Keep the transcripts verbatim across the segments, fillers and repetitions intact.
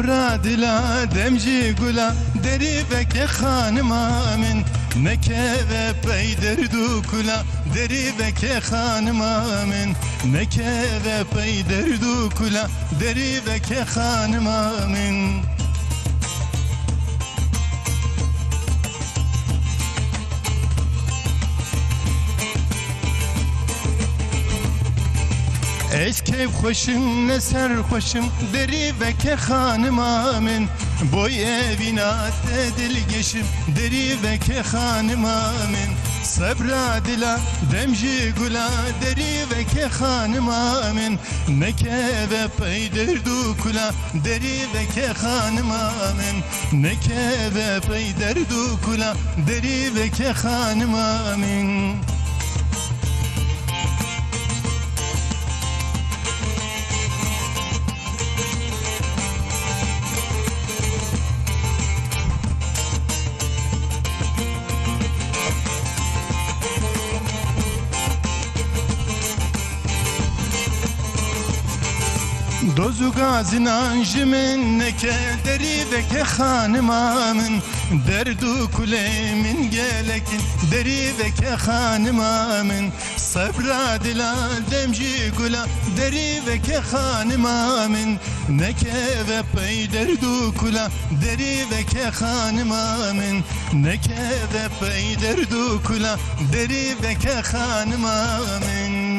Ra dila dem jî gula derî veke xanima min, nekeve pey derd û kula derî veke xanima min, nekeve pey derd û kula derî veke xanima min. Ez keyfxweş im, ne serxweş im, derî veke xanima min. Boy evîna te dilgeş im, derî veke xanima min. Sebra dila dem jî gula, derî veke xanima min. Nekeve pey derd û kula, derî veke xanima min. Nekeve pey derd û kula, derî veke xanima min. Doz û gazinan ji min neke, derî veke xanima min. Derd û kulê min gelek in, derî veke xanima min. Sebra dila dem jî gula, derî veke xanima min. Nekeve pey derd û kula, derî veke xanima min. Nekeve pey derd û kula, derî veke xanima min.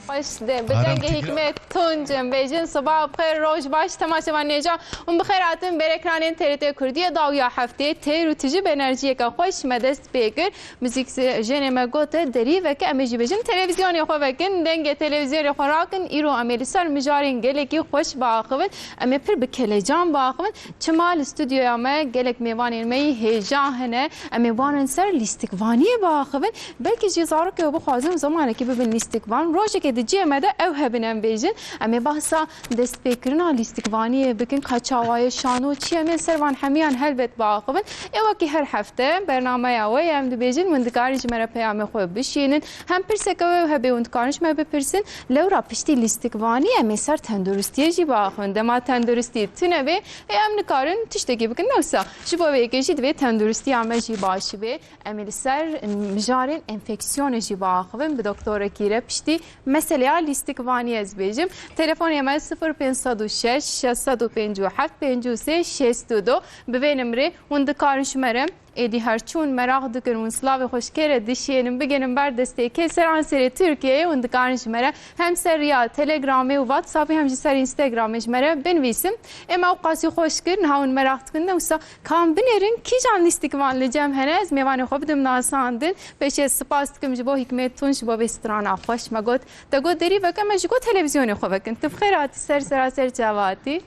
Xweş de, bi Arem dengê Hikmet Tunc em bêjin, siba bi xêr, roj baş, temaşevan nêja. Hûn bi xêr hatin ber ekranên T R T Kurdiyê, dawiya heftê têr û tijî bi enerjiyeke xweş me dest pê kir. Muzîk jenê me gote, derî veke, em ê jî bêjin, televîzyonê xwe vekin, dengê televîzyonê xwe rakin, îro em ê li ser mijarên gelekî xweş biaxivin. Em ê pir bi kelecan biaxivin. Çima li stûdyoya me gelek mêvanên me yî hêja hene. Em ê warin ser lîstikvaniyê biaxivin. Belkî jî zarokê we bixwazin zimanekî bibin lîstikvan. Rojekê di cihê me de ew hebin em bêjin. Em ê behsa destpêkirina lîstikvaniyê bikin. Ka çawa ye, şano çi ye? Em ê ser van hemiyan helbet biaxivin. Ê wekî her hefte bernameya we ye, em dibêjin, hûn dikarin ji me re peyamê xwe bişînin. Hem pirseke we hebe hûn dikarin ji me bipirsin. Lewra piştî lîstikvanî em ê ser tenduristiyê jî biaxivin. Dema tenduristî tune bê, ê em nikarin tiştekî bikin. Ne wisa ji bo vê yekê jî divê tenduristiya me jî baş bê. Em ê li ser mijarên enfeksiyonê jî biaxivin. Bi doktorekî re piştî meseleya lîstikvanî ez bêjim. Telefonê me sifir pênc sed û şeş, şeş sed û pêncî û heft, pêncî û sê, şêst û du. Bi vê nimrê hûn dikarin ji me re êdî her çûn meraq dikin, hûn silavê xweşikê re dişênin, bigihînin ber destê kê ser anserê Tirkiyeyê, hûn dikarin ji me re hem ser riya Telegramê û WhatsAppê hem jî ser Instagramê ji me re binivîsin. Ê me ewqasî xweş kir, niha hûn meraq dikin, ne wisa ka em binêrin, kîjan lîstikvan li cem hene, ez mêvanê xwe bidim nasandin. Pêşî ez spas dikim ji bo Hikmet Tunç ji bo vê strana xweş me got. Te got derî veke, me jî got televîzyonê xwe vekin. Tu bi xêr hatî ser sera ser çava hatî.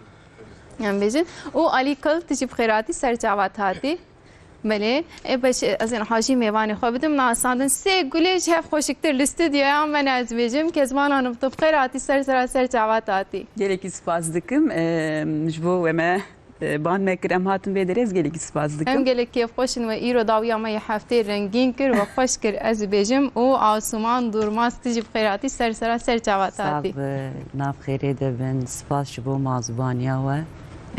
Em bêjin. Û Alî Kil, tu jî bi xêr hatî ser çava hatî. Belê, ê baş, ez ên hajî mêvanê xwe bidim nasandin. Sê gulê ji hev xweşiktir li stûdyoya me ne ez bêjim. Kezban Hanım, tu bi xêr hatî ser sera ser çava hatî. Gelekî spas dikim, em, ji bo we me, e, ban me kir, em hatin vê derê, ez gelekî spas dikim. Em gelek kêfxweş in we îro dawiya me yê heftê rengîn kir, we xweş kir ez bêjim û Asuman Durmaz, tu jî bi xêr hatî ser sera ser çava hatî. Sax bi, nav xêrê de bin, spas ji bo mazbaniya we.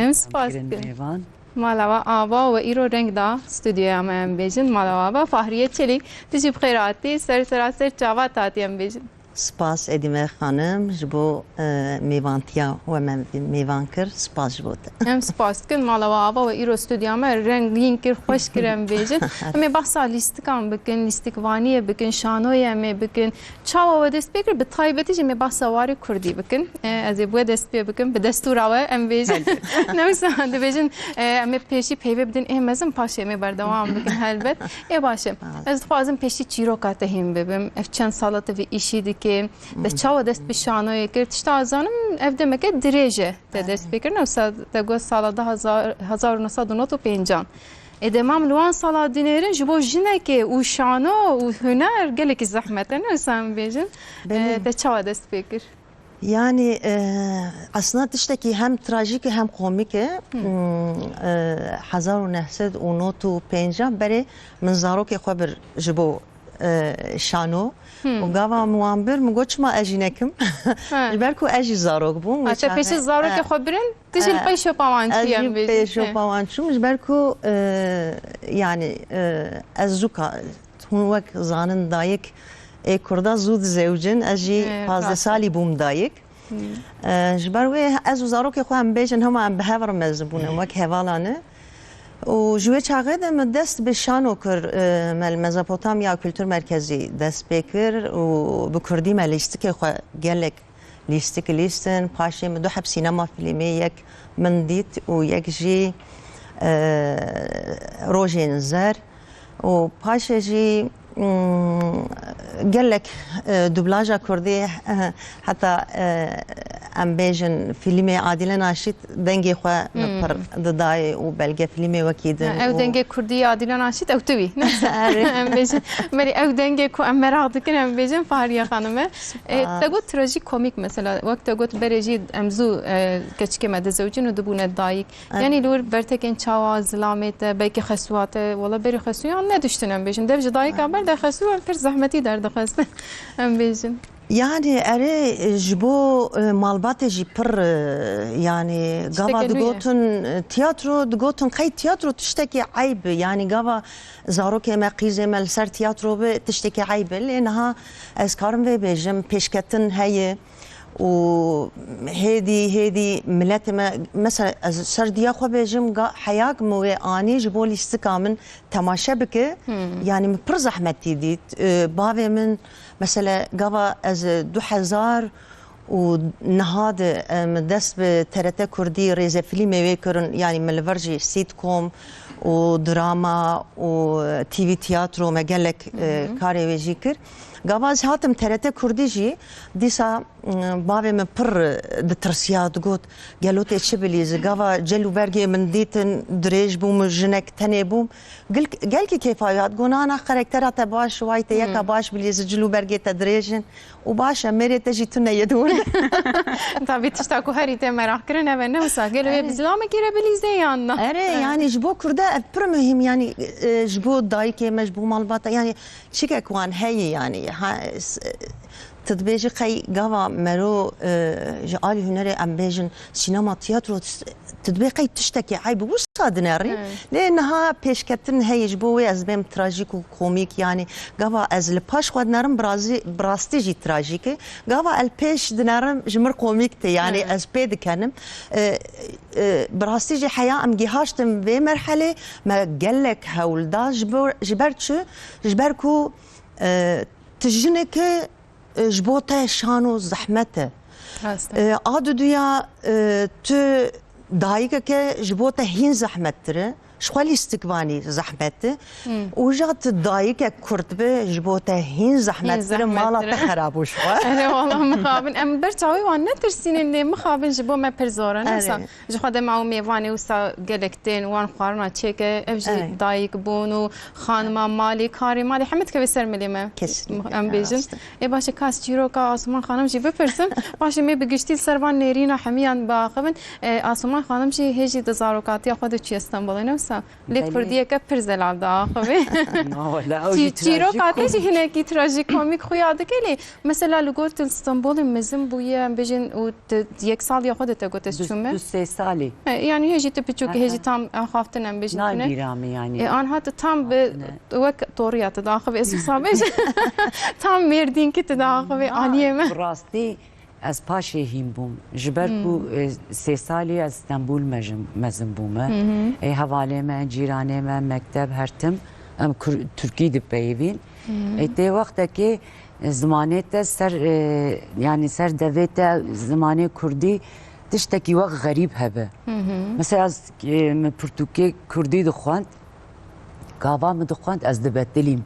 Em spas dikin. Mêvan. Mala we ava we îro reng da stûdyoya me em bêjin. Mala we ava Fahriye Çelîk, tu jî bi xêr hatî, ser sera ser çava hatî em bêjin. Spas Edîme Xanim ji bo, e, mêvantiya we me mêvan kir. Spas ji bo te. Em spas dikin. Mala we ava we îro stûdyoya me rengîn kir, xweş kir em bêjin. Em ê behsa lîstikan bikin, lîstikvaniyê bikin, şanoyê em ê bikin. Çawa we dest pê kir? Bi taybetî jî em ê behsa warê kurdî bikin. E, ez ê bi we dest pê bikim, bi destûra we em bêjin. Helbet. Ne wisa dibêjin, e, em ê pêşî peyvê bidin ê mezin, paşê em ê berdewam bikin helbet. Ê baş e. Sağ ol. Ez dixwazim pêşî çîroka te hîn bibim. Ev çend sala te vê îşî dikê? Te çawa dest bi şanoyê kir? Tişta ez zanim ev demeke dirêj e. Te dest pê kir, ne wisa te got sala du hazar, hezar û neh sed û nod û pêncan. Ê, demam li wan sala dinêrin ji bo jinekê û şano û huner gelekî zehmet e, ne wisa em bêjin. Belê. E, te çawa dest pê kir? Yani, e, aslında tiştekî hem trajîk e hem komîk e. Hmm, e, hezar û neh sed û nod û pêncan berê min zarokê xwe bir ji bo e, şano. Hmm. Û gava min wan bir, min got, "Çima ez jî nekim?" Ha. Ji ber ku ez jî zarok bûm, wê Ha, te çaxê, pêşî zarokê e, xwe birin, tu jî li e, pey şopa wan ez çûyî, jî em bêjin. Pey şopa wan çûm, ji ber ku, e, yanî, e, ez zû ka-, hûn wek zanin dayik ê Kurda zû dizewicin, ez jî E, pazdeh rast e. salî bûm dayik. Hmm. E, ji ber wê ez û zarokê xwe em bêjin hema em bi hev re mezin bûn, em wek hevala ne. Û ji wê çaxê de min dest bi şano kir, e, me li Mezopotamya Kultur Merkezî dest pê kir û bi kurdî me lîstikê xwe gelek lîstik lîstin. Paşê min du heb sînema fîlmê, yek Min Dît û yek jî, e, Rojên Zer. Û paşê jî, mm, gelek, e, dublaja kurdî, e, heta, e, em bêjin fîlmê Adîle Naşît dengê xwe min Hmm. pir didayê û belge fîlmê wekî din Ha, ew û dengê kurdî ya Adîle Naşît ew tu bî. Erê. Em bêjin. Belê ew dengê ku em meraq dikin em bêjin Fahriye Xanim e. E, Spas. Te got trajikomîk mesela. Wek te got berê jî em zû, e, keçikê me dizewicin û dibûne dayik. Evet. Yanî li wir bertekên çawa zilamê te, belkî xesûya te, wela berî xesûyan nediştin em bêjin. Dev ji dayika ber de xesûyan pir zehmetî derdixistin em bêjin. Yani erê, ji bo, e, malbatê jî pir, e, yani gava Tiştekî nû ye. digotin, e, tiyatro, digotin qey tiyatro tiştekî eyb e. Yani gava zarokê me, qîzê me li ser tiyatro bi tiştekî eyb e. Lê niha ez karim vê bêjim, pêşketin heye. Û hêdî, hêdî miletê me, mesela ez ser diya xwe bêjim, ga-, heya ku min wê anî ji bo lîstika min temaşe bike, Hmm. yani min pir zehmetî dît. Ee, bavê min, mesela gava ez du hezar û niha de, em, dest bi T R T Kurdî rêzefîlmê wê kirin, yani min li vir jî sîtkom û drama û T V tiyatro me gelek, e, Hı hı. karê wê jî kir. Gava ez hatim T R T Kurdî jî, dîsa, mm, bavê min pir ditirsiya, digot, "Gelo tê çi bilîzî?" Gava cel û bergê min dîtin, dirêj bûm, jinek tenê bûm. Gil-, gelkî kêfa wî hat, got, "Na, na, karaktera te baş, way tê yeka Hmm. baş bilîzî, cil û bergê te dirêj in û baş e, mêrê te jî tune ye dûr." Tabî tişta ku herî tê meraq kirin ev e, ne wisa, gelo wê Evet. bi zilamekî re bilîzê yan na? Erê, Evet. yani ji bo Kurda ev pir muhîm, yani, e, ji bo dayikê me, ji bo malbata, yani çikek wan heye, yani, ha, s-, tu dibêjî qey gava mero, e, ji alî hunerê em bêjin sînema, tiyatro, s-, tu dibê qey tiştekî eyb e, wisa dinerî. Hmm. Lê niha pêşketin heye, ji bo wê ez bêm trajîk û komîk, yani gava ez li paş xwe dinerim, bi razî-, bi rastî jî trajîk e. Gava el pêş dinerim, ji mir komîk tê, yani Hmm. ez pê dikenim. E, e, bi rastî jî heya em gihaştin vê merhelê, me gelek hewl da ji bo, ji ber çi? Ji ber ku, e, tu jineke, e, ji bo te şano zehmet e. Rast e. E, a duduya, e, tu dayikeke ji bo te hîn zehmettir e. Ji xwe lîstikvanî zehmet e. Hmm. Û ja tu dayikek kurd be, ji bo te hîn zehmettir e, Hîn mala te zehmettir e. xerab û ji xwe. Erê, wala mixabin. Em ber çavê wan netirsînin lê mixabin ji bo me pir zor e. Erê. Newsa ji xwe dema û mêvanê wisa gelek tên wan xwarina çêke, ev jî Erê. dayik bûn û xanima malê, karê malê hemî dikeve ser milê me. Kesinlikle, Em bêjin. rast e. Ê baş e, kas çîroka Asuman Xanim jî bipirsin. Baş e, me bi giştî li ser van nêrîna hemiyan biaxivin. E, Asuman Xanim jî hê jî di zarokatiya xwe de çûye Stenbolê, ne wisa? Lê Belê. kurdiyeke pir zelal diaxivê. Ma wela, ew Çî-, jî çîroka te trajîkomîk. jî hinekî trajîkomîk xuya dike lê, mesela li gor tu li Stenbolê mezin bûye, em bêjin, û tu yek saliya xwe de te got ez Du, çûme. du sê salî. E, yani hê jî tu piçûk, hê jî Aha. tam axaftin em bêjin tune. Nabîra min yani. E, anha tu tam bi Axaftin e. wek toriya tu diaxivê, ez wisa bêjim. Tam mêrdînkî tu diaxivê, Ma aliyê me. bi rastî Ez paşê hîn bûm. Ji ber ku, Hmm. e, sê salî ez Stenbul mejim-, mezin bûme. Hı hı. Ê hevalê me, cîranê me, mekteb, her tim em kur-, Tirkî dipeyivîn. Hı hı. Ê tê wextekê, e, zimanê te ser, e, yanî ser devê te zimanê kurdî tiştekî wek xerîb hebe. Hı hı. Mesela ez, e, min pirtûkê kurdî dixwend, gava min dixwend ez dibetilîm.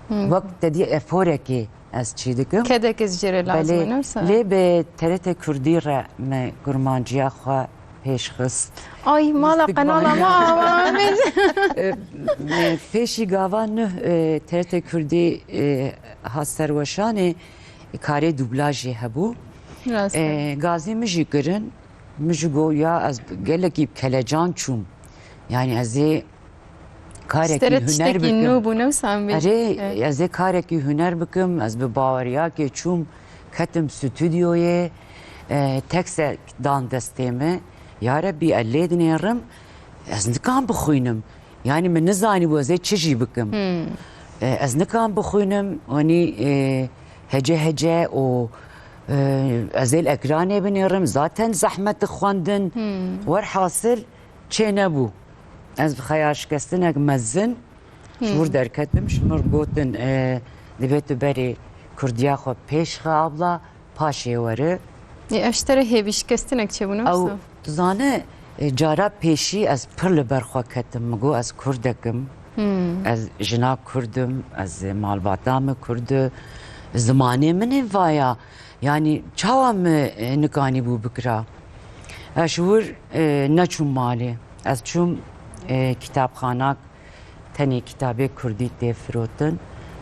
Hı. Wek te dî eforekê ez çî dikim. Kedekê ji cê re lazim e, Belê. ne wisa? Lê bi T R T Kurdî re me kurmanciya xwe pêş xist. Ay, mala Lîstik qenala van. me ava min. E, e, pêşî gava nuh, e, T R T Kurdî, e, hat serweşanê karê dublajê hebû. Rast e. E, gazî min jî kirin, min jî got ya ez gelekî bi kelecan çûm. Yani ez ê karekî Ji te re huner tiştekî bikim. Nû bû, ne wisa em bêjin? Erê, Evet. Ez ê karekî huner bikim, ez bi baweriyakê çûm, ketim stûdyoyê, e, teksek dan destê min. Ya Rebî, ez lê dinêrim, ez nikan bixwînim. Yani min nizanîbû ez ê çi jî bikim. Hmm. E, ez nikan bixwînim, wenî, e, hece hece û, e, ez ê li ekranê binêrim. Zaten zehmet xwendin. Hmm. Werhasil, çê nebû. Ez bi xeyarşikestinek mezin ji wir Hmm. derketim. Ji min gotin, e, divê tu berê kurdiya xwe pêş xe abla, paşê were. Ê, ev ji te re hêvîşikestinek çêbû, ne Ew, wisa? Tu zane, e, cara pêşî ez pir li ber xwe ketim. Min got, ez kurdek im. Hmm. Ez jina kurd im, ez malbata min kurd e, zimanê min ê vaya. Yani çawa min, e, nikanîbû bikira? Ez ji wir, e, neçûm malê. Ez çûm, e, kitabxanak, tenê kitabê kurdî tê firotin.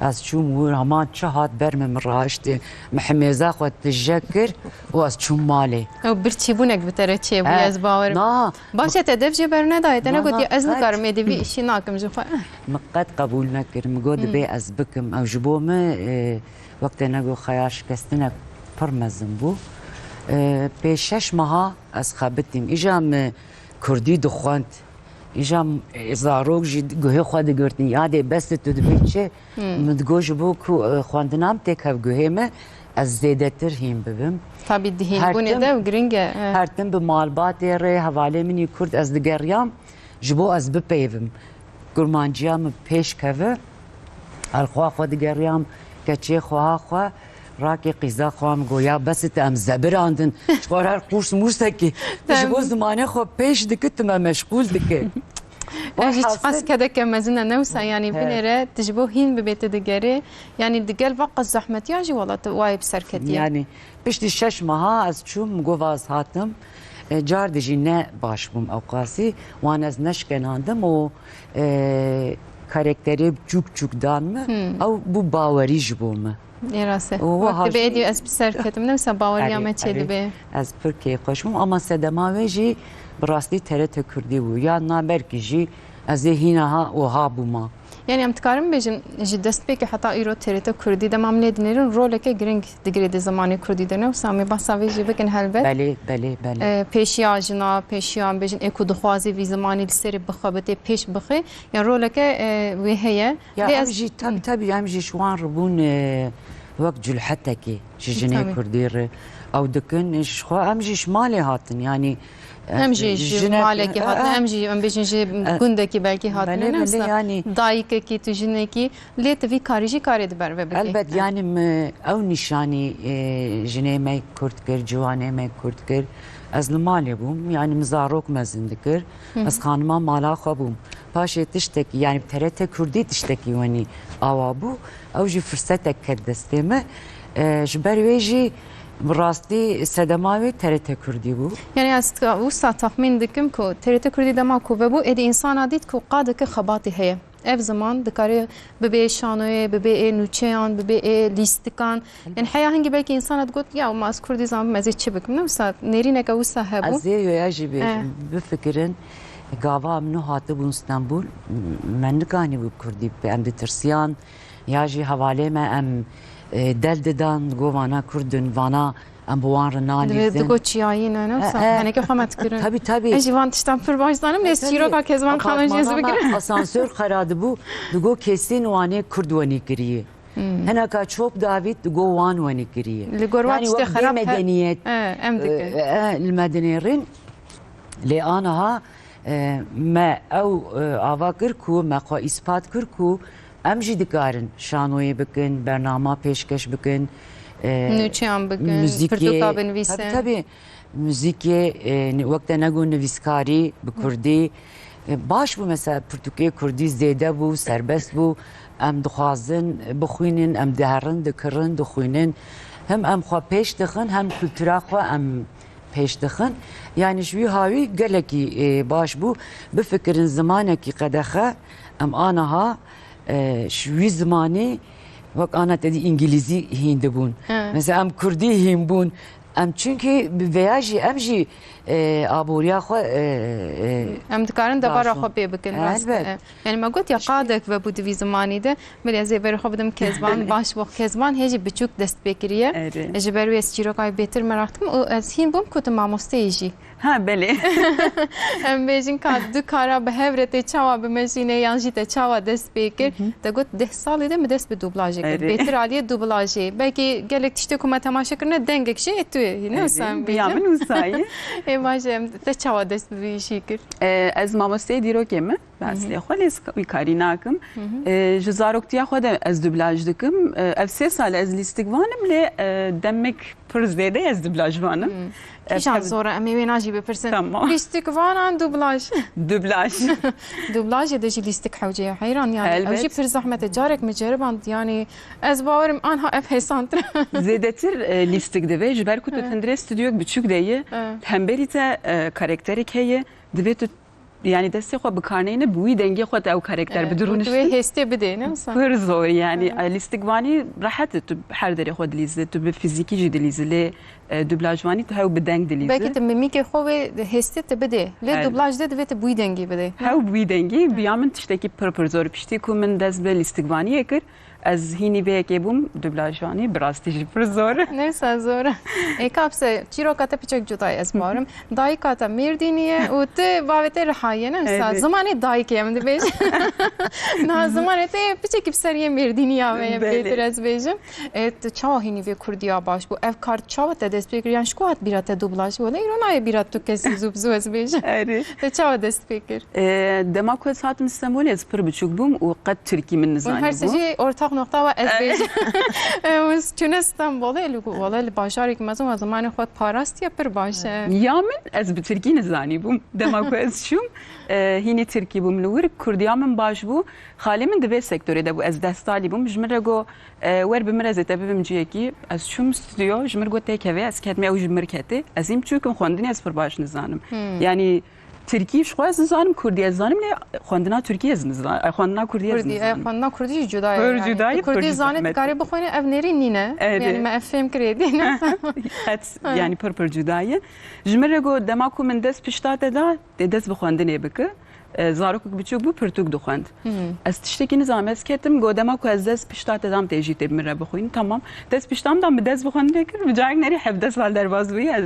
Ez çûm wir, hema çi hat ber min, min rahiştê. Min himêza xwe tije kir û ez çûm malê. Ew birçîbûnek bi te re çêbûye, He, ez bawer im. Na, Baş e, te dev jê bernedayê, te Na, negotiye, na, ez qet. nikarim êdî vî işî nakim ji xwe. Min qet qebûl nekir. Min got, Hmm. dibê ez bikim. Ew ji bo min, e, wek te nego xeyarşikestinek pir mezin bû. E, pê şeş meha ez xebitîm. Îja min kurdî dixwend. Îja m-, e, zarok jî guhê xwe digirtin. Yadê bes tu dibê çi? Hmm. Min digot, ji bo ku, e, xwendina min têkev guhê me, ez zêdetir hîn bibim. Tabî, di hînbûnê Her tim, de ew giring e, e. Her tim bi malbatê re, hevalê min î kurd ez digeriyam, ji bo ez bipeyivim. Kurmanciya min pêş keve, ez li xwe xwe digeriyam, keçê xweha xwe, rakê qîza xwe min got, ya bes e, em zebirandin, ji xwe re qûrs mûrsekî, tu ji bo Em. zimanê xwe pêş dikî, tu me meşgûl dikî. Ev jî Welhasil çiqas kedeke mezin e, ne wisa, yanî He. binêre tu ji bo hîn bibê tu digerê, yanî digel va qas zehmetiya jî wela tu wayê bi ser ketiye. Yani piştî şeş meha ez çûm, min got, va ez hatim. E, car dijî ne baş bûm ewqasî, wan ez neşkenandim û, e, karakterê çûk çûk dan min, Hmm. ew bû bawerî ji bo min. Ê rast e. Û Wek wiha tu bê jî êdî ez bi ser ketim, ne wisa baweriya Erê, me çê erê. dibe. Ez pir kêfxweş bûm, ama sedema wê jî bi rastî T R T Kurdî bû. Ya na belkî jî ez ê hîna ha û ha bûma. Yani em dikarin bêjin, ji destpêkê heta îro T R T Kurdî dema em lê dinêrin roleke giring digirê di zimanê kurdî de, ne wisa? Em ê behsa vê jî bikin helbet. Belê, belê, belê. E, pêşiya jina, pêşiya em bêjin ê ku dixwazê vî zimanî li serê bixebitê, pêş bixê. Yani roleke, e, wê heye. Ya Lê em ez jî, tab-, tabî em jî ji wan re bûn, e, wek culhetekê ji jinê Tabî. kurdî re ew dikin. Ji xwe em jî ji malê hatin, yanî, e, Em jî ji jinek, malekî e, hatin, e, em jî, em bêjin ji e, gundekî belkî hatin, belê, ne belê, wisa? yanî Dayikekî, tu jinekî, lê tu vî karî jî karê di ber ve bikî. Elbet, yanî min ew nîşanî, e, jinê me kurd kir, ciwanê me kurd kir. Ez li malê bûm, yanî min zarok mezin dikir. Hı hı. Ez xanima mala xwe bûm. Paşê tiştekî, yanî bi T R T Kurdî tiştekî wenî awa bû. Ew jî firsetek ket destê me. E, ji ber wê jî bi rastî sedema wê T R T Kurdî bû. Yani ez ka-, wisa texmîn dikim ku T R T Kurdî dema ku vebû, êdî însana dît ku qadeke xebatê heye. Ev ziman dikare bibe şanoyê, bibe ê nûçeyan, bibe ê lîstikan. Yani heya hingî belkî însana digot, ya ma ez kurdî zanim, ez ê çi bikim? Ne wisa, nêrîneke wisa hebû. Ez ê yoya jî bêjim, Eh. bifikirin, gava em nû hatibûn Stenbul, m-, me nikanîbû kurdî bibe. Em ditirsiyan, ya jî hevalê me em, e, del didan, digot vana kurd in, vana em bi wan re Divê nalîzin. digot çiyayî ne, ne wisa? Eh, eh. Heneke xwe me dikirin. Tabî, tabî. Ez jî van tiştan pir baş zanim, lê ez Tabî. çîroka Kezban Xanê jê ez Apartmana me bigirim. asansör xera dibû, digot kesên wanê kurd wenî kiriye. Hmm. Hineka çop davît digot wan wenî kiriye. Li gor wan Yani tiştê wek xerab he-, bêmedeniyet, eh, em dikin. eh, eh, li me dinêrin. Lê aniha, eh, me ew, eh, ava kir ku me xwe îspat kir ku em jî dikarin şanoyê bikin, bernama pêşkeş bikin, eh, Nûçeyan bikin, muzîkê. pirtûka binivîsin. Tabii, tabii. Muzîkê, e, ni-, wek te nego nivîskarî bi kurdî, e, baş bû, mesela pirtûkê kurdî zêde bû, serbest bû. Em dixwazin bixwînin, em diherin, dikirin, dixwînin. Hem em xwe pêş dixin, hem kultura xwe em pêş dixin. Yani ji wî hawî gelekî, e, baş bû. Bifikirin zimanekî qedexe, em aniha, e, ji wî zimanê wek ana te dî îngilîzî hîn dibûn. He. Mesela em kurdî hîn bûn. Em çunkî bi vêya jî em jî, e, aboriya xwe, e, e, Em dikarin debara Baş xwe pê bikin, E, rast e. elbet. Yani me got ya qadek vebû di vî zimanî de, belê ez ê berê xwe bidim Kezban, baş bo Kezban hê jî biçûk dest pê kiriye. Erê. Ji ber wê ez çîroka wî bêtir meraq dikim û ez hîn bûm ku tu mamosteyê jî. Ha, belê. Em bêjin ka du kara bi hev re tê çawa bimeşîne yan jî te çawa dest pê kir? Te got deh salê de min dest bi dublajê kir. Erê. Bêtir aliyê dublajê. Belkî gelek tiştê ku me temaşe kirine dengek jî ê tu yê. Ne Erê, wisa em bi ya bêjin? Min wisa ye. Ê baş e, em te çawa dest bi vî işî kir? E, ez mamosteyê dîrokê me. Bi eslê xwe lê wî karî nakim. E, ji zaroktiya xwe de ez dublaj dikim. E, ev sê sal e ez lîstikvan im lê, e, demek pir zêde ez dublajvan im. E, Kîjan tabii. Zor e, em ê wêna jî bipirsin. Tamam. Lîstikvanan dublaj. Dublaj. Dublajê de jî lîstik hewce ye. Heyran yani. Ew Elbet. jî pir zehmet e. Carek min ceriband yani ez bawerim anha ev hêsantir. Zêdetir, e, lîstik divê. Ji ber ku tu Evet. hindrê stüdyok biçûk de ye. Evet. Hemberî te, e, karakterek heye. Divê tu yani destê xwe bikarneyne bi wî dengê xwe te ew karakter Evet, bi dirû û tu wê niştin. hêstê bidê, ne wisa? Pir zor yani. E, lîstikvanî rehet e, tu her derê xwe dilîzî, tu bi fizîkî jî dilîzî lê, e, dublajvanî tu hew bi deng dilîzî. Belkî tu mimîkê xwe wê hêstê tu bidê. Lê Evet. dublaj de divê tu bi wî dengî bidê. Hew bi wî dengî bi ya min tiştekî pir pir zor. Piştî ku min dest bi lîstikvaniyê kir, ez hînî vê yekê bûm dublajvanî, bi rastî jî pir zor. Neyse zor. E, kapse, çîroka te piçek cuda ye, ez bawerim. Dayika te Mêrdînî ye û tu bavê te Rihayê ye, ne wisa? Evet. Zimanê dayikê em dibêjin. Niha zimanê te piçekî bi ser yê Mêrdîniya ve ye, Belê. bêtir ez bêjim. E, tu çawa hînî vê kurdiya baş bû? Ev kar çawa te dest pê kir? Yan ji ku hat bîra te dublaj? Wele îro nayê bîra tu kesî zû bi zû ez bêjim. Erê. Te çawa dest pê kir? E, dema ku ez hatim Stenbolê ez pir biçûk bûm û qet tirkî min Hûn nizanî her sê bû. jî ortak nokta ve ez bêjim. Hûn çûne Stenbolê, li ku wele li bajarek mezin ve zimanê xwe parastiye pir baş e. Ya min ez bi tirkî nizanî bûm. Dema ku ez çûm, e, hînî tirkî bûm li wir, kurdiya min baş bû. Xalê min di vê sektorê de bû, ez deh salî bûm. Ji min re got, e, wer bi min re zêde bibim ciyekî. Ez çûm stüdyo, ji min got têkevê, ez ketime ew ji min ketê. Ez hîn biçûk im xwendinê ez pir baş nizanim. Yani tirkî ji xwe ez nizanim, kurdî ez zanim lê xwendina tirkî ez nizanim. Xwendina kurdî ez Kurdî, e, nizanim. xwendina kurdî jî cuda ye. Pir Yani. cuda ye, Tu kurdî pir zanî, tu zehmet. karî bixwînî, ev nêrîn nîne. Erê. Yani me ev fêm kirê dîne. Qet yani pir pir cuda ye. Ji min re got dema ku min dest pişta te da, tê dest bi xwendinê bike. E, zarokek biçûk bû, pirtûk dixwend. Ez tiştekî nizanim, ez ketim, got dema ku ez dest pişta te dam tê jî tê bi min re bixwîn. Tamam. Dest pişta min da, min dest bi xwendinê kir, bi carek nerî hevdeh sal derbas bûyî, ez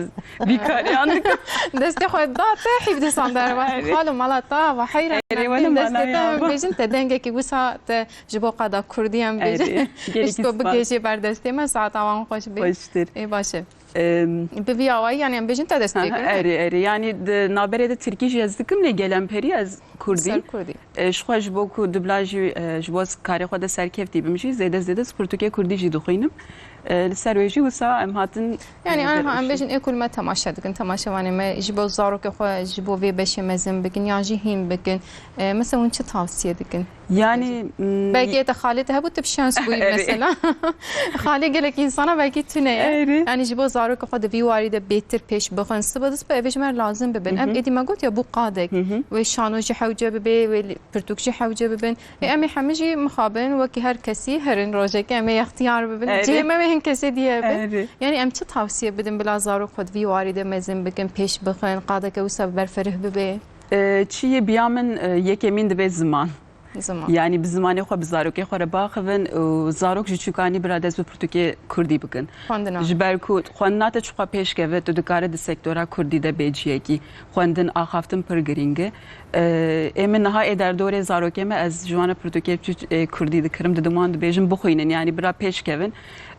vî kariyan dikim. Destê xwe da te hevdeh sal derbas. Erê. Xalo mala ta ve heyran. Erê, Em wele tên mala destê ya te va. Bêjin te dengekî wisa te ji bo qada kurdî em Erê, bêjin. gelekî Ji to spas. Bigihêjê ber destê me, saeta wan xweş bê. Xweştir. Ê baş e. Em, Bi vî awayî yani em bêjin te dest pê kir. Erê, erê. Yani di naberê de tirkî jî ez dikim lê gelemperî ez kurdî. Ser kurdî. E, ji xwe ji bo ku dublajî, e, ji bo karê xwe de serkeftî bim jî zêde zêde pirtûkê kurdî jî dixwînim. E, li ser wê jî wisa em hatin. Yani e, aha em dervişî. Bêjin ê ku li me temaşe dikin, temaşevanê me ji bo zarokê xwe, ji bo vê beşê mezin bikin yan jî hîn bikin. E, mesela hûn çi tavsiye dikin? Yani, mm, Belkî te xalê te hebû, tu bi şans bûyî Erê. mesela. Xalê gelek însana belkî tune ye. Erê. Yani ji bo zarokê xwe di vî warî de bêtir pêş bixin. Sibe di sibe ev ê ji me lazim bibin. Em êdî me got ya bû qadek. Wê şano jî hewce bibe, wê li-, pirtûk jî hewce bibin. Ê, em ê hemî jî mixabin wekî her kesî herin rojekê em ê extiyar bibin. Erê. Cihê me wê hin kesê diye bin. Erê. Yani em çi tavsiye bidin bila zarok xwe di vî warî de mezin bikin, pêş bixin, qadeke wisa berfereh bibe? E, çi yê biya min, e, yekemîn dibe ziman. Ziman. Yani bi zimanê xwe, bi zarokê xwe re baxivin û zarok ji çûkanî bira dest bi pirtûkê kurdî bikin. Xwendina. Ji ber ku xwendina te çiqas pêş keve, tu dikare di sektora kurdî de bê ciyekî. Xwendin, axaftin pir girîng e. Ee, ê min niha ê derdorê zarokê me, ez ji wan re pirtûkê çû-, ê, kurdî dikirim, didim wan dibêjim bixwînin, yani bira pêş kevin.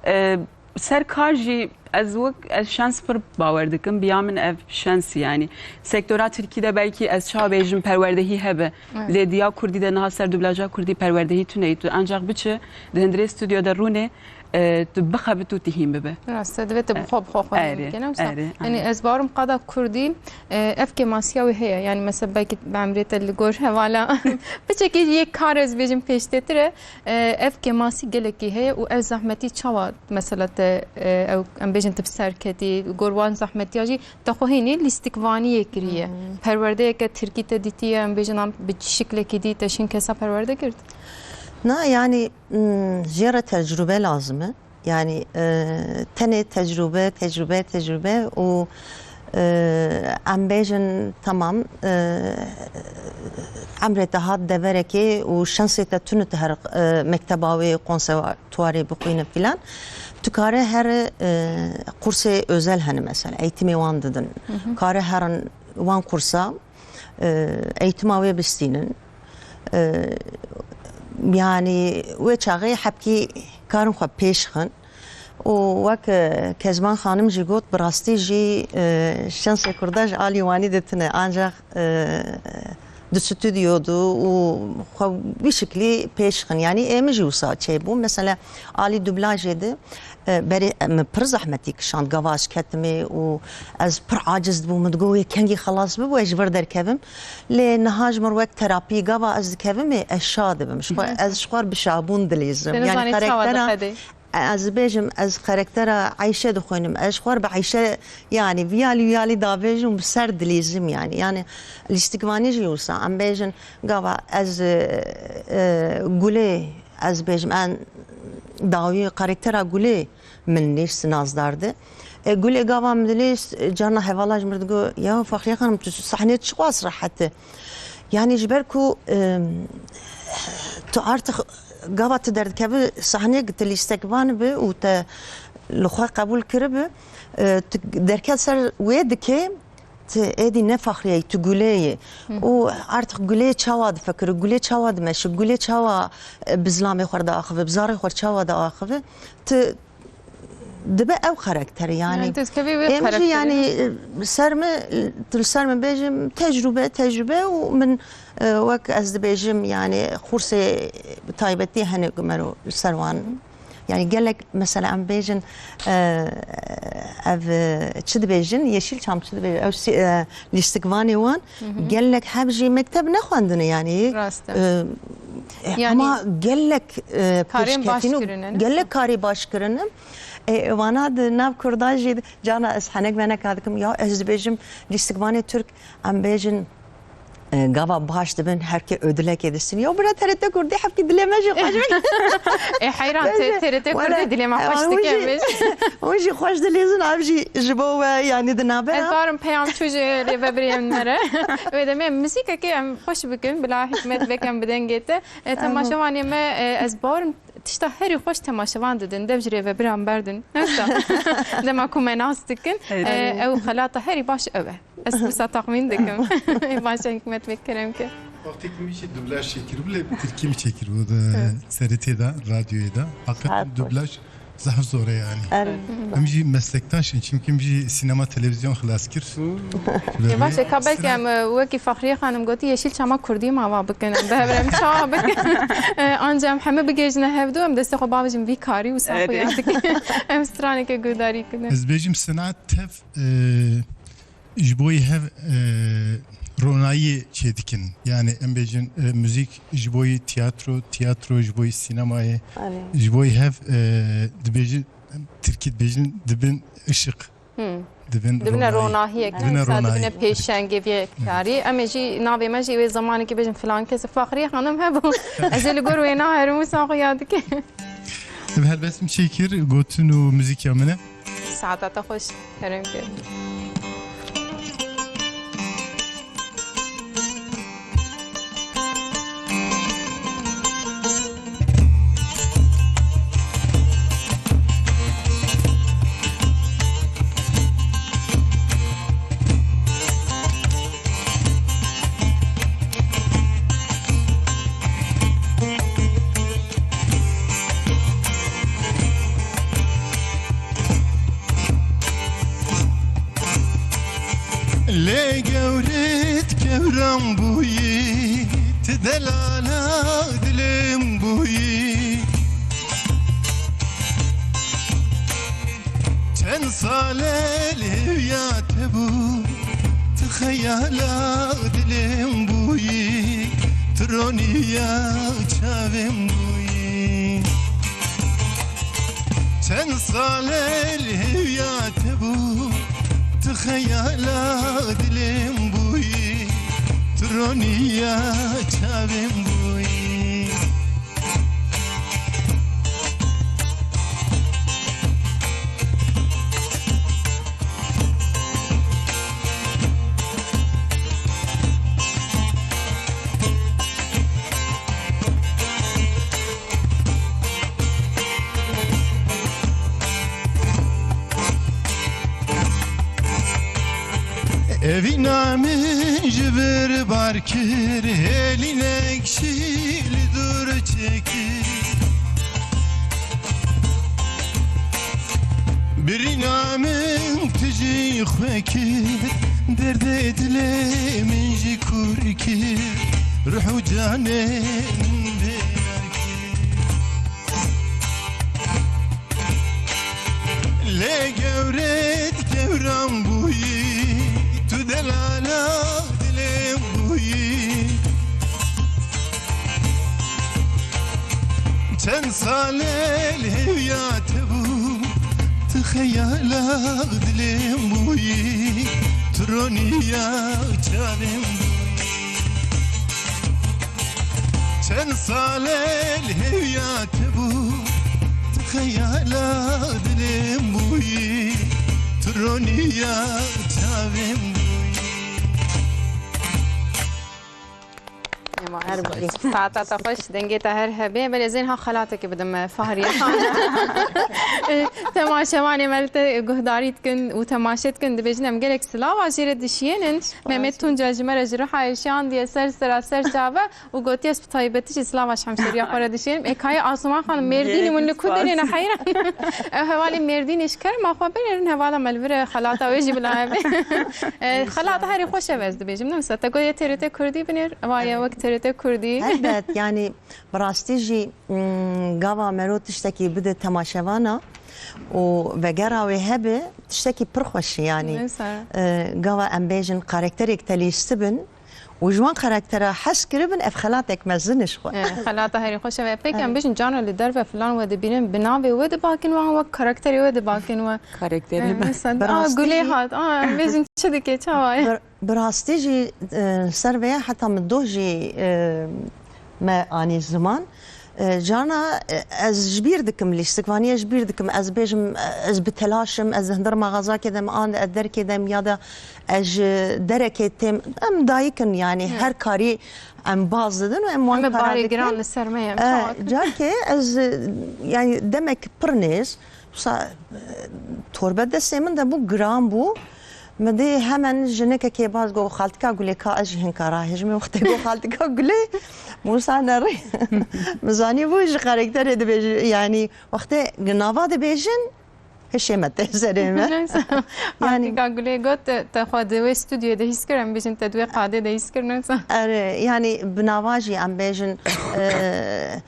Ee, ser kar jî ez wek, ez şans pir bawer dikim, biya min ev şans yani. Sektora tirkî de belkî ez çawa bêjim perwerdehî hebe. Evet. Lê diya kurdî de niha ser dublaja kurdî perwerdehî tune ye. Tu ancak biçe di hundirê stûdyo de rûnê, e, tu bixebit û tu hîn bibe. Rast e, divê tu bi xwe, bi xwe xwe Erê, bike, ne wisa? erê, Yani erê. Ez bawerim qada kurdî, e, ev kêmasiya wê heye. Yani mesela belkî bi emrê te li gor hevala piçekî yê kar ez bêjim pêştêtir e. E, ev kêmasî gelekî heye û ev zehmetî çawa mesela te, e, ew em bêjin tu bi ser ketî, gor wan zehmetiya jî te xwe hînî lîstikvaniyê kiriye. Perwerdeyeke tirkî te dîtiye, em bêjin an bi şiklekî dî te şîn kesa perwerde girt? Na, yani, hmm, jê re tecrube lazim e. Yani, e, tenê tecrube, tecrube, tecrube û, e, em bêjin, tamam, e, emrê te hat deverekê û şansê te tune tu her, e, mekteba wê konservatuarê bixwîne filan. Tu kare her, e, kursê özel hene mesela, eğitimê wan didin. Kare herin wan kursa, e, eğitima wê bistînin. E, yani wê çaxê hepkî karin xwe pêş xin. Û wek, e, Kezban xanim jî got, bi rastî jî, e, şansê Kurda ji alî wanî de tune. Ancak, e, di stûdyo de û xwe wî şiklî pêş xin. Yani ê min jî wisa çêbû. Mesela alî dublajê de, e, berê min pir zehmetî kişand. Gava ez ketimê û ez pir aciz dibûm. Min digot, wê kengî xelas bibû, ez ji vir derkevim. Lê niha ji min wek terapî, gava ez dikevimê, ez şa dibim. Ji xwe, ez ji xwe re bi şabûn dilîzim. Te Yani nizanî çawa karaktera, dixedê? Ez bêjim, ez karaktera Eyşe dixwînim. Ez ji xwe re bi Eyşe, yani, viyalî viyalî davêjim, bi ser dilîzim, yani. Yani, lîstikvanî jî wisa. Em bêjin, gava ez, e, e, Gulê, ez bêjim, en dawî karaktera Gulê min nîst nazdar di. E, Gulê gava min dilîst, carna hevala ji min re digo, ya Fexriye Xanim, tu sahnê çiqas rehet e. Yani, ji ber ku, e, tu artık gava tu derdikevî sahnê, tu lîstekvan bi û te li xwe qebûl kiribi, e, tu derket ser wê dikê, tu êdî ne Fexriye yî, tu Gulê yî. Û artık Gulê çawa difekir, Gulê çawa dimeşi, Gulê çawa, e, bi zilamê xwe re diaxive, bi zarê xwe re çawa diaxive, tu dibe ew karakterî, yani. Yani, tu dikevî wê Em jî, karakterî. Yani, e, ser min, tu li ser min bêjim, tecrûbe, tecrûbe û min, e, wek ez dibêjim, yani, xursê taybetî hene ku mero li ser wan. Yani, gelek, mesela, em bêjin, e, ev, e, çi dibêjin, Yeşilçam çi dibêjin, ew si-, e, lîstikvanê wan, gelek heb jî mekteb nexwendine, yani. Rast e. E, Yani, ama gelek, e, karên baş pêşketîn û kirine, ne? Gelek karê baş kirine. E, wana di nav Kurdan jî, cana ez henek veneka dikim, ya ez dibêjim, lîstikvanê Türk, em bêjin, e, gava baş dibin, herkê ödülekê distin. Ya bira T R T Kurdî hevkî dilê me jî xweş bike. E, heyran, Bence, T R T Kurdî wele, dilê me e, xweş hûn dike, jî, em bêjin. Hûn jî xweş dilîzin, ev jî ji bo we, yani, di navbera. Ez barim peyam çû ji rêvebirên me re. Wê demê muzîkekê em xweş bikin, bila hikmet vekem bi dengê te. E, Tamam. Temaşevanê me, e, ez barim tişta herî xweş temaşevan didin, dev ji rêvebiran berdin. Hesta. Dema ku me nas dikin, Eyvallah. E, ew xelata herî baş ew e. Ez wisa taxmîn dikim. Baş e, hikmet vê kerem ke. Wextê ku min jî dublaj çêkiribû, lê bi tirkî min çêkiribû di Evet. serê tê de, radyoyê de. Haqiqeten Saet boş. dublaj zehf zor e yani. Er. Em jî meslektaş in, çimkî em jî sînema televîzyon xilas kir. Hı. Ê, baş e, ka belkî em, e, wekî Fexriye Xanim gotî, Yeşilçama Kurdî mava bikin. Em bi hev re em çawa bikin. E, anca em heme bigihêjine hevdu, em destê xwe bavêjin vî karî û sax Evet. xuya dikin. Em straneke guhdarî kirin. Ez bêjim, senat tev, e, ji bo yî hev, e, ronayiyê çêdikin. Yani em bêjin, e, muzîk ji bo yî tiyatro, tiyatro ji bo yî sînemayê, Erê. ji bo yî hev, e, dibêjin, tirkî dibêjin, dibin ışık. Hmm. Dibin Dibine ronahî. ronahiyek, Dibine dibine ronahî. pêşengê vê karî. Em ê jî navê me jî wê zamanekî bêjin filan kes, Fexriye Xanim hebû. Ez ê li gor wê naherim û sax xuya dikim. Ev helbestim çêkir, gotin û muzîkya min e. Saeta te xweş. Kerem ke. Lê gewrêt gewran bûyî, ti delala dilê min bûyî. Çend sal e li hêviya te bû, ti xeyala dilê min bûyî, ti roniya çavê min bûyî. Çend sal e li hêviya te bû, ti xeyala dilê min bûyî, ti roniya çavê min bûyî. Evîna min ji vir bar kir, hêlînek jî li dûr çêkir. Birîna min tu jî xwe kir, derdê dilê min jî kûr kir, ruh û canê min bêyar kir. Lê gewrêt gewran bûyî, tu delala dilê bûyî. Çend sal e li hêviya te bû, tu xeyala dilê bûyî, tu roniya çavê bûyî. Çend sal e li hêviya te bû, tu xeyala dilê bûyî, tu roniya çavê bûyî. Ema her bûyî. Saeta te xweş, dengê te her hebe. Belê ez ê niha xelatekê bidim, e, Fahriye Xan. E, temaşevanê me li te guhdarî dikin û temaşe dikin, dibêjin em gelek silava jê re dişiyênin. Mehmet Tunca ji me re ji Rihayê şiyandiye ser sera ser çava û gotiye ez bi taybetî jî silava ji hemşeriya xwe re dişiyênim. Ê kayê Asuman Xanim, Mêrdînî hûn li ku derê ne heyran? Ew hevalê Mêrdînê ji kerema xwe binêrin, hevala me li vir e, xelata wê jî bila hebe. E, xelata herî xweş ev ez dibêjim. Ne wisa te gotiye T R T Kurdî binêr, ewa ye wek T R T Kurdî. Helbet, yanî bi rastî jî, mm, gava mero tiştekî bide temaşevana û vegera wê hebe, tiştekî pir xweş e, yanî. Ne wisa. E, gava em bêjin karakterek te lîstibin û ji wan karaktera hez kiribin, ev xelatek mezin e ji xwe. E, xelata herî xweş e. Pêk em Evet. bêjin carna li derve filan we dibînin, bi navê we dibakin wan, wek karakterê we dibakin we. Karakterê E, me. Mesela, Bi a, rastî Gulê jî hat, a, em bêjin çi dike, çawa ye? Bi, bi rastî jî, e, ser vê ye heta min doh jî, e, me anî ziman. E, carna, e, ez ji bîr dikim, lîstikvaniyê ji bîr dikim. Ez bêjim, e, ez bi telaş im, ez li hundir maxazakê de me an, ez derkê de me ya da ez ji derekê têm, em dayik in, yanî Hı. her karî em baz didin û em wan Em ê kara barê dikin. giran li ser me ye, E, çawa kin? Carkê ez, e, yanî demek pir nêz, wisa, e, torbe destê min de bû, giran bû. Min dê hemen jinekekê baz got, "Xaltika Gulê ka ez jî hinka rahêjim." Wextê got, "Xaltika Gulê", Musa nerî. Min zanî bû ji karakterê dibêje, yanî wextê ginava dibêjin, hişê me tê serê me. Neyse. Yanî Xaltika Gulê got, te, te xwe di wê stûdyoyê de hîs kir, em bêjin te di wê qadê de hîs kir, neyse. Erê, yanî bi nava jî em bêjin, e,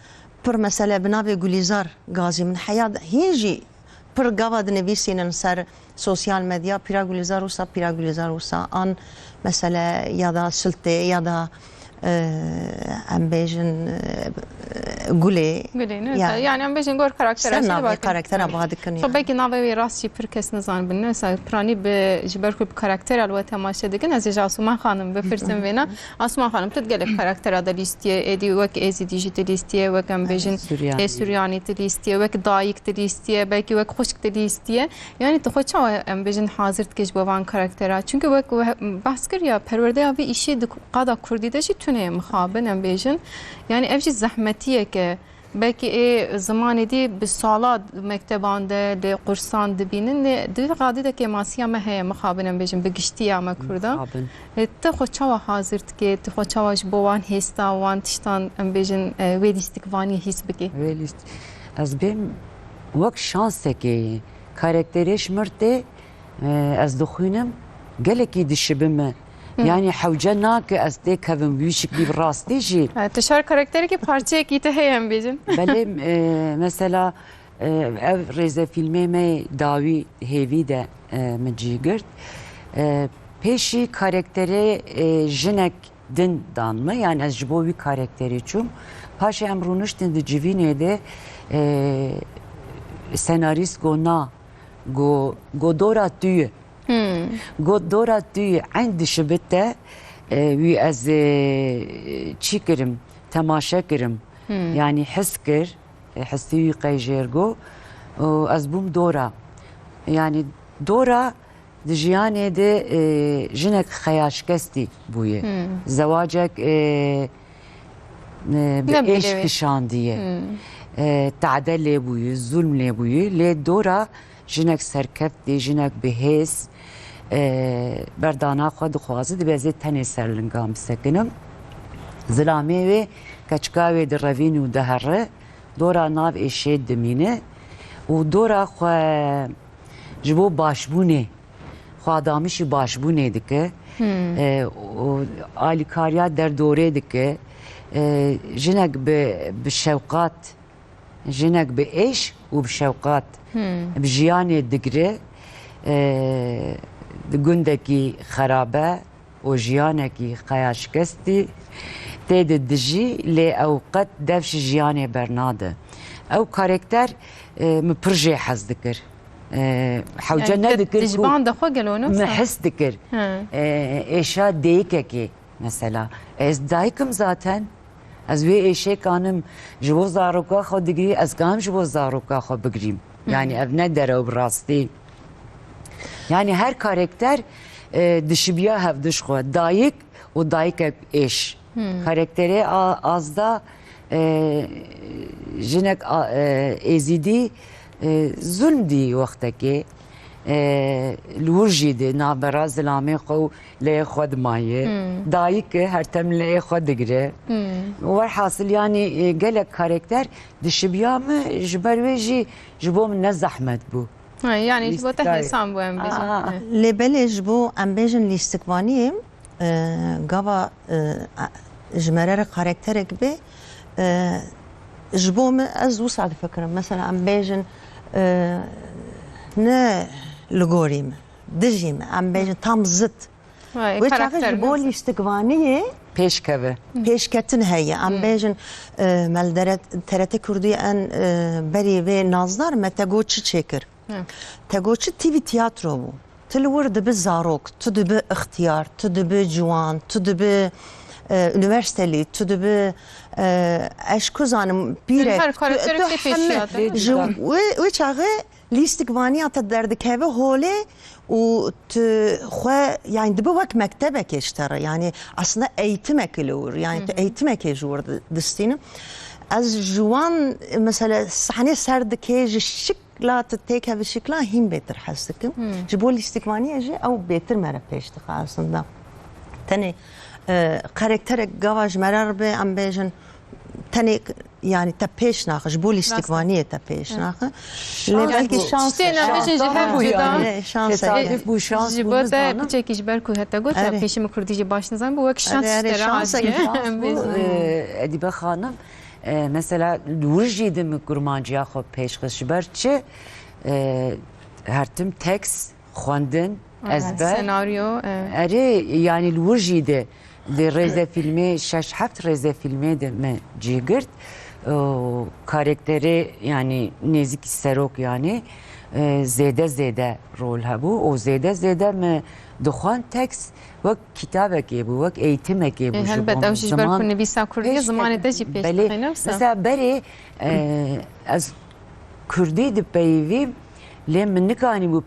pir mesele bi navê Gulîzar Gazî min heya hîn jî pir gava dinivîsînin ser sosyal medya, pîra Gulîzar wisa, pîra Gulîzar wisa, an mesele ya da Siltê ya da, e, em bêjin, e, Gulê. Gulê, ne? Ya. Yani em bêjin gor karaktera Ser jî navê dibakin. Karaktera ba dikin So yani. Belkî navê wê rast jî pir kes nizanibin. Ne? Mesela piranî bi, ji ber ku bi karaktera li we temaşe dikin, ez ê ji Asuman Xanim bipirsim vêna. Asuman Xanim, tu di gelek karaktera de lîstiye, êdî wek Êzîdî jî tu lîstiye, wek em bêjin Suryanî. Ê Suryanî tu lîstiye, wek dayik tu lîstiye, belkî wek xwişk tu lîstiye. Yani tu xwe çawa em bêjin hazir dike ji bo van karaktera? Çünkü wek we behs kir ya, perwerdeya vê îşê di qada kurdî de jî tune ye mixabin em bêjin. Yani ev jî zehmetiyek e. Belkî ê zimanê dî bi sala mekteban de, li qursan dibînin, lê di vê qadî de kêmasiya me heye, mixabin em bêjin, bi giştiya me kurda. Mixabin. E, tu xwe çawa hazir dikê? Tu xwe çawa ji bo wan hêsta, wan tiştan, em bêjin, e, wê lîstikvaniyê hîs bikî? Wê lîst-, ez bêm wek şansekê, karakterê ji mir tê, e, ez dixwînim gelekî dişibime. Hı. Yani hewce nake ez têkevim wî şiklî bi rastî jî. E, tu şer karakterekî parçeyekî te heye em bêjin. Belê, e, mesela, e, ev rêzefîlmê me dawî hêvî de, e, min cî girt. E, pêşî karakterê, e, jinek din dan min, yani ez ji bo wî karakterê çûm. Paşê em rûniştin di civînê de, e, senarîst got na, got, got dora tu ye. Hmm. Got dora tu ye, eyn dişibe te, e, wî ez, e, çî kirim, temaşe kirim. Hmm. Yani his kir, e, histê wî qey jêr got, û ez bûm dora. Yani dora di jiyanê de, e, jinek xeyaşkestî bûye. Hmm. Zewacek, e, e, bi Ne êş bilê wê. kişandiye. Hmm. E, tade lê bûye, zulm lê bûye. Lê dora jinek serkeftî, jinek bi hêz, E, berdana xwe dixwaze, dibe ez ê tenê ser lingan bisekinim. Zilamê wê, keçika wê direvîn û dihere, dora nav êşê dimîne û dora xwe ji bo başbûnê, xwe adamişî başbûnê dike. E, û alîkariya derdorê dike. E, jinek bi, bi şewqat, jinek bi êş û bi şewqat bi jiyanê digire, e, di gundekî xerabe û jiyanekî qeya şikestî tê de dijî, lê ew qet dev ji jiyanê bernade. Ew karekter, e, min pir jê hez dikir. E, hewce Yani nedikir ku dijban de xwe gelo ne min wisa? His dikir. He. E, êşa dêyikekê mesela. Ez dayik im zaten. Ez wê êşê kanim ji bo zaroka xwe digirî, ez kanim ji bo zaroka xwe bigirîm. Yani ev ne derew bi rastî. Yani her karekter, e, dişibiya hevdiş xwe. Dayik û dayikek êş. Karekterê a-, Azda, e, jinek a-, e, Êzîdî, e, zulm dî wextekê, e, li wir jî di navbera zilamê xwe û leyê xwe dimaye. Dayik e, her tem leyê xwe digire. Werhasil, yani, e, gelek karekter dişibiya min, ji ber wê jî ji bo min ne zehmet bû. Ha, yani ji bo te Lîstikayê. Hêsan bû, em bêjin. Aa. Ha. Lê belê ji bo, em bêjin, lîstikvaniyê, e, gava, e, a, ji me re re karekterek bê, e, ji bo min, ez wisa difikirim. Mesela em bêjin, e, ne li gorî min, dijî min, em bêjin tam zid. Vay, Wê çaxê karakter ji bo ne? Lîstikvaniyê Pêşkeve. Pêşketin heye. Em bêjin, e, me li dere-, T R T Kurdî en, e, berî vê nazdar me te got çi çêkir? Hı. Te got çi, tîvî tiyatro bû. Tu li wir dibi zarok, tu dibi ixtiyar, tu dibi ciwan, tu dibi, e, unîverstelî, tu dibi, e, ez ku zanim, pîrek, Her tu, karakterek tu tê heme pêşiya te. Ji wê, wê çaxê lîstikvaniya te derdikeve holê û tu xwe, yani, dibe wek mektebekê ji te re. Yani, aslında eğitimekî li wir. Yani, tu eğitimekê ji wir di-, distînin. Ez ji wan, mesela, sahnê ser dikê, ji şikla tu têkevî şikla hîn bêtir hez dikim. Ji bo lîstikvaniyê jî ew bêtir me re pêş dixe aslında. Tenê, e, karakterek gava ji me re re be, em bêjin, tenê, yani, te pêş naxe, ji bo lîstikvaniyê te pêş naxe. Lê belkî şans, Tiştê ne, şans bêjin ji hev bû cuda. Yani. Erê, şans Tesadüf bû, şans Ji bû, bo te nizanim. Piçekî ji ber ku heta got, Erê. Pêşî min kurdî jî baş nizan, bû wek şans Erê, erê, ji te re şans hatiye. Şans bû, e, Edîbe Xanim, e, mesela li wir jî di min kurmanciya xwe pêş xist. Ji ber çi? E, her tim tekst, xwendin, Aha, ezber. Senaryo, e. Erê, yani li wir jî de, di rêzefîlmê, şeş heft rêzefîlmê de me cî girt. Û karakterê, yani nêzîkî serok, yani, e, zêde zêde rol hebû û zêde zêde me dixwend tekst wek kitabekê bû, wek eğitimekê bû. E, ji helbet, bo ew min jî ji ber ziman ku nivîsa kurdî ye, pêş zimanê te jî pêş belê, dixîne wisa. Mesela berê, e, ez kurdî dipeyivîm, lê min nikanîbû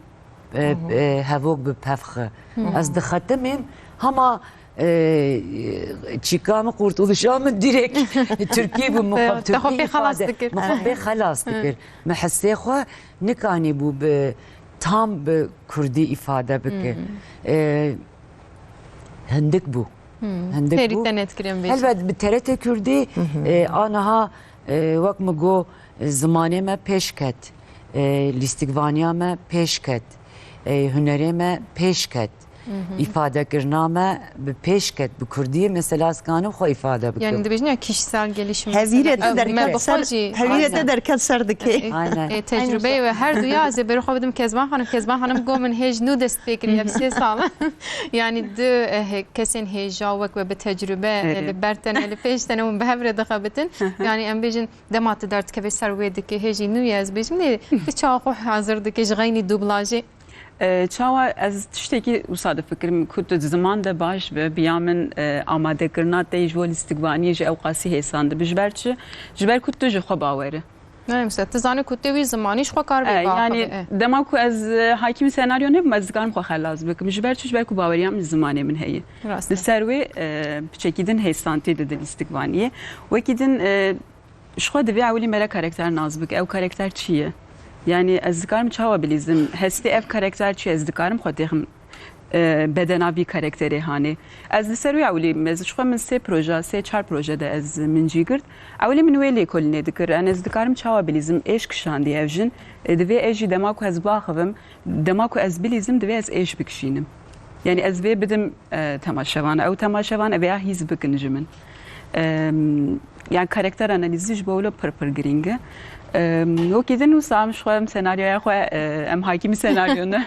e, e, hevok bi pevxi. Ez dixetimim, hema, e, çîka min, qurtulişa min direk Tirkî bû, min xwe Te, te xwe Tirkî pê xelas ifade, dikir. Min xwe pê xelas dikir. Min hissê xwe nikanî bû bi tam bi Kurdî ifade bike. E, hindik bû. Hindik Fêrî bû. Te nedikir em bêjin. Helbet bi T R T Kurdî, e, aniha, e, wek min got, zimanê me pêş ket, e, lîstikvaniya me pêş ket, e, hunerê me pêş ket, îfadekirina me bi pêş ket, bi Kurdî mesela ez kanim xwe îfade bikim. Yani dibêjin ya kişisel gelişim Hevîrê mesela, te ev derket me bi xwe ser, jî hevîrê te Aynen. derket ser dikê. E, Aynen. e, tecrübeyê we her duya ez ê berê xwe bidim Kezban Xanim. Kezban Xanim got min hêj nû dest pê kiriye bi sê sal. Yani du, e, he-, kesên hêja wek we bi tecrübe, e, Erê. li ber tene, li pêş tene hûn bi hev re dixebitin. Yani em bêjin dema tu derdikevê ser wê dikê, hêjî nû ye ez bêjim, lê tu çawa xwe hazir dikê ji xeynî dublajê? E, çawa ez tiştekî wisa difikirim ku tu di ziman de baş be, biya min, e, amadekirina te ji bo lîstikvaniyê ji ewqasî hêsan dibe. Ji ber çi? Ji ber ku tu ji xwe bawer î. Ne, mesela, tu zanî ku tu wî zimanî ji xwe kar E, bê yani, e. dema ku ez, e, hakîm senaryo nebim, ez dikarim xwe xelas bikim. Ji ber çi? Ji ber ku baweriya min ji zimanê min heye. Rast e. Li ser wê, e, piçekî din hêsantî dide lîstikvaniyê. Wekî din, e, ji xwe divê ewilî me re karakter nas bike. Ew karakter çi ye? Yani, ez dikarim çawa bilîzim? Hestê ev karakter çi ye? Ez dikarim xwe têxim e, bedena vî karakterê hanê. Ez li ser wê ewilî, ez ji xwe min sê proje, sê çar proje de ez min cî girt. Ewilî min wê lêkolînê dikir. Em ez dikarim çawa bilîzim êş kişandiye ev jin. E, divê ez jî dema ku ez biaxivim, dema ku ez bilîzim, divê ez êş bikişînim. Yani ez vê bidim, e, temaşevan. Ew temaşevan ev ê ya hîs bikin ji min. Em, yani karakter analizî ji bo wilo pir pir girîng e. Em, wekî din wisa em ji xwe em senaryoya xwe, e, em hakîmî senaryo ne.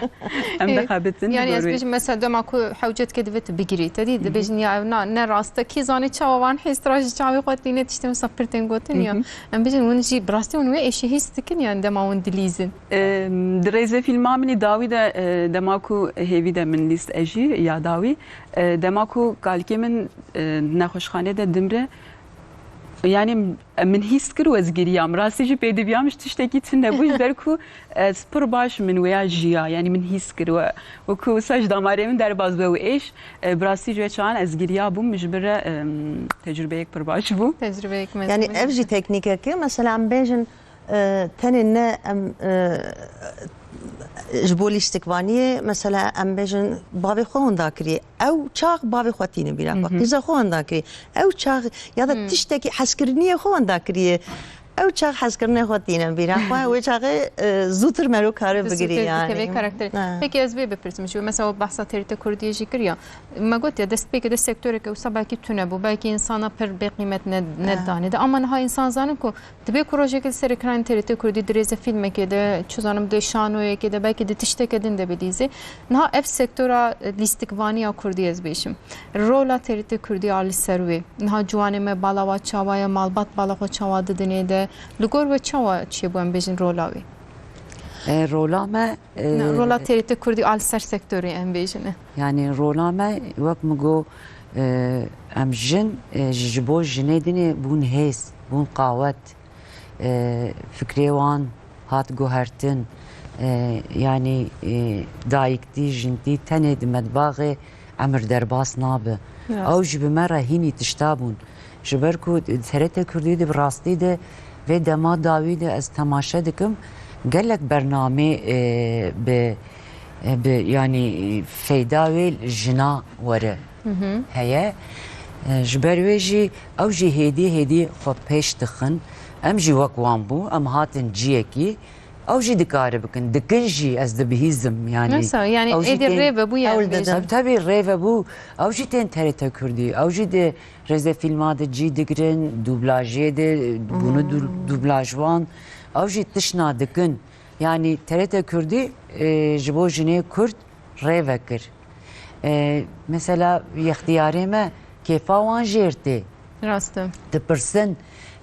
Em Ê, dixebitin. Yani ez bêjim mesela dema ku hewcet ke divê tu bigirî. Te dî dibêjin ya ev na, ne rast e. Kî zanî çawa van hêstra ji çavê xwe tîne tiştê wisa pir tên gotin ya. Em bêjin hûn jî bi rastî hûn wê êşî hîs dikin yani dema hûn dilîzin. Em, di rêzefîlma min î dawî de, e, dema ku hêvî de min lîst e jî ya dawî, e, dema ku kalikê min, e, nexweşxanê de dimre, yani, em, min hîs kir û ez giriyam. Rastî jî pêdiviyam ji tiştekî tune bû, ji ber ku ez pir baş min wêya jiya, yani, min hîs kir we, wekî wisa ji damarê min derbas be û êş, e, bi rastî ji wê çawan ez giriya bûm, min ji bin re, em, tecrubeyek pir baş bû. Tecrubeyek mezin Yani, bû. Ev jî teknîkek e, mesela, em bêjin, E, tenê ne em, e, ji bo lîstikvaniyê, mesela em bêjin bavê xwe winda kiriye. Ew çax bavê xwe tînin bîra xwe. Qîza xwe winda kiriye. Ew çax ya da tiştekî hezkiriniyê xwe winda kiriye. Ew çax hezkirinê xwe tînin bîra xwe. Wê çaxê, e, zûtir mero kare bigirî yani. Dikeve karakterê. Ha. Peki ez vê bipirsim ji we. Mesela o behsa T R T Kurdiyê jî kir ya. Me got ya destpêkê de sektoreke wisa belkî tune bû. Belkî insana pir bêqîmet ne, nedane de. Ama niha insan zanin ku Dibê ku rojekê li ser ekranên T R T Kurdî di rêzefîlmekê de, çi zanim di şanoyekê de, belkî di tişteke din de bidîzê. Niha ev sektora, e, lîstikvaniya Kurdî ez bêjim. Rola T R T Kurdî a li ser wê. Niha ciwanê me bala wa çawa ye, malbat bala xwe çawa didinê de. Li gor we çawa çêbû em bêjin rola wê? E, rola me, e, Na, rola T R T Kurdî a li ser sektorê em bêjin e. Yani rola me wek min got, e, em jin, e, ji bo jinê dinê bûn hêz, bûn qawet. E, fikrê wan hat guhertin. E, yanî, e, dayiktî, jintî tenê di medbaxê emir derbas nabe. Rast. Ew jî bi me re hînî tişta bûn. Ji ber ku T R T Kurdî de bi rastî de vê dema dawî de ez temaşe dikim, gelek bernamê, e, bi, e, bi, yanî, feyda wê jina were heye. E, ji ber wê jî ew jî hêdî hêdî xwe pêş dixin. Em jî wek wan bû, em hatin ciyekî. Ew jî dikare bikin, dikin jî, ez dibihîzim, yanî. Neyse, yani ew jî êdî tên rê vebû, yani, Hewl bêjin. Didin. Tabii, tabii, rê vebû. Ew jî tên T R T Kurdî, ew jî di rêzefîlma de cî digirin, dublajê de, bunu du-, dublaj wan. Ew jî tişna dikin. Yani T R T Kurdî, e, ji bo jinê Kurd rê vekir. E, mesela, yextiyarê me kêfa wan jêr tê. Rast e. Dipirsin,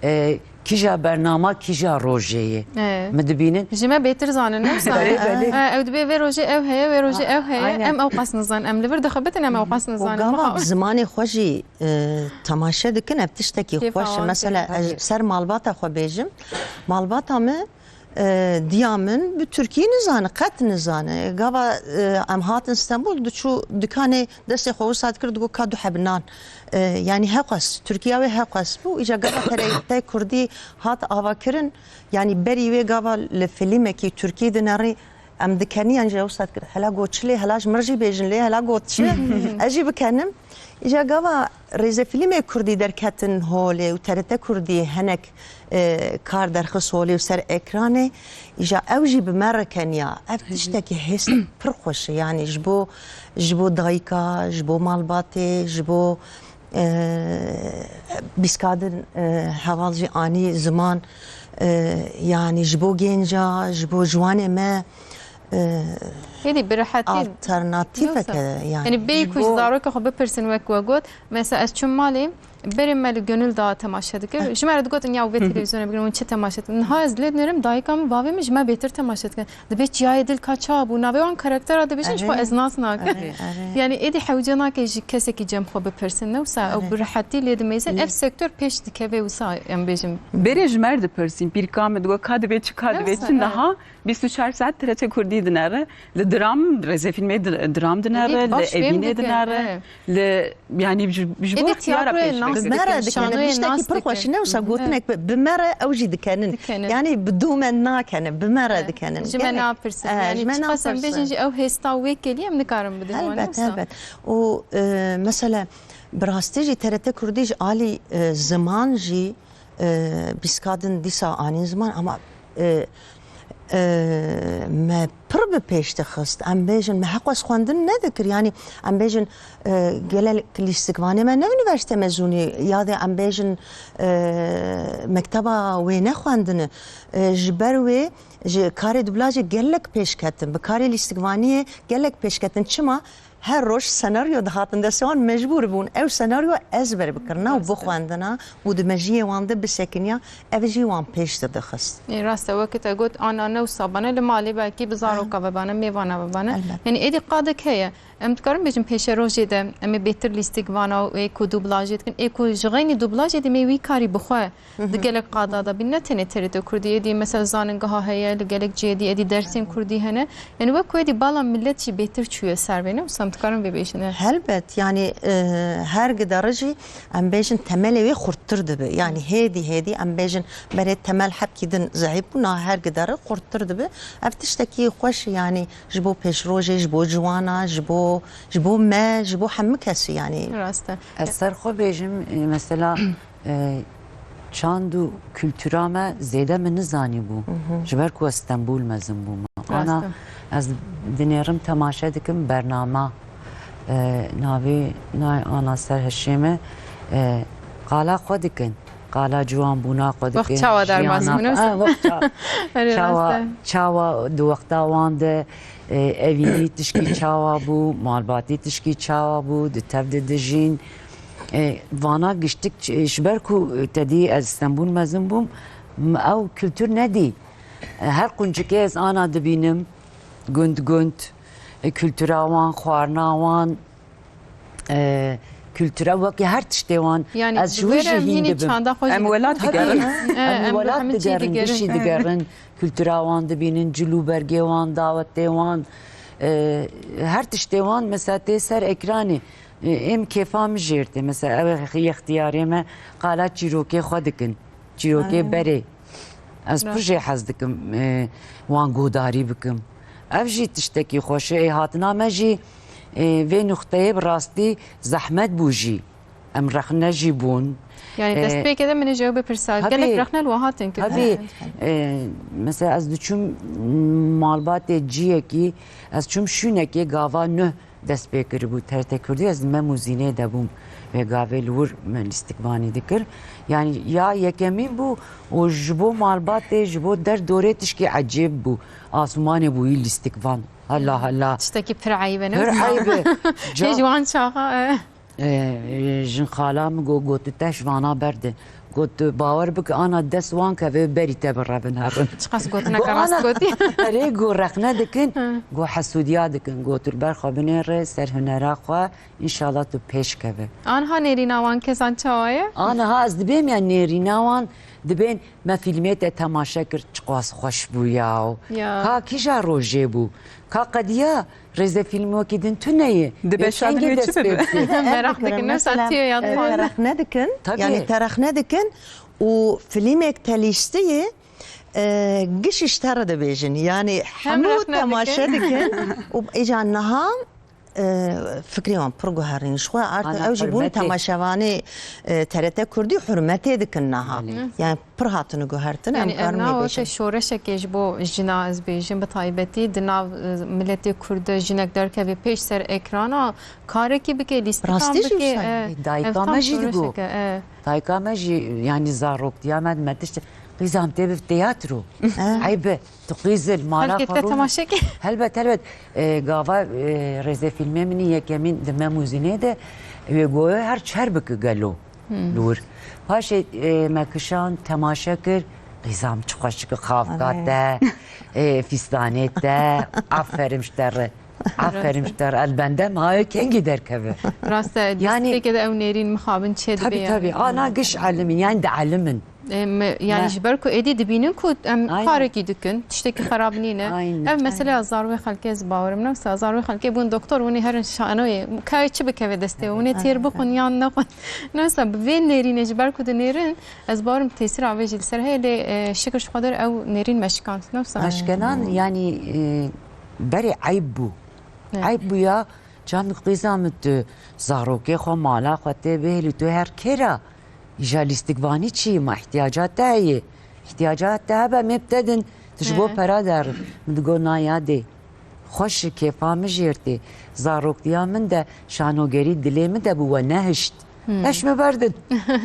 e, kîja bernama, kîja rojê ye. E. Mi dibînin? Ji me bêtir zanin, ne wisa? Belê, belê. E, ew dibê vê rojê ew heye, vê rojê ew heye. Aynen. Em ew qas nizanin. Em li vir dixebitin, em ew qas nizanin. Gava bi zimanê xwe jî, e, temaşe dikin, ev tiştekî xweş e. Kêfa wan tê. Mesela, ez ser malbata xwe bêjim. Malbata me E, diya min bi tirkî nizane, qet nizane. Gava, e, em hatin Stenbol, diçû dikanê destê xwe wisa dikir, digot ka du heb nan. E, yanî heqas, Tirkiya wê heqas bû. Îca gava T R T Kurdî hat avakirin, yanî berî wê gava li filmekî Tirkî dinerî, em dikeniyan jî wisa dikir. Hela got çi lê, hela ji mir jî bêjin lê, hela got çi, ez jî bikenim. Îja gava rêzefîlmê kurdî derketin holê û T R T Kurdî hinek, e, kar derxist holê û ser ekranê, îja ew jî bi me re keniya. Ev tiştekî hêst pir xweş e, yanî ji bo, ji bo dayika, ji bo malbatê, ji bo, e, bîskadin, e, heval jî anî ziman, e, yanî ji bo genca, ji bo ciwanê me, e, Êdî bi rehetî alternatîfeke, yanî. Yanî bêyî ku ji zarokê xwe bipirsin, wek we got, mesela ez çûm malê, berê me li Gönül Dağı temaşe dikir. Ji me re digotin, ya wê televîzyonê bigirin, hûn çi temaşe dikin? Niha ez lê dinerim, dayika min, bavê min ji me bêtir temaşe dikin. Dibê çiyayê dil ka çawa bû, navê wan karakteran dibêjin, ji xwe ez nas nakim. Erê, erê. Yanî êdî hewce nake ji kesekî cem xwe bipirsin, ne wisa ew bi rehetî lê dimeyzin. Ev sektor pêş dikeve wisa, em bêjin. Berê ji me re dipirsîn, pîrka min digot, ka dibê çi, ka dibê çi niha? Bîst û çar saet T R T Kurdî dinere. Li diram, rêzefîlmê di-, diram dinere, li evînê dinere, li, yanî ji, ji bo ixtiyara pêş ve. Bi me re dikenin. Şanoyê nas dikin. Tiştekî pir xweş, ne wisa gotinek bi, bi me re ew jî dikenin. Dikenin. Yani bi dû me nakenin, bi me re dikenin. Ji me napirsin. Gelek. Eh, yani ji me çiqas em bêjin jî ew hêsta wê kêlî em nikarin bidin wan, ne wisa? Helbet, helbet. Û, e, mesela bi rastî jî T R T Kurdî ji alî, e, ziman jî, e, pîska din dîsa anîn ziman ama, e, e, me pir bi pêş dixist. Em bêjin, me heqwes xwendin nedikir. Yanî em bêjin, e, gelek lîstikvanê me ne unîversîte mezûnî, ya dê em bêjin, e, mekteba wêne xwendine. E, ji ber wê ji karê dublajê gelek pêş ketin, bi karê lîstikvaniyê gelek pêş ketin. Çima? Her roj senaryo dihatin destê wan, mecbûr bûn ew senaryo ezber bikirina û bixwendina û di mejiyê wan de bisekiniya, ev jî wan pêş de dixist. Ê, rast e, weke te got, ana ne wisa bane, li malê belkî bi zaroka ve bane, mêvana ve bane. Elbet. Yanî êdî qadek heye. Em dikarin bêjin pêşerojê de em ê bêtir lîstikvana û ê ku dublajê dikin, ê ku ji xeynî dublajê dî me wî karî bixwe Di gelek qada de bî, ne tenê T R T Kurdî, êdî mesela Zaningeha heye, li gelek cihê dî êdî dersên Kurdî hene. Yanî wek ku êdî bala milet jî bêtir çûye ser vê, ne wisa em dikarin vê bêjin, e? Helbet, yanî, e, her gidare jî em bêjin temelê wê xurttir dibe. Yanî hêdî hêdî em bêjin berê temel hebkî din zehîf bû, niha her gidare xurttir dibe. Ev tiştekî xweş e, yanî ji bo pêşrojê, ji bo ciwana, ji bo, ji bo me, ji bo hemû kesî, yanî. Rast e. Ez ser xwe bêjim, e, mesela, e, çand û kultura me zêde min nizanîbû. Ji ber ku ez Stenbûl mezin bûme. Rast e. Ana ez dinêrim, temaşe dikim bernama, e, navê nay ana ser hişê me, e, qala xwe dikin. Qala ciwanbûna xwe dikin. Wext çawa derbas bûne? Ha, wext ça-, çawa, çawa di wexta wan de, e, evînî tişkî çawa bû, malbatî tişkî çawa bû, di tev de dijîn. E, vana giştik, e, ji ber ku te dî ez Stenbûl mezin bûm, m-, ew kultur nedî. E, her quncikê ez ana dibînim, gund gund, e, kultura wan, xwarina wan, e, kultura wekî her tiştê wan, yanî ez ji wî jî hîn dibim. Em welat digerin. Em welat digerin, gişî digerin. Kultura wan dibînin, cil û bergê wan, dawetê wan, e, her tiştê wan, mesela tê ser ekranê. E, êm kêfa min jêr tê. Mesela ew yextiyarê me qala çîrokê xwe dikin. Çîrokê berê. Ez pir jê hez dikim, e, wan guhdarî bikim. Ev jî tiştekî xweş e. Ê hatina me jî, e, vê nuxteyê bi rastî zehmet bû jî. Em rexne jî bûn. Yani, e, destpêkê de min ê ji ew bipirsa. Tabii. Gelek rexne li we hatin kirin. Tabii. E, mesela ez diçûm malbatê ciyekî, ez çûm şûnekê gava nuh dest pê kiribû T R T Kurdî, ez li Mem û Zînê de bûm. Vê gavê li wir me lîstikvanî dikir. Yani ya yekemîn bû û ji bo malbatê, ji bo derdorê tişkî ecêb bû. Asûmanê bûyî lîstikvan. Hela hela. Tiştekî pir eyb e, ne? Pir eyb e. Hêj wan çaxa, e. E, e, jin xala min got, got, tu te ji vana berde. Got, tu bawer bike, ana dest wan keve berî te birevin herin. Çiqas gotineke rast gotî. Erê, got, rexne dikin, got, hesûdiya dikin. Got, tu li ber xwe binêre, ser hunera xwe, înşallah tu pêş keve. Anha nêrîna wan kesan çawa ye? Anha ez dibêm ya nêrîna wan, dibên me fîlmê te temaşe kir, çiqas xweş bû ya. Ya. Ka kîja rojê bû? Ka qediya rêzefîlm wekî din tune ye. Dibe şadin wê çi bibe? Meraq dikin, mesela, te rexne dikin. Tabii. Yani te rexne dikin û filmek te lîstiyê, e, giş ji te re dibêjin. Yani hemû temaşe dikin û îca niha, e, fikrê wan pir guherîn. Ji xwe artık ew jî bûn temaşevanê, e, T R T Kurdî hurmetê dikin niha. Belê. Yani pir hatine guhertin, em karin wê bêjin. Şoreşekê ji bo jina, ez bêjim, bi taybetî di nav, e, miletê Kurd de jinek derkeve pêş ser ekrana, karekî bike, lîstikan bike. Rastî jî wisa ye. Dayika me jî digo. Dayika me jî, yani zaroktiya me dime tişt, qîzam tê bi teyatro. Eyb e. Tu qîzil, mala xwe rû. Helbet, helbet. E, gava, e, rêzefîlmê min î yekemîn di Mem û Zînê de, wê goye her çer bike gelo. Li wir. Paşê, e, me kişand, temaşe kir. Qîzam çi xweşik e, xavka te, e, fîstanê te. Aferin ji te re. Aferin ji te re. El bendem ha kengî derkeve. Rast e, yanî, destpêkê de ew nêrîn mixabin çê dibe. Tabii, tabii. Ana giş elimîn, yani dielimin. Em, yani Ne. ji ber ku êdî dibînin ku em Aynen. karekî dikin, tiştekî xerab nîne. Aynen. Ev meseleya zarokê xelkê ez bawerim ne wisa. Zarokê xelkê bûn doktor, hûn ê herin şanoyê. Kayê çi bikeve destê? Hûn ê têr bixwin yan nexwin? Ne wisa, bi vê nêrînê ji ber ku dinêrin, ez bawerim tesîra vê jî li ser heye lê, e, şikir ji Xwedê ew nêrîn meşikand. Ne wisa? Meşkenan, yani, e, berê eyb bû. Evet. Eyb bû ya, çand qîza min tu zarokê xwe mala xwe tê bihêlî, tu her kê ra îja lîstikvanî çi ma îhtiyaca te heye? Îhtiyaca te hebe, em ê bi te din, tu ji bo Evet. pera derin. Min digot na yadê. Xweş ji kêfa min jêr tê. Zaroktiya min de şanogerî dilê min de bû, we nehişt. Hmm. Eş me berdin.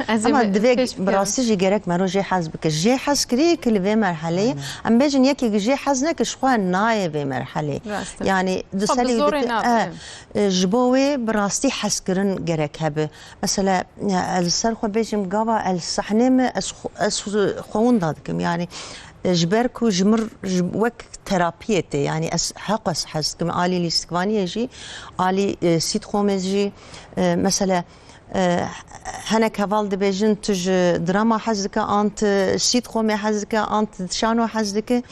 Ez ê Ama bi-, divê pêş bi bikevim. rastî jî gerek mero jê hez bike. Jê hez kirî ki li vê merheleyê. Aynen. Em bêjin yekî jê hez neke, ji xwe nayê vê merheleyê. Rast e. Yani, di Xwe bi serî zorê dike, nabe. e, e, ji bo wê bi rastî hezkirin gerek hebe. Mesela, e, ez li ser xwe bêjim, gava ez li sahnê me, ez xwe, ez xwe winda dikim. Yani, e, ji ber ku ji mir, ji, wek terapiyê tê. Yani, ez heq ez hez dikim. Alî lîstikvaniyê jî, alî, e, sîtxomê jî, e, mesela, E, hinek heval dibêjin, tu ji drama hez dike, an tu sîtxomê hez dike, an tu şano hez dike.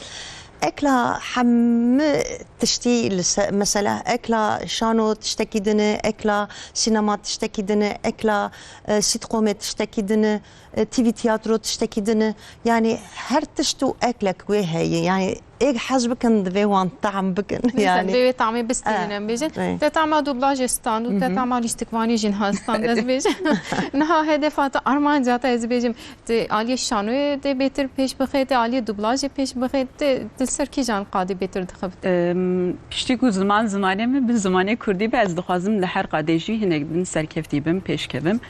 Ekla hemû tiştî li se-, mesela, ekla şano tiştekî din e, ekla sînema tiştekî din e, ekla, e, sîtxomê tiştekî din e, e, T V tiyatro tiştekî din e. Yani her tişt û eklek wê heye. Yani Êk hez bikin, divê wan tam bikin. Neyse, yani. Divê wê tamê bistînin, Eh, em bêjin. Eh. Te tama dublajê stand û te Mhm. tama lîstikvanî jî niha stand, ez bêjim. Niha hedefa te, armanca te, ez bêjim, te aliyê şanoyê de bêtir pêş bixê, te aliyê dublajê pêş bixê, te, te ser kîjan qadê bêtir dixebite? Em, piştî ku ziman zimanê min bi zimanê kurdî be, ez dixwazim li her qadê jî hinek din serkeftî bim, pêş kevim.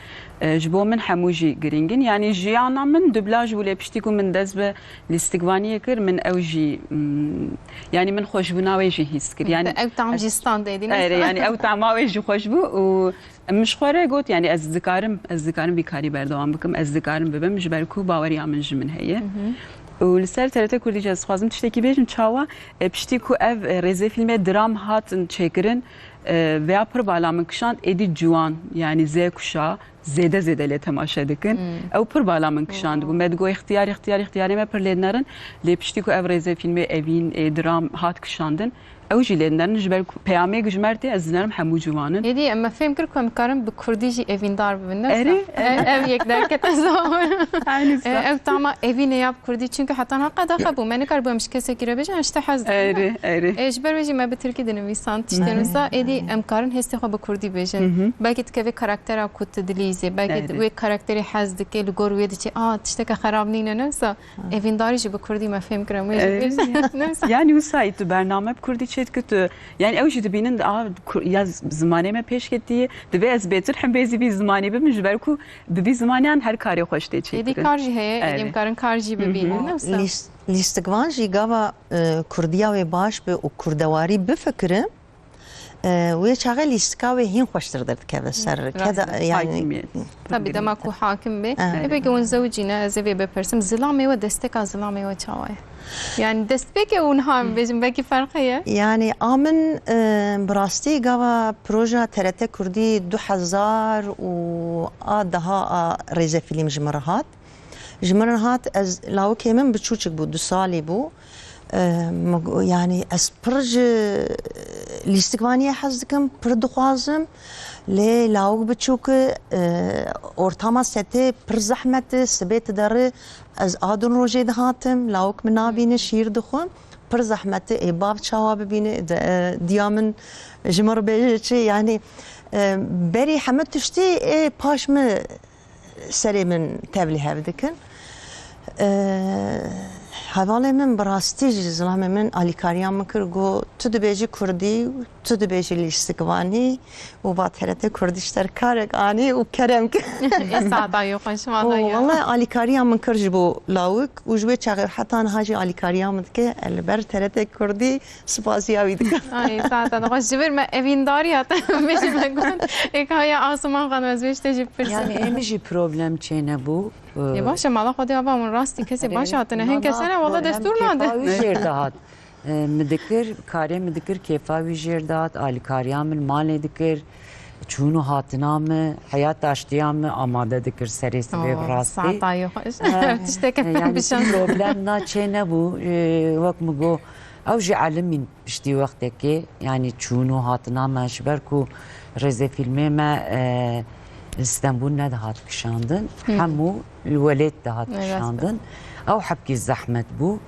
E, ji bo min hemû jî girîng in. Yanî jiyana min dublaj bû, lê piştî ku min dest bi lîstikvaniyê kir, min ew jî, mm, yanî min xweşbûna wê jî hîs kir. Yanî Ew tam jî standê dî, ne? Erê, yanî ew tama wê jî xweş bû û min ji xwe re got, yanî ez dikarim, ez dikarim vî karî berdewam bikim, ez dikarim bibim, ji ber ku baweriya min ji min heye. Hı hı. Û li ser T R T Kurdî jî ez dixwazim tiştekî bêjim, çawa, e, piştî ku ev, e, rêzefîlmê dram hatin çêkirin, e, vêya pir bala min kişand, êdî ciwan, yanî Z kuşa, zêde zêde lê temaşe dikin. Hmm. Ew pir bala min kişandibû. Hmm. Me digot, "Extiyar, extiyar, extiyarê me pir lê dinerin." Lê piştî ku ev rêzefîlmê evîn, ê, dram hat kişandin, ew jî lê dinerin. Ji ber ku peyamê ji me re tê, ez dinerim hemû ciwan in. Êdî em, me fêm kir ku em karin bi kurdî jî evîndar bibin, ne wisa? Erê, erê. Ev, ev yek derkete ziman. Aynı E, wisa. Ev tama evînê ya bi kurdî, çunku heta niha qedaxe bû. Me nikaribû em ji kesekî re bêjin, em ji te hez dikin, ne? Erê, erê. E, ji ber wê jî me bi tirkî dinivîsan tiştên Erê. wisa, êdî em karin hêstê xwe bi kurdî bêjin. Hı hı. Belkî dikeve karaktera ku tu dilîzê, belkî Erê. wê karakterê hez dike, li gor wê diçe, "A, tişteke xerab nîne," ne wisa. Ha. Evîndarî jî bi kurdî me fêm kir, em wê jî Erê. bêjin, ne wisa. Yani wisa tu bername bi kurdî çêdike tu, yani ew jî dibînin, "A, kur-, ya z-, zimanê me pêş ketiye, divê ez bêtir hembêzî vî zimanî bim, ji ber ku bi vî zimaniyan her karê xweş tê çêkirin." Êdî kar jî heye, Erê. êdî em karin kar jî Hı hı. bibînin, ne wisa. Lîs-, lîstikvan jî gava, e, kurdiya wê baş be û kurdewarî bifikire, e, wê çaxê lîstika wê hîn xweştir derdikeve ser. Rast Keda, e. yani, Hakimiyet. Tabii, dema ku hakim be. Evet. E, peki hûn zewicî ne, ez ê vê bipirsim. Zilamê we, desteka zilamê we çawa ye? Yani destpêkê û niha em bêjin, belkî ferq heye? Yani a min, e, bi rastî gava proja T R T Kurdî du hezar û a daha a rêzefîlm ji min re hat. Ji min re hat, ez lawikê min biçûçik bû, du salî bû. E, min go-, yani ez pir ji lîstikvaniyê hez dikim, pir dixwazim. Lê lawik biçûk e, e, ortama setê pir zehmet e, sibê tu derê, ez a din rojê dihatim, lawik min nabîne, şîr dixwim. Pir zehmet e, ê bav çawa bibîne, de, e, diya min ji min re bêje çi, yani, e, berî heme tiştî ê paş min serê min tevlî hev dikin. Eee, hevalê min bi rastî jî zilamê min alîkariya min kir, got, "Tu dibêjî kurdî, tu dibêjî lîstikvanî û va T R T Kurdî ji te re karek anî û kerem kir." Ê saeta yo xweş, Û wala ya. Wallahî alîkariya min kir ji bo lawik û ji wê çaxê heta niha jî alîkariya min dike. Ez li ber T R T Kurdî Spasiya wî dikim. Ay, saeta dixwe ji vir me evîndariya te bêje me got. Êka ya Asuman Xanim, ez vê ji te jî bipirsim. Yani em jî problem çênebû. Ê, baş e, mala Xwedê ava hûn rastî kesê baş hatine. Hin kese ne, wala destûr nadin. Kêfa wî jêr dihat. E, min dikir, karê min dikir, kêfa wî jêr dihat, alîkariya min malê dikir. çûn û hatina min, heyat aştiya min amade dikir serê sibê bi rastî. Saeta yê xweş. Eh, tiştekî yani bişan. Problem na çê nebû. Eh, wek min got, ew jî elimîn piştî wextekê, yani çûn û hatina me, ji ber ku rêzefîlmê me, eh, li Stenbûl nedihat kişandin. Hı. Hemû li welêt dihat kişandin. Ew hebkî zehmet bû.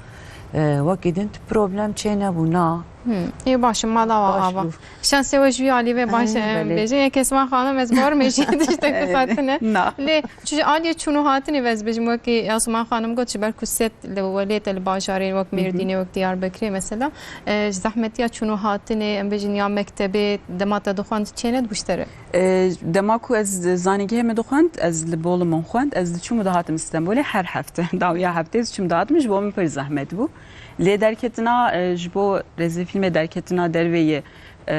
Eh, wekî din tu problem çê nebû, na. Hmm. Ê baş e, mala we ava. Şansê we ji wî alî ve baş e, em bêjin. Yek Esma Xanim, ez bawer me jî tiştek dixwatine. Na. Lê çi ji aliyê çûn û hatinê ve ez bêjim, wekî Esma Xanim got, ji ber ku set li welêt e, li bajarê, wek Mêrdînê, wek Diyarbekirê mesela, e, ji zehmetiya çûn û hatinê, em bêjin ya mektebê, dema te dixwend çê nedibû ji te re? E, dema ku ez zanîngehê me dixwend, ez li Bolu min xwend, ez diçûm û dihatim Stenbolê her hefte. Dawiya heftê diçûm dihatim, ji bo min pir zehmet bû. Lê derketina, e, ji bo rêzefîlmê derketina derveyê, e,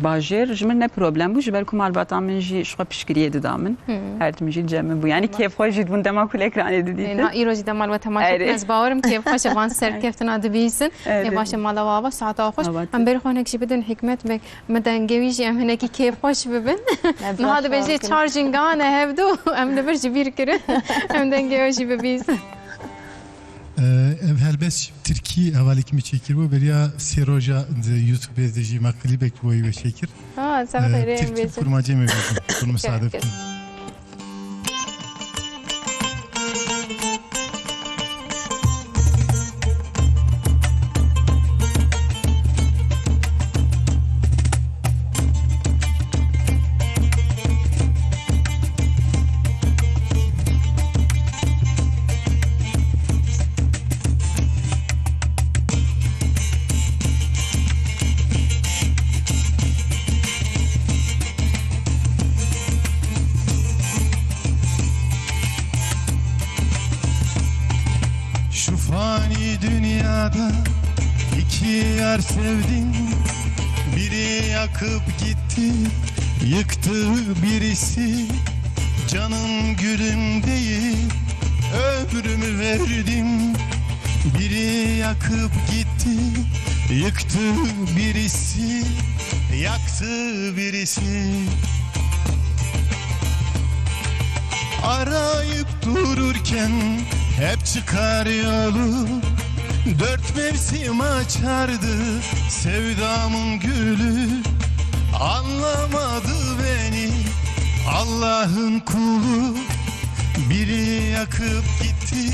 bajêr ji min ne problem bû, ji ber ku malbata min jî ji xwe piştgiriyê dida min. Hı. Her tim jî cem min bû. Yani kêfxweş jî dibûn dema ku li ekranê didîtin. Ê, na, îro jî dema li we temaşe bikin, ez bawerim kêfxweş e, van serkeftina dibîsin. Ê, baş e, mala we ava, saeta we xweş. Em berê xwe hinek jî bidin Hikmet Beg, me dengê wî jî em hinekî kêfxweş bibin. Niha dibêje çar jingan e hevdu, em li vir ji bîr kirin. Em dengê we jî bibîsin. Ee, ev helbest tirkî hevalekî min çêkiribû. Beriya sê roja di YouTubeê de jî me klîbek bo wê çêkir. Ha, sen Ee, xêrê tirkî bêjin. Kurmancê me bêjin. Kur misadef kin. Şu fani dünyada iki yar sevdim, biri yakıp gitti, yıktı birisi. Canım gülüm deyip ömrümü verdim, biri yakıp gitti, yıktı birisi, yaktı birisi. Arayıp dururken hep çıkar yolu, dört mevsim açardı sevdamın gülü. Anlamadı beni Allah'ın kulu, biri yakıp gitti,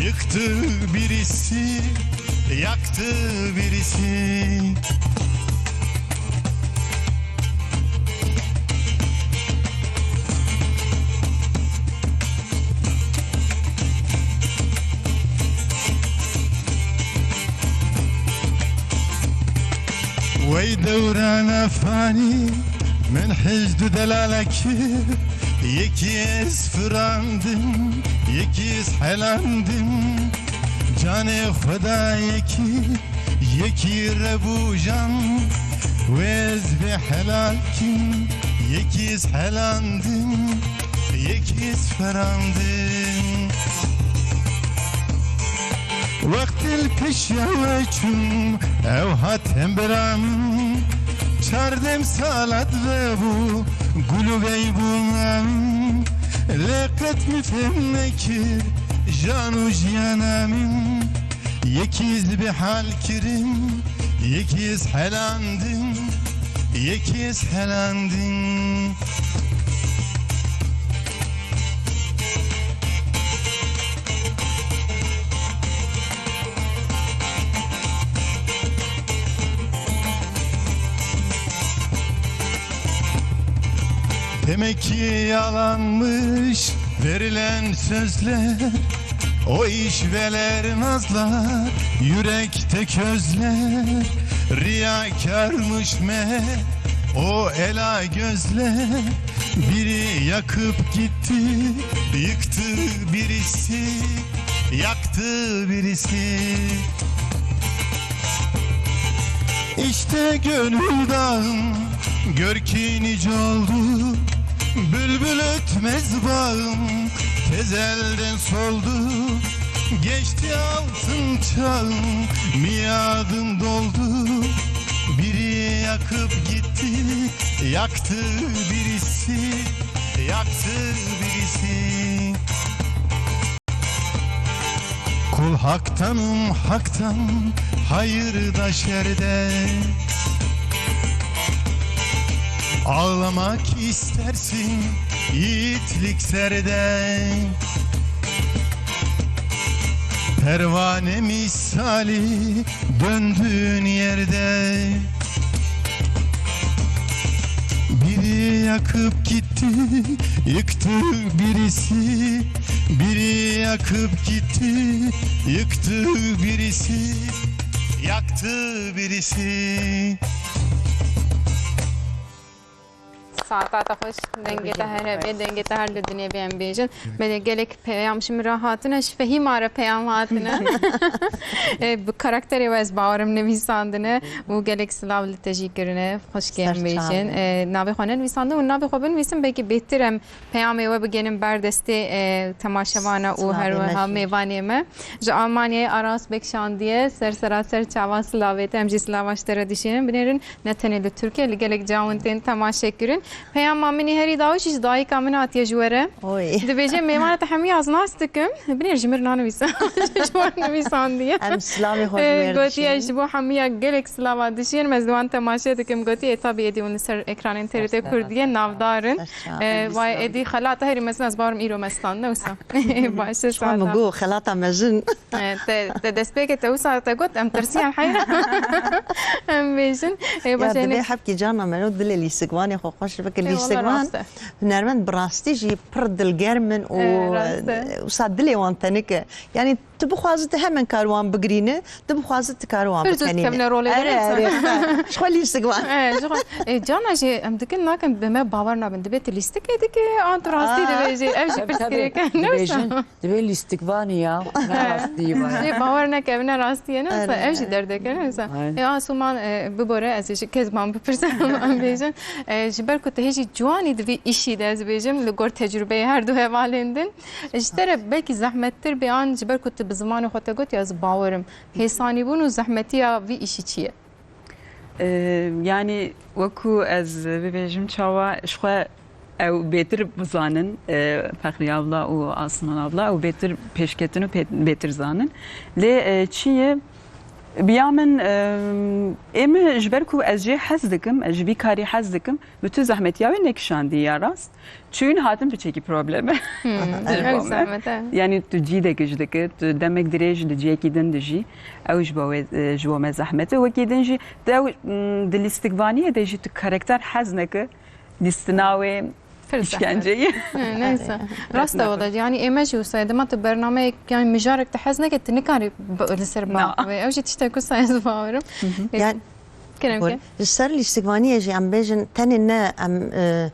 yıktı birisi, yaktı birisi. Wey dewrana fanî, min hicd û delalekî, yekî ez firandim, yekî ez helandim, canê xwe da yekî, yekî rebûjan, wê ez bê helal kim, yekî ez helandim, yekî ez firandim. Wextê li pêşiya we çûm, ew hat hembera min. Çardem salat vebû, gul û bey bû min. Lê qet min fêm nekir, jan û jiyana min. Yekî ez bi hal kirim, yekî ez helandim, yekî ez helandim. Demek ki yalanmış verilen sözler, o işveler, nazlar, yürekte közler, riyakarmış meğer o ela gözler. Biri yakıp gitti, yıktı birisi, yaktı birisi. İşte gönül dağım, gör ki nice oldu. Bülbül ötmez bağım, tezelden soldu. Geçti altın çağım, miadım doldu. Biri Yakıp gitti, yaktı birisi, yaktı birisi. Kul haktanım haktan, hayır da şerde. Ağlamak istersin yiğitlik serde. Pervane misali döndüğün yerde. Biri yakıp gitti, yıktı birisi. Biri yakıp gitti, yıktı birisi. Yaktı birisi. Saeta te xweş, dengê te her hebe, dengê te her li dinê bê em bêjin. Me de gelek peyam ji min re hatine, ji Fehîma re peyam hatine. E, bi karakterê we ez bawerim nivîsandine û gelek silav li te jî kirine. Xweşkê em bêjin. E, navê xwe nenivîsandin û navê xwe binivîsin, belkî bêtir em peyamê we bigênin ber destê, e, temaşevana û her wiha mêvanê me. Ji Almanyayê Aras Bek şandiye, ser sera ser çava silavê te, em jî silava ji te re dişînin. Binêrin. Ne tenê li Tirkiye, li gelek cihawin tên temaşe kirin. Peyama min ê herî dawî jî ji dayika min hatiye ji we re. Oy. Dibêje, mêvana te hemûya ez nas dikim. Binêr ji mir nanivîse. Ji wan nivîsandiye. Em silavê xwe ji Ee, wê re gotiye, dişînin. Ji bo hemûya gelek silava dişînim. Ez li wan temaşe dikim. Gotiye, tabî êdî hûn li ser ekranên T R T Kurdiye navdar in. Ee, vay êdî xelata herî mezin ez bawerim îro me standine wisa. Baş e, Çima min saeta. Got, xelata mezin. E, te, te destpêkê te wisa te got, em tirsiyan heyra. Em bêjin. E, Ya, baş e, divê ne- hepkî cana mero dilê lîstikvanê xwe xweş bike. E, wala Lîstikvan rast e. Hunermend bi rastî jî pir dilgerm in û, E, rast e. E, wisa dilê wan tenik e. Yani tu bixwazi tu hemen kar wan bigirîne, tu bixwazi tu kar wan Pir zû bikenîne. Dikevine rolê de Erê, ne? Erê, ji xwe lîstikvan. E, ji xwe. E, cana jî em dikin nakin bi me bawer nabin. Dibê tu lîstikê dike, an tu rastî Aa. Dibêjî. Ev jî Tabii, pirsgirêk tabii. E, ne wisa? Dibêjin, Dibê lîstikvanî ya, ne rastî var. Jê bawer neke, ev ne rastî ye, ne wisa? Ev jî derdeke, ne wisa? Aynen. E, Asuman, e, bibore, ez ê ji Kezban bipirsim, em bêjin. E, ji ber ku tu hê jî ciwanî di vî îşî de, ez bêjim, li gor tecrûbeyê her du hevalên din. Ji te re belkî zehmettir bê an ji ber ku tu bi zimanê xwe te got ya, ez bawerim. Hêsanîbûn û zehmetiya vî îşî çi ye? E, yani wekî ez bibêjim çawa ji xwe ew bêtir bizanin, e, Fexriye abla û Asman abla ew bêtir pêşketin û pê-, bêtir zanin. Lê, e, çi ye? Biya min, e, ê min ji ber ku ez jê hez dikim, ez ji vî karî hez dikim, bi tu zehmetiya wê nekişandiye ya rast. Çûyîn hatin piçekî problem e. Hmm, Ji bo ew me. Zehmet e. Yani tu cî de giş dike, tu demek dirêj li ciyekî din dijî. Ew ji bo wê, e, ji bo me zehmet e. Wekî din jî tu ew, mm, di lîstikvaniyê de jî tu karakter hez neke, lîstina wê Pir zehmet. Îşkenceyê. Hı, neyse. Rast e wele. Yani ê me jî wisa ye. Dema tu bernameyek, yani mijarek tu hez neke, tu nikarî b-, li ser Na. Bavê. Ew jî tiştek wisa ez bawerim. Hı hı. E, Yani, kerem ke. Li ser lîstikvaniyê jî em bêjin, tenê ne em, e,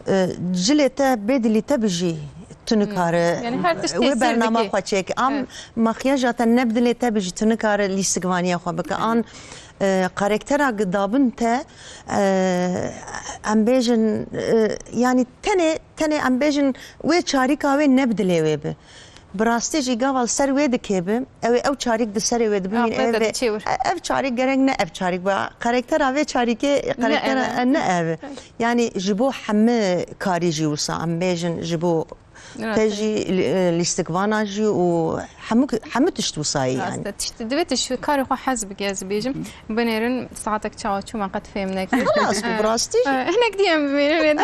e, cilê te bê dilî te bijî, tu nikare Yani her tişt wê tesîr bernama dike. Xwe çêke. Am Evet. Makyaja te ne bi dilê te bijî, tu nikare lîstikvaniya xwe bike. An, e, karaktera gi dabin te, e, em bêjin, e, yani tenê, tenê em bêjin wê çarîka wê ne bi dilê wê bi. Bi rastî jî gava li ser wê dikê bi, ew ê ew çarîk di serê wê dibînin, Aqibet ev de ê, diçê wir. E, ev çarîk gerek ne ev çarîk ba. Karaktera vê çarîkê, Ne karaktera ev e. E, ne ev. Yani ji bo hemî karî jî wisa, em bêjin ji bo Rast te e. Jî, li-, e, lîstikvana jî û hemû, hemû tişt wisa ye yani. Rast e. Tişt, divê tu ji karê xwe hez bike, ez bêjim. Binêrin saetek çawa çû me qet fêm nekir. Xilas bû, bi rastî jî. E, hinek dî em bimînin.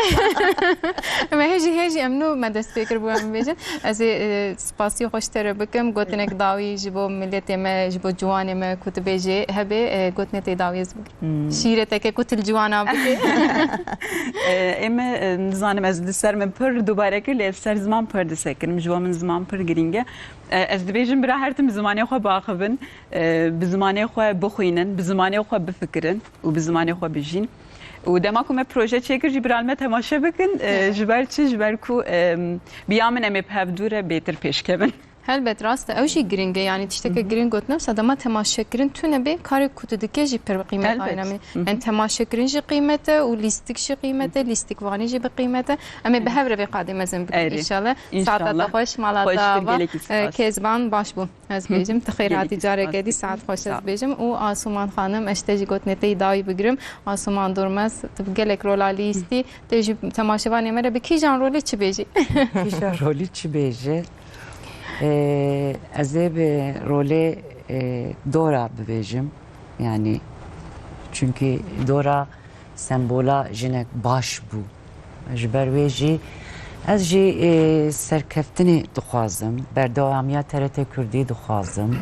Em hê jî, hê jî em nû me dest pê kir bû em bêjin. Ez ê, e, spasî xwe ji te re bikim. Gotinek dawî ji bo miletê me, ji bo ciwanê me ku tu bêjê hebe, e, gotinê tê dawî ez bikim. Hmm. Şîreteke ku tu li ciwana bike. E, ê me, e, nizanim ez li ser min pir dubare kir, lê ez ser ziman pir disekirim. Ji bo min ziman pir girîng e. E, ez dibêjim bira her tim bi zimanê xwe biaxivin. E, bi zimanê xwe bixwînin, bi zimanê xwe bifikirin û bi zimanê xwe bijîn. Û dema ku me proje çêkir jî bira li me temaşe bikin, e, Evet. Ji ber çi? Ji ber ku, e, biya min em ê bi hev dû re bêtir pêş kevin. Helbet rast e, ew jî giring e, yanî tişteke Hı hı. giring gotin, wisa dema temaşekirin tune bê, karê ku tu dikê jî pir qîmet Elbet. ayna min. Hı hı. Yani temaşekirin jî qîmet e û lîstik jî qîmet e, lîstikvanî jî bi qîmet e. Em ê bi Evet. hev re vê qadê mezin bikin Erê. inşallah. Saeta te İnşallah. xweş, mala Xweş te tir, ava. gelekî E, spas. Kezban baş bû. Ez bêjim, tu xêr Gelekî hatî spas carekê dî, bikin. saet xweş Sağ ez ol. bêjim. Û Asuman Xanim, ez ji te jî gotinê te yî dawî bigirim. Asuman Durmez, tu bi gelek rola lîstî. Tê ji temaşevanê me re bi kîjan rolê çi bêjî? Kîjan rolî çi bêje? Ee, ez ê bi rolê, e, Dora bibêjim. Yani, çünkü Dora sembola jinek baş bû. Ji ber wê jî ez jî, e, serkeftinê dixwazim, berdewamiya T R T Kurdî dixwazim.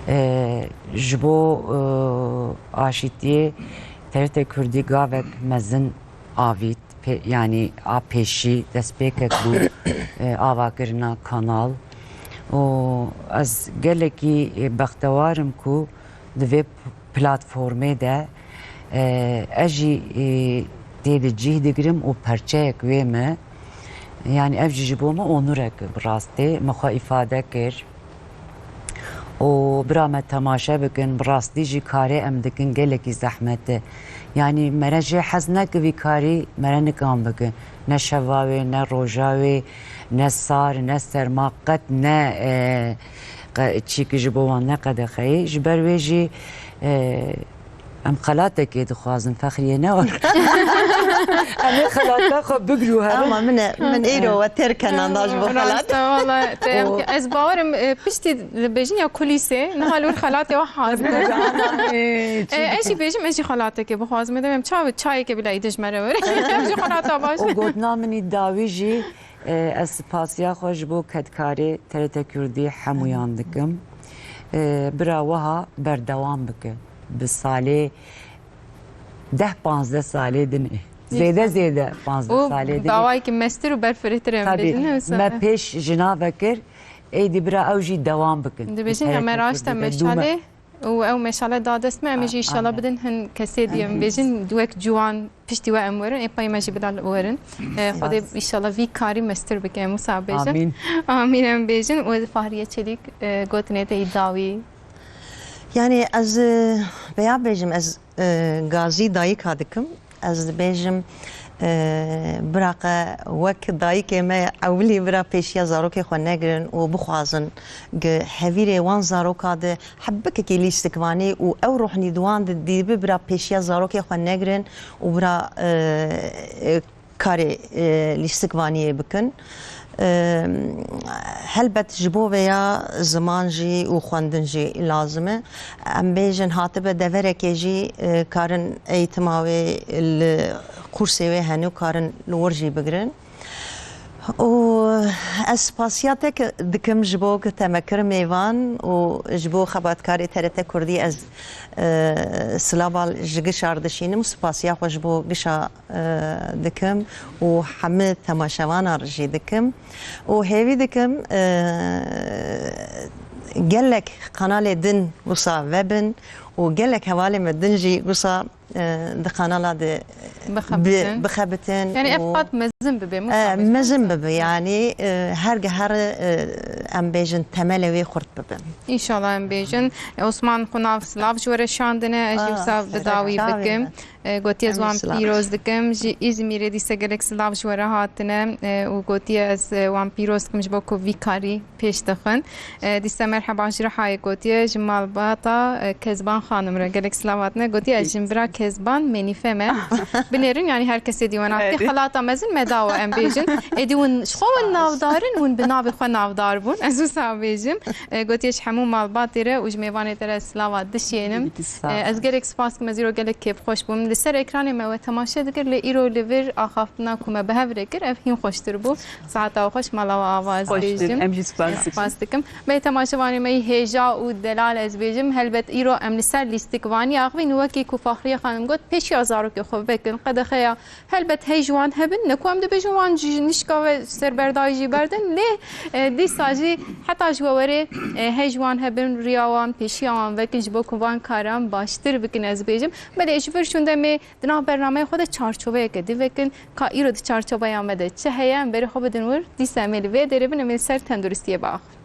E, ji bo, e, aşîtiyê T R T Kurdî gavek mezin avît. Pê-, yanî a pêşî destpêkek bû, e, avakirina kanal. Û ez gelekî, e, bextewar im ku di vê p-, platformê de, e, ez jî, e, tê de cih digirim û perçeyek wê me. Yanî ev jî ji bo me onurek bi rastî. Me xwe îfade kir. Û bira me temaşe bikin, bi rastî jî karê em dikin gelekî zehmet e. Yanî mere jê hez neke vî karî mere nikan bikin. Ne şeva wê, ne roja wê, ne sar, ne serma, qet ne, e, qe-, çîkî ji bo wan ne qedexeyê. Ji ber wê jî, e, Em xelatekê dixwazin, Fexriye, ne were. Em ê xelata xwe bigir û herin. Ama min e, min êro we têr kenan da ji bo xelat. Rast e, wala, te em O- ke-, ez bawerim, e, piştî dibêjin ya kulîsê, niha li wir xelatê we hazir e. Ee, E, çi ez jî bêjim, ez jî xelatekê bixwazim, em çav-, çayekê bila îdî ji me re were. Em jî xelata baş. O gotina min î dawî jî, e, ez spasiya xwe ji bo kedkarê T R T Kurdî hemûyan dikim. E, bira wiha berdewam bike. Bi salê deh panzdeh salê din ê. Zêde zêde panzdeh salê din ê. Û dawayekî mestir û berfirehtir em Tabii, bêjin, ne wisa? Me pêş jina vekir, êdî bira ew jî dewam bikin. Dibêjin ya me raşte meşalê û ew meşale da dest me, em ê jî inşallah bidin hin kesê dî, em bêjin wek ciwan piştî we em werin, ê payê me jî bila werin. E, Xwedê inşallah vî karî mestir bike, em wisa bêjin. Amîn. Amîn em bêjin. Û Fahriye Çelîk, e, gotinê te î dawî. Yani ez, e, veya bêjim, ez, e, gazî dayika dikim. Ez dibêjim, e, bira qe wek dayikê me ewilî bira pêşiya zarokê xwe negirin û bixwazin gi hevîrê wan zaroka de hebikekî lîstikvanî û ew ruhnî di wan de dîbe bira pêşiya zarokê xwe negirin û bira, e, e, karê, e, lîstikvaniyê bikin. E, helbet ji bo vêya ziman jî û xwendin jî lazim e. Em bêjin hatibe deverekê jî, e, karin eğitima wê li kursê wê hene û karin li wir jî bigirin. Û ez spasiya te ke-, dikim ji bo ku te me kir mêvan û ji bo xebatkarê T R T Kurdî ez, e, silava ji gişa re dişînim û spasiya xwe ji bo gişa, e, dikim û hemî temaşevanan re jî dikim û hêvî dikim, e, gelek kanalê din wisa vebin û gelek hevalê me din jî wisa, e, di kanala de Bixebitin. bi-, bixebitin Yani ev û, qat mezin bibe, e, Musa Bey. mezin bibe. Yani, e, her ge her, e, em bêjin temelê wê xurt bibe. Înşallah em bêjin. E, Osman Xunav silav ji we re şandine, ez jî Ah, wisa bi dawî çav bikim. E, gotiye ez Em wan silav. pîroz dikim. Ji Îzmîrê dîse gelek silav ji we re hatine, e, û gotiye ez, e, wan pîroz dikim ji bo ku vî karî pêş dixin. E, dîse merheba ji Rihayê gotiye, ji malbata, e, Kezban Xanim re gelek silav hatine. Gotiye ez jin bira Kezban Menîfe me binêrin, yani her kesê dî we navkî. Erê. Xelata mezin me dawe em bêjin. Êdî hûn ji xwe hûn navdar in, hûn bi navê xwe navdar bûn. Ez wisa bêjim. E, gotiye ji hemû malbatê re û ji mêvanê te re silava dişênim. Gelekî spas. E, ez gelek spas kim, ez îro gelek kêfxweş bûm. Li ser ekranê me we temaşe dikir, lê îro li vir axaftina ku me bi hev re kir, ev hîn xweştir bû. Saeta we xweş, mala we ava, ez Xweştir, bêjim. Em jî spas dikin. Spas dikim. Me temaşevanê me yî hêja û delal ez bêjim. Helbet îro em li ser lîstikvanî axivîn û wekî ku Fahriye Xanim got, pêşiya zarokê xwe vekin. Qedexeya helbet hey ji wan hebin. Ne ku em dibêjin wan ji nişka ve serberdayî jî berdin. Lê, e, dîsa jî heta ji we werê, e, hey ji wan hebin, riya wan, pêşiya wan vekin ji bo ku van karan baştir bikin ez bêjim. Belê ji vir şûnde me Di nav bernameyê xwe de çarçoveyeke dî vekin, ka îro di çarçoveya me de çi heye, em berê xwe bidin wir, dîsa em ê li vê derê bin, em ê li ser tenduristiyê biaxivin.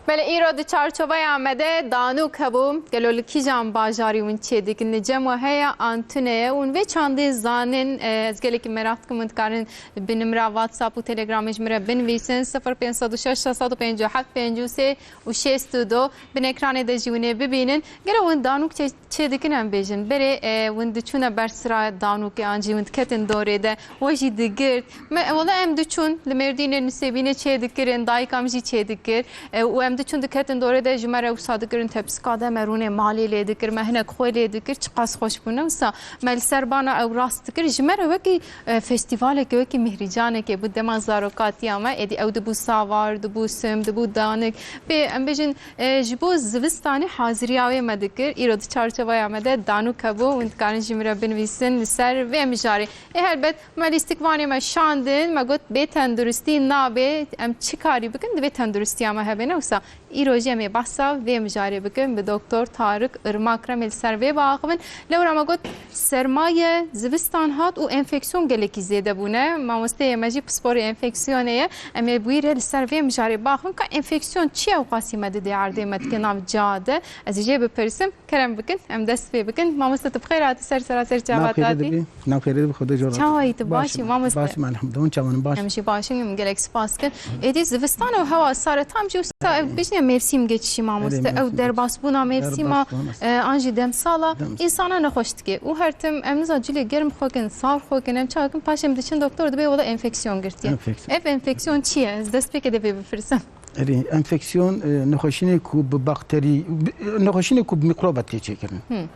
Belê, îro di çarçoveya me de danûk hebû. Gelo li kîjan bajarî hûn çêdikin? Li cem we heye an tune ye? Hûn vê çandê zanin, e, ez gelekî meraq dikim, hûn dikarin bi nimra WhatsApp û Telegramê ji min re binivîsin, sifir pênc sed û şeş, şeş sed û pêncî û heft, pêncî û sê û şêst û du. Bin ekranê de jî hûn ê bibînin. Gelo hûn danûk çê-, çêdikin em bêjin. Berê, e, hûn diçûne ber sira danûkê an jî hûn diketin dorê de. We jî digirt. Me, wele em diçûn li Mêrdînê Nisêbînê çêdikirin, dayikam jî çêdikir. E, û em diçûn diketin dorê de ji me re wisa dikirin, tepsika de me rûnê malê lê dikir, me hinek xwe lê dikir, çiqas xweş bû ne wisa. Me li ser bana ew rast dikir. Ji me re wekî, e, festîvalekê, wekî mihrîcanekê bû dema zarokatiya me. Êdî ew dibû savar, dibû sim, dibû danik. Pê em bêjin, e, ji bo zivistanê haziriya wê me dikir. Îro di çarçoveya me de danûk hebû, hûn dikarin ji min re binivîsin li ser vê mijarê. Ê helbet, me lîstikvanê me şandin, me got, bê tenduristî nabe, em çi karî bikin, divê tenduristiya me hebe, ne wisa? Îro jî em ê behsa vê mijarê bikin, bi Doktor Tarık Irmak re em ê li ser vê biaxivin. Lewra me got, sermaye zivistan hat û enfeksiyon gelekî zêde bûne. Mamosteyê me jî pisporê enfeksiyonê ye. Em ê bi wî re li ser vê mijarê biaxivin, ka enfeksiyon çi ye û qasî me didê erdê me dike nav ca de. Ez ê jê bipirsim. Kerem bikin, em dest pê bikin. Mamoste, tu bi xêr hatî ser sera ser çava Nav xêrê tatî. Dibi, nav xêrê dibi, Xwedê jor Çawa yî tu, baş î, mamoste? Baş im, elhamdulillah, çawan in baş. Em jî baş in, gelek spas kin. Êdî zivistan û hewa sar e, tam jî wisa, ev bijne mevsim geçişî, mamoste. Erê, ew mevsim derbasbûna geçişî. Mevsima, derbasbûna, e, an jî demsala, demsala însana nexweş dike. Û her tim em niza cilê germ xwe kin, sar xwe kin, em çawa kin, paşê em diçin doktor, dibê wele enfeksiyon girtiye. Enfeksiyon. Ev enfeksiyon çi ye? Ez destpêkê de vê bipirsim. Erê, enfeksiyon, e, nexweşînê ku bi bakterî, bi, e, nexweşînê ku bi mîkrob e tê çêkirin. Hı.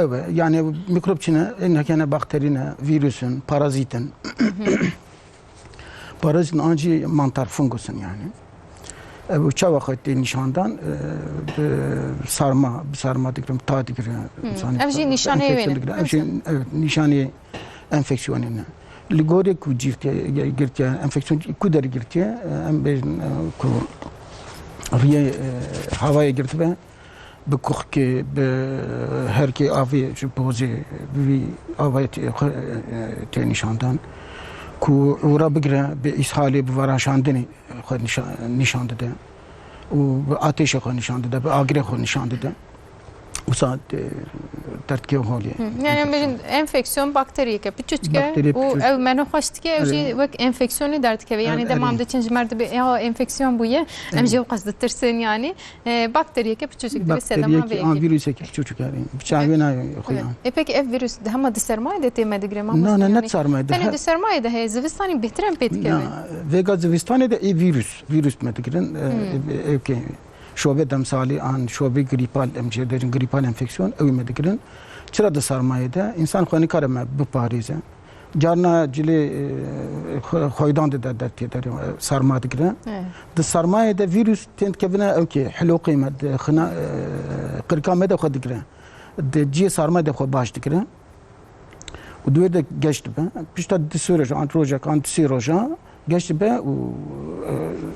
Ew e, yani mîkrob çi ne? Ên heke ne bakterî ne, vîrus in, parazît in. Hı hı. Parazît in an jî mantar, fungus in yani. Ew çawa xwe tê nîşandan, e, bi sarma, bi sarma digirin, ta digirin. Hı. Ev jî nîşaneyê wê ne? Enfeksiyon digirin. Ev jî, evet, nîşanê enfeksiyonê ne. Li gorê ku cîv tê girtiye, enfeksiyon ku derê girtiye, em bêjin, e, ku riyê, e, havayê girtibe, bi kuxkê, bi herkê avê ji pozê, bi vî avayê tê, xwe, e, tê nîşandan. Ku ûra bigire, bi îshalê, bi varaşandinê xwe nîşa-, nîşan dide. Û bi atêşê xwe nîşan dide, bi agirê xwe nîşan dide. Wisa, e, derdikeve holê. Hı. Yani em bêjin enfeksiyon bakteriyeke piçûçik e û ew me nexweş dike, ew jî wek enfeksiyonê derdikeve. Yani dema em diçin ji me re dibê, ya enfeksiyon bûye, em jî ew qas ditirsin yani. E, bakteriyeke piçûçik dibê sedema vê yekê. Bakteriyeke an vîrusekî piçûçik, erê. Bi çavê nayê xuya. E, peki ev vîrus di hema di sermayê de tê me digire, mamoste? Na, na, ne di sermayê de. Tenê di sermayê de heye, zivistanê bêhtir em pê dikevin. Na, vêga zivistanê de ê vîrus, vîrus me digirin, e, e, ê, ê, Şobê demsalî an şobê grîpal, em jê dêrin grîpal enfeksiyon, ew ê me digirin. Çira di sermayê de? Însan xwe nikare me biparêze. Carna cilê, e, xwe-, xweydan dide dertê derê, e, serma digire. Evet. Di sermayê de vîrus tên dikevine ewkê, hiloqê me, di xina, e, qirka me de xwe digire. Di ciyê sermayê de xwe baş digire. Û di wê de geş dibe. Pişta du sê roja, an rojek, an du sê roja geş dibe û,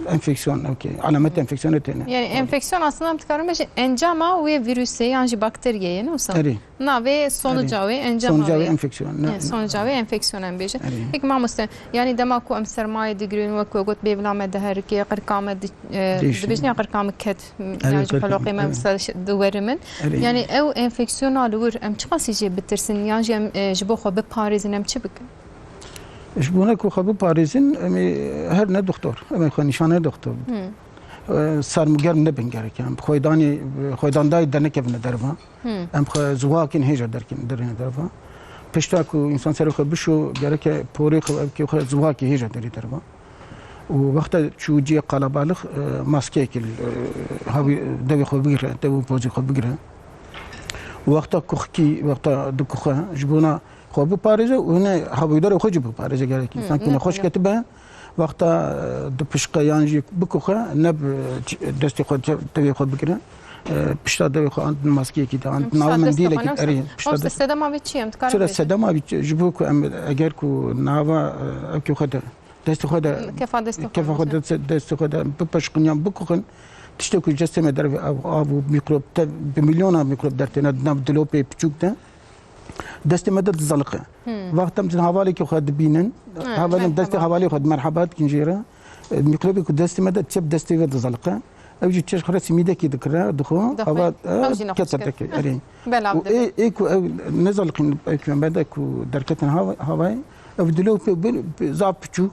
e, enfeksiyon, okey, alamet enfeksiyonê têne. Yani enfeksiyon aslında em dikarin bêjin encama wê vîrusê yan jî bakteriyê ye, ne wisa? Erê. Navê sonuca wê, encama wê. Sonuca wê enfeksiyon, ne? Yani sonuca wê enfeksiyon em bêjin. Erê. Peki mamoste, yani dema ku em sermayê digirin, wek we got bêvila me diherike, qirka me di-, e, dibêjin ya qirka me ket, m, Erê, ya ji qirka me, peloqê me erê. Wisa ş-, diwerimin. Erê. Yani ew enfeksiyona li wir em çiqasî jê bitirsin? Yan jî em, e, ji bo xwe biparêzin, em çi bikin? Ji bo ne ku xwe biparêzin, em ê her ne doktor, em ê xwe nîşane doktor bidin. Hmm. E, serm û germ nebin gerek. Em xweydanê, xweydan dayê dernekevine derva. Hmm. Em xwe ziwakin hêja derkin, derine derva. Pişta ku însan serê xwe bişo, gereke porê xwe, evkê xwe ziwakê hêja derê derva. Û wexta çû cihê qalabalix, e, maskeyekî, e, hawî, devê xwe bigire, dev û pozê xwe bigire. Û wexta kuxkî, wexta dikuxe, ji bona xwe biparêze û hine hawîdarê xwe jî biparêze gerek. Hı, însan ku ne nexweş ketibe, wexta, e, dipişqe yan jî bikuxe, ne bi ç-, destê xwe te-, devê xwe bigire. E, pişta devê xwe an maskeyekî de, an nav mendîlekî de, erê, pişta de. Sedema vê çi ye? Em dikarin bêjin? Çira sedema vê çi? Ji bo ku em, eger ku nava, e, evkê xwe de, destê xwe de, kefa destê xwe, kefa xwe de, destê xwe de bipişqin yan bikuxin, tiştê ku ji destê me derve av, av û mîkrob, te, bi milyona mîkrob dertêne di nav dilopê piçûk de, destê me de dizeliqe. Hmm. Wexta em hevalekî xwe dibînin, ha, hevalên destê hevalê xwe di merheba dikin jê re, e, mîkrobê ku destê me de çep destê ve dizeliqe. Ew jî çeş xwe re simîdekî dikire, dixwe, Dixwe. Hava, Ew jî e, nexweş kete kir. Deke, erê. Belav Û dibe. ê, ê ku ew nezaliqîn ew kemberde ku derketin hava-, havayê, ew dilo pê bin, pê zaf piçûk,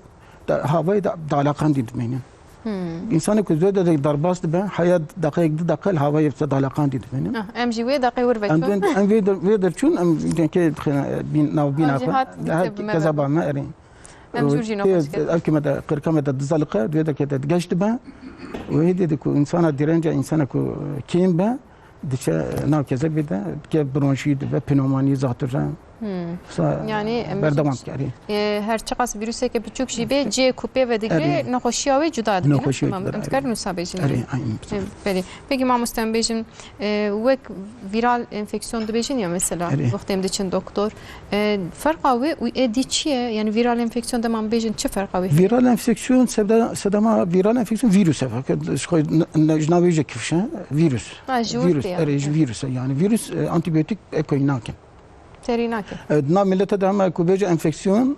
da, havayê da, dalaqandî dimînin. Hmm. Însanê ku zêde de derbas dibe, heya deqeyek, du deqe li havayê bi dalaqandî dimînin. Ah, em jî wê deqê wir Em veçûn. dên, em vê der, vê derçûn, em denkê dixin, e, bîn, nav bîna Em jî xwe. hat, Her bi me kezeba ve. me, erê. Em jûr jî Û nexweş tê, kir. Ev kime de, qirka me de dizaliqe, dê de kete geş dibe. Û hêdî de ku însana direnca însana ku kêm be, diçe nav kezebê de, dike bronşî dibe, pneumonî zatûre. Hmm. Sa Yani, em berdewam bêjin, dikarî. e, her çiqas vîruseke biçûk jî bê, cihê ku pê ve digire, Erê. nexweşiya wê cuda dike, ne? Nexweşiya Tamam, cuda, em dikarin erê. wisa bêjin. Erê, aynen. E, belê. Peki mamoste em bêjin, e, wek vîral enfeksiyon dibêjin ya mesela, Erê. wextê em diçin doktor, e, ferqa wê û ê dî çi ye? Yani vîral enfeksiyon dema em bêjin çi ferqa wê heye? Vîral enfeksiyon, sebda-, sedema vîral enfeksiyon vîrus e. Fakat ji xwe ne, ne, ji navê jî kifş e, vîrus. Ha, ji wir Vîrus, tê yani. erê, ji vîrus e. Yani vîrus, e, antîbiyotik ekoyî nakin. Terî nake. E, di nav milete de hema ku bêje enfeksiyon,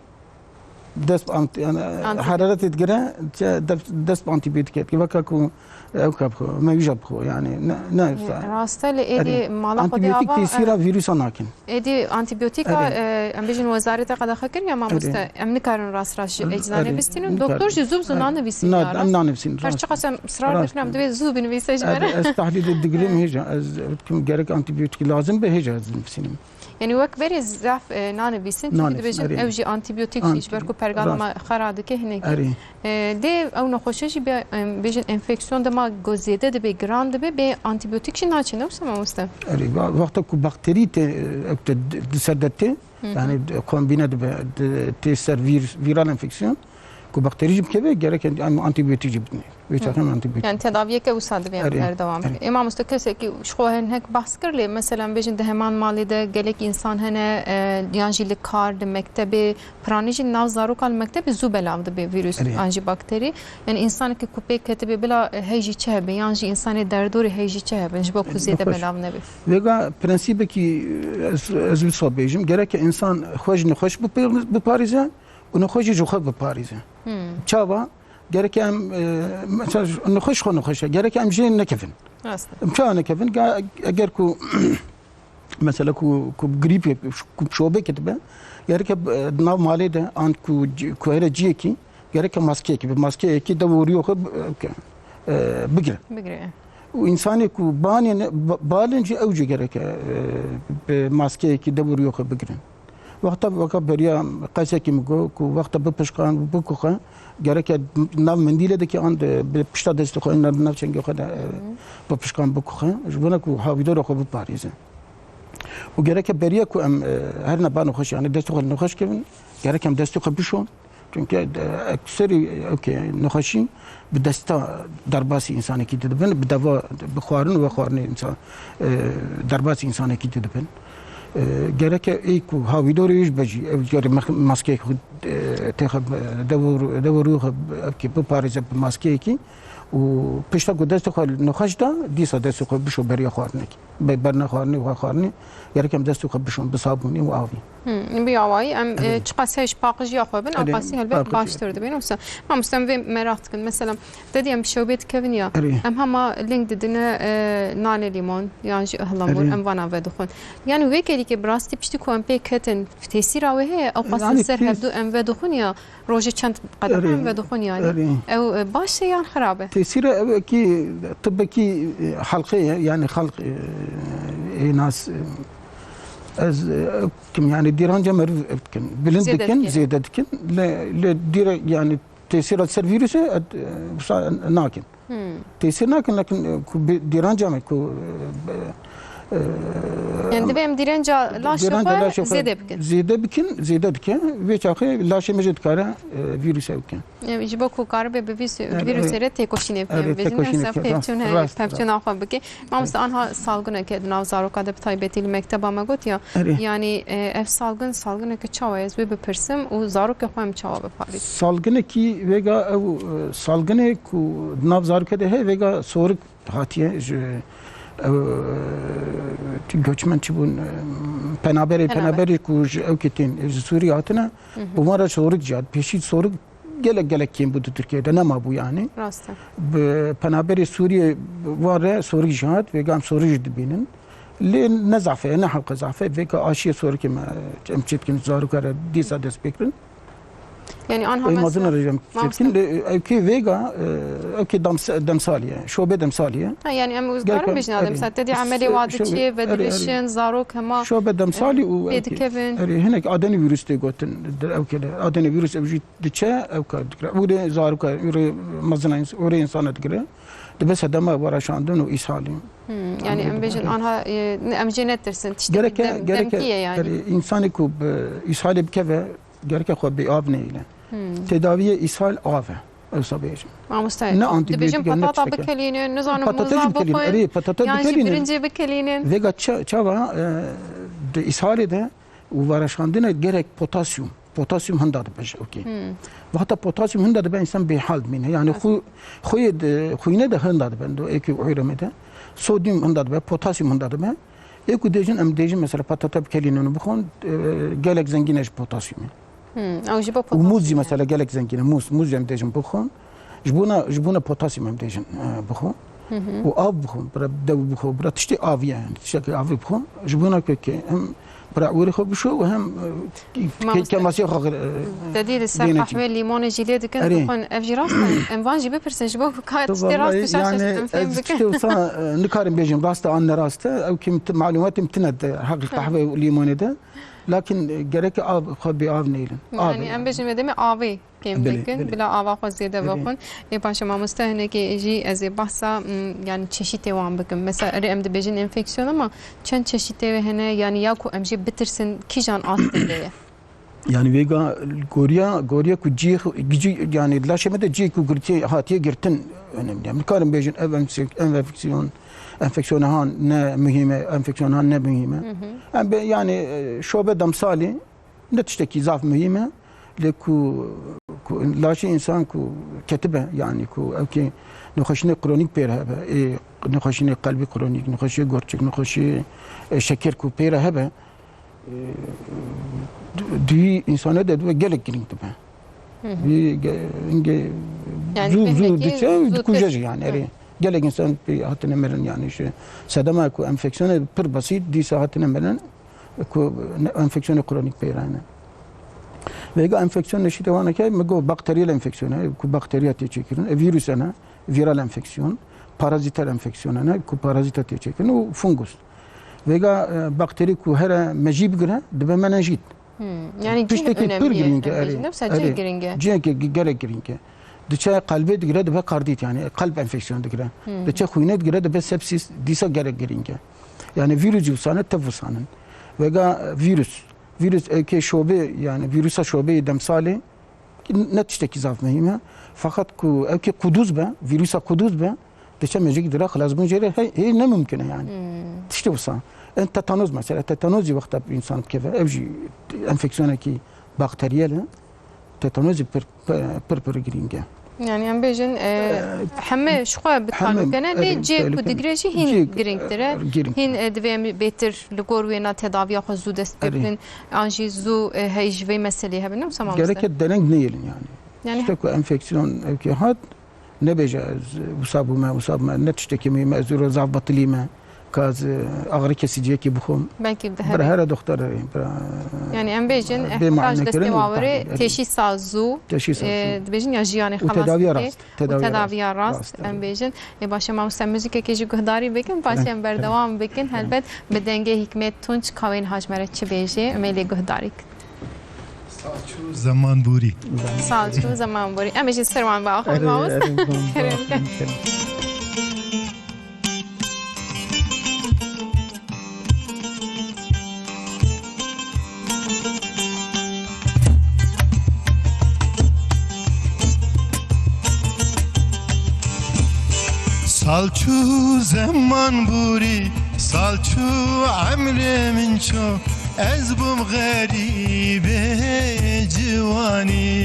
dest bi ant-, yani, Antîbiyotik. heraretê digire, ce-, def-, dest bi antîbiyotîkê dike. Weke ku, e, ew ka bixwe, mewîja bixwe, yani, ne, ne, Rasta li êdî Yani, mala xwe dê antîbiyotik ava, tesîra e, vîrusa nakin. êdî antîbiyotika, Erê. e, em bêjin wezareta qedexe kir ya mamoste, Erê. em nikarin rast rast ji Erê, eczane erê, bistînin. nikarin. Doktor jî zû bi zû Erê. nanivîsîn Na, ya em rast. nanivîsîn, Her rast. çiqas em israr Rast. dikin, em divê zû binivîse ji me Erê, re. ez tahlîlê digirim hêja, ez, ez dikim gerek antîbiyotik lazim be hêja ez nivîsînim. Yani wek berê zaf, e, nanivîsin, çünkü Nanivîsin, dibêjin erê. ew jî antîbiyotik jî, ji ber ku Antîbiyotik, pergala rast. me xera dike hinekî. Erê. E, dê ew nexweşe jî bê, em, bêjin enfeksiyon dema ku zêde dibe, giran dibe, bê antîbiyotik jî naçe, ne wisa mamoste? Erê, wa-, wexta ku bakterî tê, e, ew te di, di ser de tê, Hı hı. yani kombîne dibe, di, tê ser vîr-, vîral enfeksiyon, ku bakterî jî bikeve, gerek em antîbiyotik jî bidinê. Wê çaxê em antîbiyotik. Yani tedaviyeke wisa divê em Erê, berdewam erê. bikin. Ê mamoste, kesekî ji xwe hinek behs kir, lê mesela em bêjin di heman malê de gelek însan hene, e, yan jî li kar, li mektebê, piranî jî nav zarokan li mektebê zû belav dibe vîrus Erê. an jî bakterî. Yani însanekî ku pê ketibe bila, e, hey jî çi hebe, yan jî însanê derdorê hey jî çi hebe, ji bo ku zêde Nexweş. belav nebe. Vêga prensîbekî, e, ez, ez wisa bêjim, gereke însan xwe ji nexweş bipar-, biparêze û nexweş jî ji xwe biparêze. Hmm. Çawa? Gerek em, e, mesela, nexweş xwe nexweş e. Gerek em jê nekevin. Rast e. Em çawa nekevin? Ga-, eger ku, mesela, ku, ku grîpê, ku şobekê dibe, gerek e, e, di nav malê de, an ku ci-, ku here ciyekî, gerek e maskeyekî, bi maskeyekî dev û rûyê xwe bi-, e, e, bigire. Bigire. Û însanê ku banê ne, ba-, balên jî ew jî gerek e, e, bi maskeyekî dev û rûyê xwe bigirin. Wexta, weka beriya qesekî min got ku wexta bipişkan û bikuxe, gereke nav mendîlê dike an di, bi pişta destê xwe, nav, nav çengê xwe de, e, Hı hı. bipişkan bikuxe. Ji bona ku hawîdora xwe biparêze. Û gereke beriya ku em, e, herine ba nexweş, yani destê xwe li nexweş kevin, gerek em destê xwe bişon. Çünkü, e, ekserî, okey, nexweşî bi desta derbasî însanekî didibin, bi deva, bi xwarin û vexwarinê însan, e, derbasî însanekî didibin. E, gereke ê ku hawîdorê wî ji be jî, ew gerê mex-, maskeyek xwe, e, têxe, e, dev û, dev û rûyê xwe, ev kê biparêze bi maskeyekî û pişta ku destê xwe nexweş da, dîsa destê xwe bişo beriya xwarinekî. Be-, berna xwarinê û xwarinê, gerek em destê xwe bişon bi sabûnê û avî. Hmm, bi awayî em, Erê. e, çiqas hej paqijiya xwe bin, Erê, aqasî helbet paqij. baştir dibin. Wisa, mamoste, em vê meraq dikin. Mesela, te dî em bi şewbê dikevin ya, Erê. em hema ling didine, e, nanê lîmon, yan jî ihlamur, Erê. em vana vedixwin. Yani wê kerî ke bi rastî piştî ku em pê ketin, tesîra wê heye, ew qas Yani ser tês- hevdu em vedixwin ya, Rojê çend qedexe Erê. em vedixwin yani. Erê. Ew, e, baş e yan xirab e? Tesîra ew e ki tibekî, e, halqê ye, yani halq, e, ê nas, e, ez, e, kim yani dîranca meriv ev dikin. Bilind Zêde dikin, dike. zêde dikin. Le, le dîre yani tesîra ser vîrusê, e, wisa nakin. Hmm. Tesîr nakin, lakin, e, ku bi dîranca me ku, e, e, Yani divê em dîrenca laşê dîranca xwe laşê xwe zêde bikin. zêde bikin, zêde dike. Vê çaxê laşê me jî dikare, e, vîrus ew bike. Yani ji bo ku karibe bi vîs-, Yani, vîrusê re têkoşînê bike. Evet, Bêjin têkoşînê em bike. pevçûn Rast, he, rast, pevçûna rast. xwe bike. Mamoste, anha salgineke di nav zaroka de bi taybetî li mekteba me got ya. Erê. Yani, e, ev salgin, salgineke çawa ye? Ez wê bipirsim û zarokê xwe em çawa biparêzin? Salginekî vêga ew, e, salginê ku di nav zarokê de heye, vêga sorik hatiye ji, ew, e, göçmen çi bûn, e, penaberê, Penaber. penaberê ku ji ew ketên, ji Sûriyê hatine, Hı hı. û wan re sorik ciya. Pêşî sorik Gelek gelek kêm bû di Tirkiyeyê de, nema bû yani. Rast e. Bi penaberê Sûriyê van re sorî jî hat, vêga em sorî jî dibînin. Lê ne zaf e, ne hewqe zaf e, vêga aşiyê sorikê me em çêdikin, zaroka re dîsa dest pê kirin. Yani anha Ê, mezina re em çêdikin. Lê ew kê vêga, e, ew kê dems-, demsalî ye, şobe demsalî ye. Ha, yani em uzgarim Gerçekten, bêjin adem, erê. Mesela te dî emelê wa Şobe, diçê, erê, erê. Vedilişin, zarok hema, Şobe demsalî û ew kê, pêdikevin. Erê, hinek adenî vîrus tê gotin, di ew kê de. Adenî vîrus ew jî diçe, ew kar dikire. Û rê zaroka, û rê mezina ins-, û rê insana digire. Dibe sedema weraşandin û îshalî. Hmm, yani em bêjin anha, e, ne, em jê netirsin. Tiştekî Gereke, dem-, gereke, demkî ye yani. Erê, insanê ku bi îshalê bikeve, gereke xwe bê av neyîle. Hmm. Tedaviyê îshal av e. Ewsa bêjin. Mamoste, Ne antîbiyotik dibêjin e, ne patata tiştek e. Bikelînin, nizanim Patata jî muza bikelînin. Bixwin. Erê, patata Yan jî bikelînin. Birincê bikelînin. Vêga ça-, çawa, e, di îshalê de û veraşandinê gerek potasyum. Potasyum hinda dibe ji, okey. Hmm. Wexta potasyum hinda dibe, însan bêhal dimîne. Yani xu-, xuyê de, xwîne de hinda dibe, do êkê û ûremê de. Sodyum hinda dibe, potasyum hinda dibe. Ê ku dêjin, em dêjin mesela patata bikelînin û bixwin, e, gelek zengîn e ji potasyumê. Hmm, ew jî bo Û mûz jî potasyum mesela yani. Gelek zengîn e. Mûz, mûz em dêjin bixwin. Ji bona, ji bona potasyum em dêjin, e, bixwin. Hı hı. Û av bixwin, bira dew bixwin, bira tiştê avî ye yani. Tiştekî avî bixwin. Ji bona ku, ku hem bira wêrê xwe bişo û hem, e, ke-, Mamoste. Kemasiya xwe, e, Te dî li ser bêne qehwê lîmonê jî lê dikin, Erê. Bixwin. Ev jî rast e. Em van jî bipirsin, ji bo ku ka tiştê rast û şaş yani, em fêm ez bikin. Tiştê wisa, e, nikarim bêjim, rast e an ne rast e. Ew kî mit-, malûmatê min tine de, heqî Hı. Qehwê û lîmonê de. Lakin, e, gerek av, xwe bê av neynin. Av Yani, em yani. Bêjin me demê avê kêm Belê, bikin, belê. Bila ava xwe zêde Belê. Bixwin. Ê paşê mamoste hinekê jî ez ê behsa, m, yani çeşitê wan bikim. Mesela erê em dibêjin enfeksiyon ama çend çeşitê wê hene, yani ya ku em jê bitirsin kîjan astê de ye? Yani vêga goriya, goriya ku cihê xwe, cî-, yani laşê me de cihê ku girtiye, hatiye girtin önemli. Yani karin bêjin ev enfek-, ev enfeksiyon, enfeksiyona han ne muhîm e, enfeksiyona han ne muhîm e. Hı hı. Em be, yani, e, şobe demsalî, ne tiştekî zaf muhîm e, lê ku, ku laşê însan ku ketibe, yani ku ew kê nexweşînê kronîk pê re hebe, ê nexweşînê qelbî kronîk, nexweşiyê gorçik, nexweşiyê, e, şeker ku pê re hebe, e, du-, duyî însanê de dibe gelek girîng dibe. Hı hı. Wî ge-, hingê Yani zû, zû bêhnekî diçe, zû dikuje tir. Jî yani, Hı. Erê. Gelek însan pê hatine mirin yani, ji sedema ku enfeksiyonê pir besît dîsa hatine mirin. Ku ne-, enfeksiyonê kronîk peyre ne. Vêga enfeksiyon neşîte wana ke, me got bakteriyel enfeksiyon e, ku bakteriya tê çêkirin, e, vîrus e ne, viral enfeksiyon, parazitel enfeksiyon e ne, ku parazîta tê çêkirin û fungus. Vêga, e, bakterî ku here mejî bigire, dibe menenjît. Hmm, yani cih Tiştekî pir önemli girîng e, em erê, bêjin, ne wisa cih erê. Girîng e. Cihekê gi-, gelek girîng e. Diçe qelbê digire, dibe kardît, yani qelb enfeksiyon digire. Hmm. Diçe xwînê digire, dibe sepsis, dîsa gelek girîng e. Yani vîrus jî wisane, tev wisanin. Vega, e, vîrus. Vîrus ewkê şobê, yani vîrusa şobeyê demsalê ne tiştekî zaf muhîm e. Fakat ku ewkê quduz be, vîrusa quduz be, diçe mejîk dire xilas bûn jê re hey, hey ne mumkin e yani. Hmm. Tiştê wisa. En tetanoz mesela, tetanoz jî wexta însan dikeve, ev jî enfeksiyonekî bakteriyel e. Tetanozî pir, pir, pir, pir girîng e. Yani em bêjin, e, Ee, heme ji xwe bi heme, talûke ne, lê erê, cihê ku tehlike. Digire jî hîn Cihê, girîngtir e. E, girîng. Hîn, e, divê em bêtir li gor wêna tedaviya xwe zû dest pê Erê. Bidin, an jî zû, e, heyî ji vê meselê hebin, ne wisa mamoste? Gereke dereng neyêlin yani. Yani Tiştek ku enfeksiyon ewkê hat, nebêje ez wisa bûme, wisa bûme, ne tiştekî muhîm e, ez zû zaf betilî me. Ka ez, e, ağrı kesiciyekî bixwim. Belkî bi Bira here. Here doktor, e, bira, Yani em bêjin, bê ehtiyac muayene destê kirin û wa were tahlil, evet. Teşhîsa zû, Teşhîsa e, zû. Dibêjin ya jiyanê Û tedaviya xelas dike. Rast, Û tedaviya tedaviya rast, rast, rast, em evet. Bêjin. Ê başe mamoste muzîkekê jî guhdarî bikin, paşê Evet, em evet. Berdewam bikin. Evet. Helbet bi dengê Hikmet Tunç ka wê niha ji me re çi bêjê, em ê lê guhdarî kin. Salçû zeman bûrî. Salçû zeman bûrî. Em ê jî ser wan biaxivin, Erê, mamoste. Erê, bom, Kerem bom, ke. Kerem. Salçû zeman bûrî, salçû emrê min ço, ez bûm xerîbê ciwanî.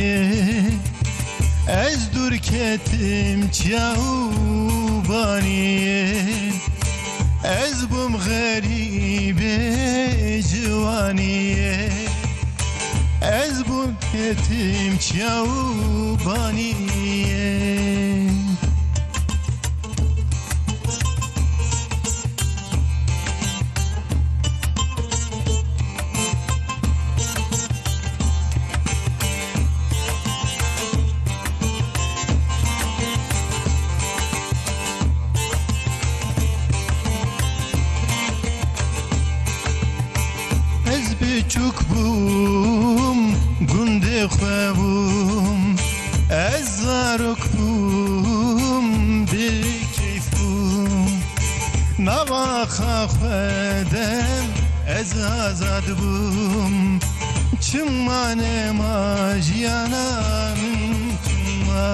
Ez dûr ketim çiya û baniyê. Ez bûm xerîbê ciwaniyê. Ez bûm Yetim çiya û baniyê. Ez biçûk bûm, gundê xwe bûm. Ez zarok bûm, bêkeyf bûm. Nava xwe xwedem, ez azad bûm. Çima nema jiyana min, çima?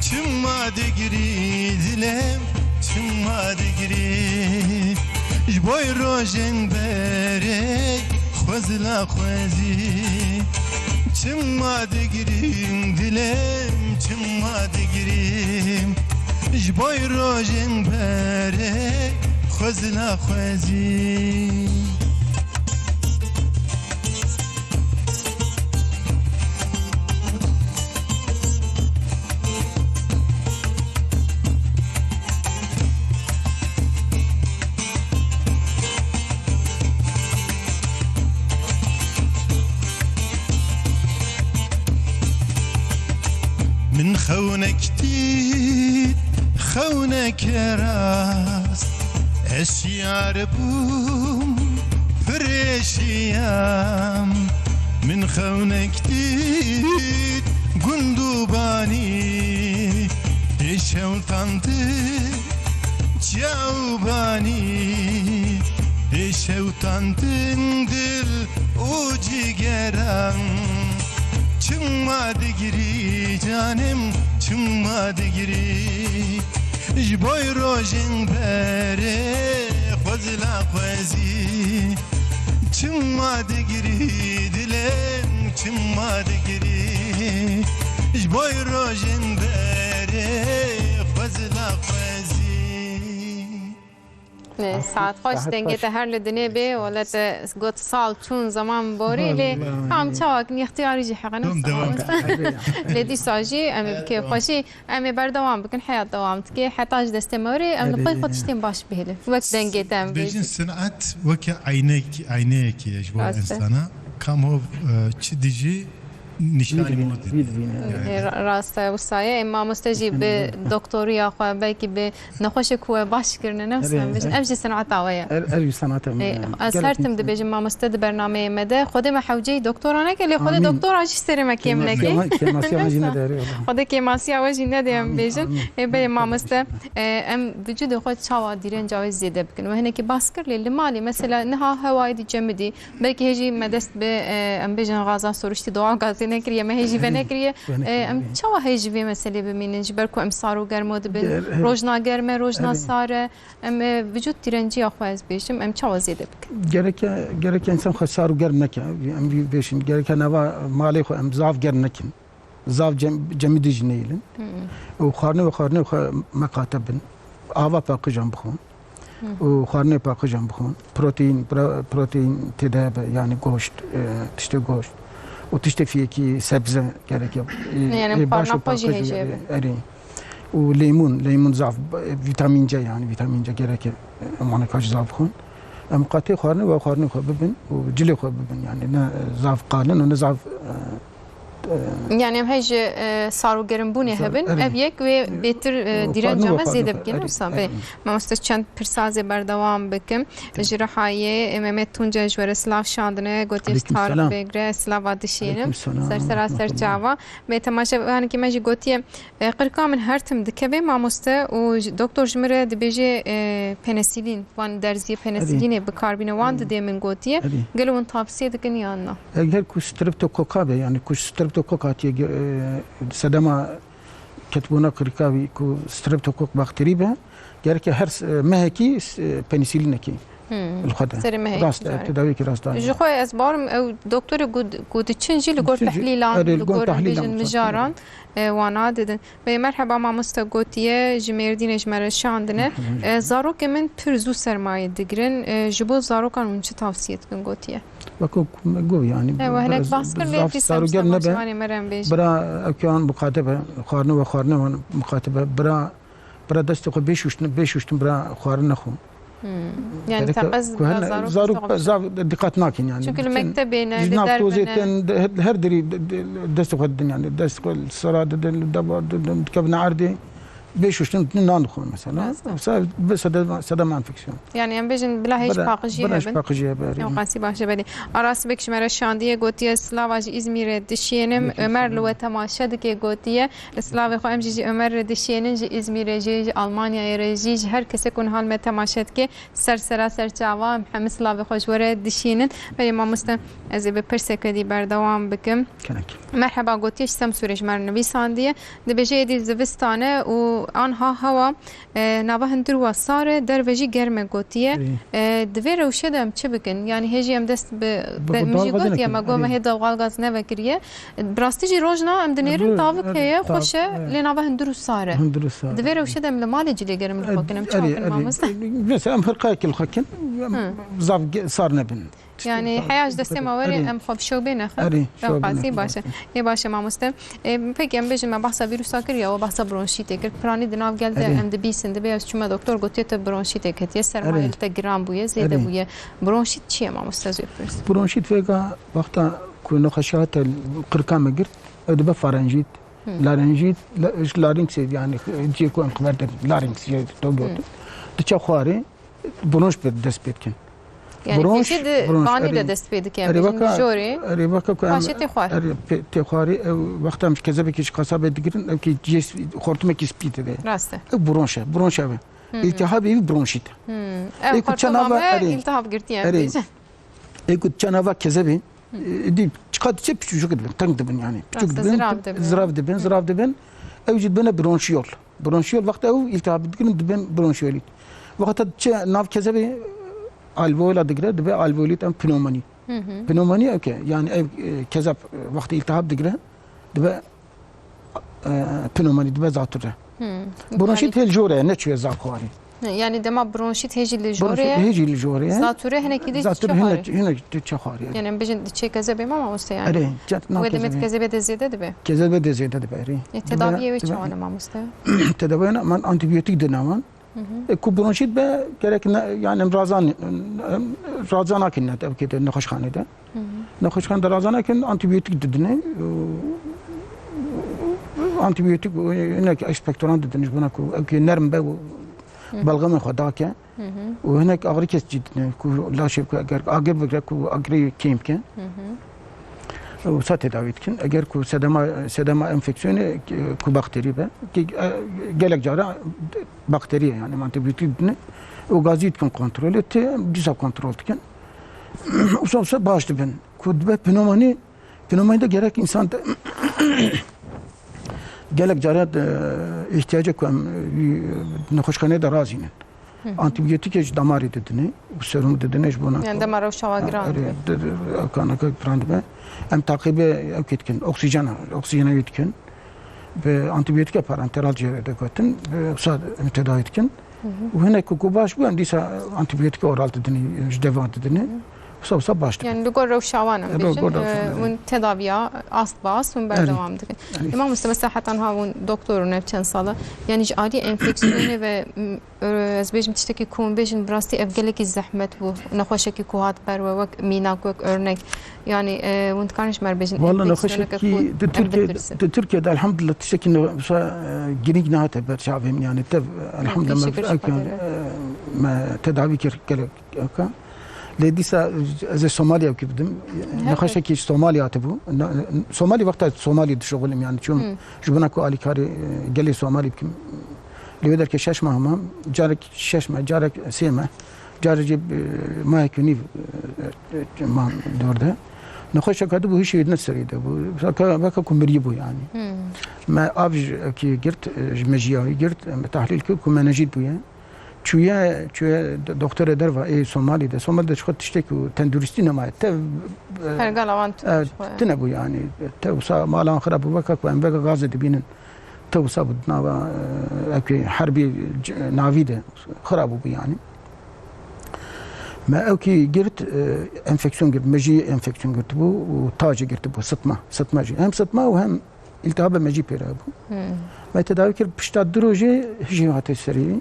Çima digirî dilê min, çima digirî? Ji bo rojên berê xwezila xwezî. Çima digirî dilê min, çima digirî? Ji bo rojên berê xwezila xwezî. Min xewnek dît, xewneke rast, ez şiyar bûm, pir êşiyam. Min xewnek dît, gund û banî, ê şewtandin çiya û banî, ê şewtandin dil û cîgeran. Çima digirî canê min, çima digirî? Ji bo rojên berê xwezila xwezî. Çima digirî dilê min, çima digirî? Ji bo rojên berê xwezila xwezî. Saet xweş, dengê te her li dinê bê. Wele te got sal çûn, zeman borî lê. Vallahi. Kam çawa kin, îxtiyarî jî heqe ne. Dom devam. Lê dîsa jî em ê bi kêfxweşî, em ê berdewam bikin, heyat dewam dike. Heta ji destê me were, em li pey xwe tiştên baş bihêlin. Wek dengê te em bêjin. Bêjin, sinet weke eynek, eyneyekê ye ji bo insana. Kam hov, e, çi dijî, nîşanî ma didî. Vî dibîne. Ê, ra-, rast e, wisa ye. Ê, mamoste jî bi doktoriya xwe, belkî bi nexweşê ku we baş kirine, ne wisa em bêjin. Ev jî seneta we ye. Ev, ev jî seneta me ye. Ê, ez her tim dibêjim, mamoste di bernameyê me de, Xwedê me hewceyî doktora neke, lê Xwedê doktora jî serê me kêm neke. Kêma-, kêmasiya me jî nede, erê, wala. Xwedê kêmasiya we jî nede, em bêjin. Ê, belê mamoste, e, em vücudê xwe çawa dîrenca wê zêde bikin? We hinekî bas kir, lê li malê, mesela niha hewa êdî cemidî, belkî hê jî me dest bi, e, em bêjin, gaza soruştî, doğal gazê nekiriye, me hê jî venekiriye. E, em çawa hê jî vê meselê bimînin? Ji ber ku em sar û germo dibin, rojna germ e, rojna sar e, em, e, vücut direnciya xwe, ez bêjim, em çawa zêde bikin? Gereke, gereke însan xwe sar û germ neke. Em vî bêjin, gereke nava malê xwe em zav germ nekin. Zav cem-, cemidî jî neyilin. Û xwarinê û xwarinê xwe meqate bin. Ava paqijan bixwin. Û xwarinê paqijan bixwin. Proteîn, pro-, proteîn tê de hebe, yanî goşt, e, tiştê goşt. Û tiştê fiyekî sebze gereke, e, yani, e, baş û xwarina xwe jî paqij hêjê be. Erê. Û lêmûn, lêmûn zaf, e, vîtamîn C, yanî vîtamîn C gereke, e, em wana kaş zaf bixwin. Em qatê xwarinê û xwarinê xwe bibin û cilê xwe bibin, yanî ne, e, zaf qalin û ne zaf, e, Yani em hê ji, e, sar û gerimbûnê hebin. Ev yek wê bêtir, e, direnca me zêde bikin. Wisa bê. Mamoste, çend pirsa ez ê berdewam bikim. Ji Rihayê, e, Mehmet Tunce ji we re silav şandine. Gotiye ji Tarık Bêgre silava dişênim. Ser sera ser çava. Bê temaşevanekî me jî gotiye, e, qirka min her tim dikeve mamoste û ji, doktor ji min re dibêje, e, penisîlîn. Wan derziyê penisîlînê bi kar bîne, wan didê min gotiye. Gelo hûn tavsiye dikin yan na? Eger ku streptokok be, yani ku streptokok hatiye ge-, e, sedema ketbûna qirika wî ku streptokok bakterî be, gereke her s-, e, mehekî s-, e, penisîlînekî Hmm. Li xwe de. Serê me heye Rast e, carê. Tedawiyekî rast dayî. Ji xwe ez barim ew doktorê ku, ku diçin jî li gor Diçin jî, tehlîlan, erê, li li gor gor tehlîlan bêjin rast e. mijaran, e, wana didin. Bê merheba mamoste gotiye, ji Mêrdînê ji me re şandine. Merheba. E, zarokê min pir zû sermayê digirin. E, ji bo zarokan hûn çi tavsiye dikin gotiye? Weke ku me got, yanî, Ew, hinek biraz bahs kir, lê zaf dîsa saroger nebe. Bira ew ke an muqate be, xwarine we xwarine wan muqate be, bira, bira destê xwe bê şuştin, bê şuştin bira xwarin nexwe. Hmm. Yani Gerek e teqez ku hene zarok zarok zaf diqat nakin yani. Çünkü li mektebê ne, Ji li nav derve tozê ne. Tên, de, her, her derî de, de, destê xwe didin yani. Destê xwe li sera didin, li deva didin, dikevine erdê. Bê şuştin nan dixwin mesela. Rast e. Mesela bi sedema, sedema enfeksiyon. Yani em bêjin bila hêj Bira, paqijî bira hêj hebin. paqijî hebe, erê. Ew qasî baş e belê. Aras Bek ji me re şandiye gotiye, Slava ji Îzmîrê dişiyênim. Peki, Ömer li tamam. we temaşe dike gotiye. Slavê xwe em jî ji Ömer re dişiyênin, ji Îzmîrê jî, ji Almanyayê re jî, ji her kesê ku niha li me temaşe dike, ser sera ser çava em hemî slavê xwe ji we re dişiyênin. Belê mamoste, ez ê bi pirseke dî berdewam bikim. Kenek. Merheba gotiye, ji Semsûrê ji me re nivîsandiye. Dibêje êdî zivistan e û anha hewa, e, nava hundir wa sar e, derve jî germ e gotiye. Erê. E, di vê rewşê de em çi bikin? Yanî hê jî em dest bi, Bi be, min jî dalgazî gotiye, nekin, me got me erê. hê dalgaz nevekiriye. Bi rastî jî rojna em dinêrin Erê, tavik erê, heye, tav-, xweş e, erê. lê nava hundir û sar e. Hundir û sar Di vê e. rewşê de em li malê cilê gerin li xwe kin, em çawa Erê, kin erê. mamoste? Mesela em xirqayekê li xwe kin, em Hı. zaf ge-, sar nebin. Yani heya ji destê me were Erê. em xwe bi şewbê nexin. Erê, Ew şewbê qasî nexin, baş e. baş e. Ê baş e mamoste. Ê, peki em bêjin me behsa vîrusa kir ya we behsa bronşîtê kir. Piranî di nav gel de Erê. em dibîsin, dibê ez çûme doktor gotiye te bronşîtê ketiye, sermayê Erê. li te giran bûye, zêde Erê. bûye. Bronşît çi ye mamoste ez ê pirs? Bronşît vêga wexta ku nexweşiya te qirka me girt, ew dibe farenjît. Hmm. Larenjît, la-, ji larynxê yani cihê ku em xeber de larynx jê to got. Hmm. Diçe xwarê, bronş pê dest pê dikin. Yani Bronş, kişî di bronş, vanî de erê. dest pê dike, Erê bêjin weka, jorê, erê weka ku em, paşê tê xwar. erê pê-, tê xwarê, ew wexta em ji kezebekî ji qasabê digirin, ew kî cihê sp-, xortumekî spî tê de. Rast e. Ew bronş e, bronş ev e. Hı hı. Îltihabê wî bronşît e. Hı. Ew Ê ku çi xortuma nava me erê. îltihab girtiye, em Erê. bêjin. Ê ku çi nava kezebê, Hı. e, dî çiqa diçe piçûçik dibin, teng dibin yani. Piçûk Rast e, dibin, zirav dibin. zirav dibin, Hı. zirav dibin. Ew jî dibine bronşiyol. Bronşiyol wexta ew îltihab digirin dibin bronşiyolît. Wexta diçe nav kezebê alveola digire, dibe alveolît em pneumonî. Hı hı. Pneumonî ew ke, yani ev, e, kezeb, e, wexta îltihab digire, dibe, e, pneumonî, dibe zatûre. Hı. Bronşît Yani hêl jor e, neçûye zaf xwarî. Yani dema bronşît hêjî li jorê Bronşît ye. hêjî li jorê ye. Zatûre hinekî dî Zatûre çi hinek, xwarî? hinek çi xwarî ye. Yani em bêjin diçe kezebê me mamoste yani. Erê, cat nav Wê demê kezebê. kezebê de zêde dibe. Kezebê de zêde dibe, erê. E, Dibe, tedaviyê wê dibe. çawa ne mamoste? Tedaviyê ne, man antibiyotîk dine wan. Hı hı. E, ku bronşît be, gerek ne, yani em razan, em raza nakin ne, ev kê de nexweşxanê de. Hı hı. Nexweşxane de raza nakin, antibiyotîk didine. E, antibiyotîk, e, hinek ekspektoran didin, ji bona ku ev kê nerm be û Hı hı. belxemê xwe dake. Hı hı. Û hinek agirkesî didin, ku laşê ku eger agir bigre, ku agirê kêm ke. Hı hı. Wisa tedawî dikin. Eger ku sedema, sedema enfeksiyonê, ku bakterî be, ki, e, gelek cara bakterî ye, yani antibiyotîk didin. Û gazî dikin kontrolê, tê dîsa kontrol dikin. Wisa, wisa baş dibin. Ku dibe pneumonî, pneumonî de gerek însan de gelek cara de îhtiyacê ku em, e, nexweşxaneyê de razînin. Hı hı. Antibiyotîkê ji damarê didine û serum didine ji bona Yani ku dema rewşa wa giran Erê, dibe. di-, di-, ew kanaka giran dibe. Em taqîbê ew kê dikin, oksîjena, oksîjena wê dikin. Bi antibiyotîka parenteral jê re digotin, bi wisa em tedawî dikin. Hı hı. Û hinek ku, ku baş bû, em dîsa antibiyotîka oral didine, ji deva didine. Hı. Wisa, wisa baş dibe. Yani li gor rewşa wan em Erê, bêjin, gor rewşa e, wan. hûn tedaviya ast bi ast hûn Erê. berdewam dikin. Erê. Îmam Mustafa, mesela heta niha hûn doktor û ne çend sal e. Yani ji alî enfeksiyonê ve, m, e, ez bêjim tiştekî ku hûn bêjin, bi rastî ev gelekî zehmet bû. Nexweşekî ku hat ber we wek mînak, wek örnek. Yani, e, hûn dikarin ji me re bêjin Walla enfeksiyoneke nexweşekî ku di em Tirkiye, bipirsin. di Tirkiye de elhamdulillah tiştekî ne-, wisa, e, girîng nehate ber çavê min. Yani tev, elhamdulillah Pêşî me, pêşî eke, xatir. e, me tedavî kir gelek eka. Lê dîsa ez ê Somalya wekî bidim. Her Nexweşekî ji Somalya hatibû. Ne-, Somalî wexta Somalî dişuxilim yani çûm Hı. ji bona ku alîkarî, e, gelê Somalî bikim. Lê wê derke şeş mah mam. Carek şeş meh, carek sê meh. Carê jî, e, mahek û nîv, e, e, mam dor de. Nexweşek hatibû hişê wê ne serî de bû. Weke, weke ku mirî bû yani. Hı. Me av ji, ki girt, e, ji mejiyawî girt, e, me tahlîl kir ku menenjît bûye. Çûye, çûye do-, doktorê derva ê Somalî de. Somalî de ji xwe tiştek û tenduristî nemaye. Tev, e, Pergala wan tu e, ji xwe. Tine bû yani. Tev wisa malan xirab bû, veka ku em veka gazê dibînin. Tev wisa bû nava, e, ewkî herbî c-, navî de xirab bû yani. Me ewkî girt, e, enfeksiyon girt, me jî enfeksiyon girt bû û ta jî girt bû, sıtma, sıtma jî. Hem sıtma û hem îltihabê me jî pê re bû. Hmm. Me tedawî kir, pişta du rojê hijî hate serê wî.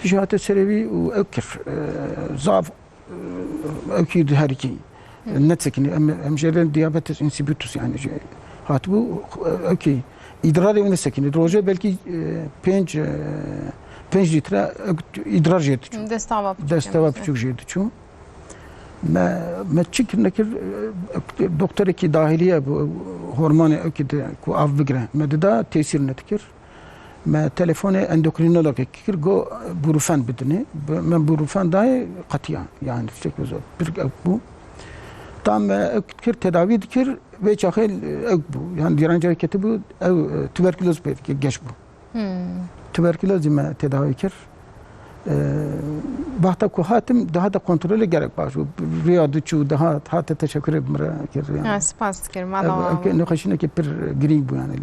Hijî hate serê wî û ew kir, e, zaf, e, ewkî diherikî. Hmm. Neçekinî, em, em jê re diabetes insipidus yani jê hatibû, e, ewkî îdrarê wî nesekinî. Rojê belkî, e, pênc, e, pênc lître ew îdrar jê diçû. Destava piçûk. Destava piçûk jê diçû. Me, me çi kir nekir, e, doktorekî dahiliye bû, hormonê ewkî de ku av bigire. Me dida tesîr nedikir. Me telefonê endokrinologekî kir, got, "Brufen bidinê." Bi-, me brufen dayê, qetiya. Yani tiştek wisa pir ew bû. Tam me ew kir, tedawî dikir, vê çaxê ew bû. Yani dîran cayê ketibû, ew, e, tuberkuloz pê dikir, geş bû. Hmm. Tuberkulozî me tedawî kir. E, wexta ku hatim, daha da kontrolê gelek baş bû. Rêya diçû, daha hate teşekkürê bi min re kir yani. Ha, spas dikirim. Ev, Allah ev Allah. Nexweşînekî pir girîng bû yani.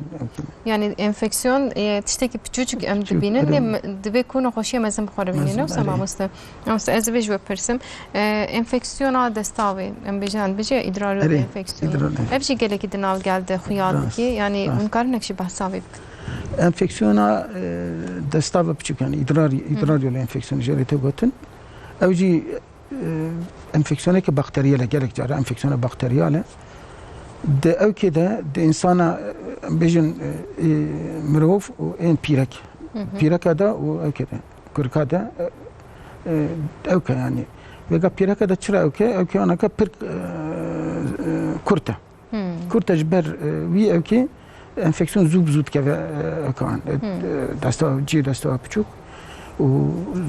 Yani enfeksiyon, e, tiştekî piçûçik em Piçûk, dibînin, evet. Lê me-, divê ku nexweşiya mezin bi xwe re bînin, Mezin, ne wisa evet. Mamoste? Mamoste, ez vê ji we pirsim. E, enfeksiyona destavê, em bêjin, em bêjin îdrarê Erê, enfeksiyonu. Îdrarê. Ev jî gelekî di nav gel de xuya Rast, dikê. Yani rast. Hûn karin hinek jî behsa vê bikin. Enfeksiyona, e, destava piçûk, yani îdrar, îdrar yolu enfeksiyonu jê re tê gotin. Ew jî, e, enfeksiyoneke bakteriyel e, gelek cara enfeksiyona bakteriyel e. Di ewkê de, di insana, e, bêjin, e, e, mirov û ên pîrek. Hı hı. Pîreka de û ewkê de, kurka de, e, e, ewke yani. Vêga pîreka de çira ewke? Ewke anaka pir, e, e, kurt e. Hmm. Kurt e ji ber, e, wî ewkê enfeksiyon zû bi zû dikeve, e, ewkan. E, Hmm. e, desta, cihê desta piçûk û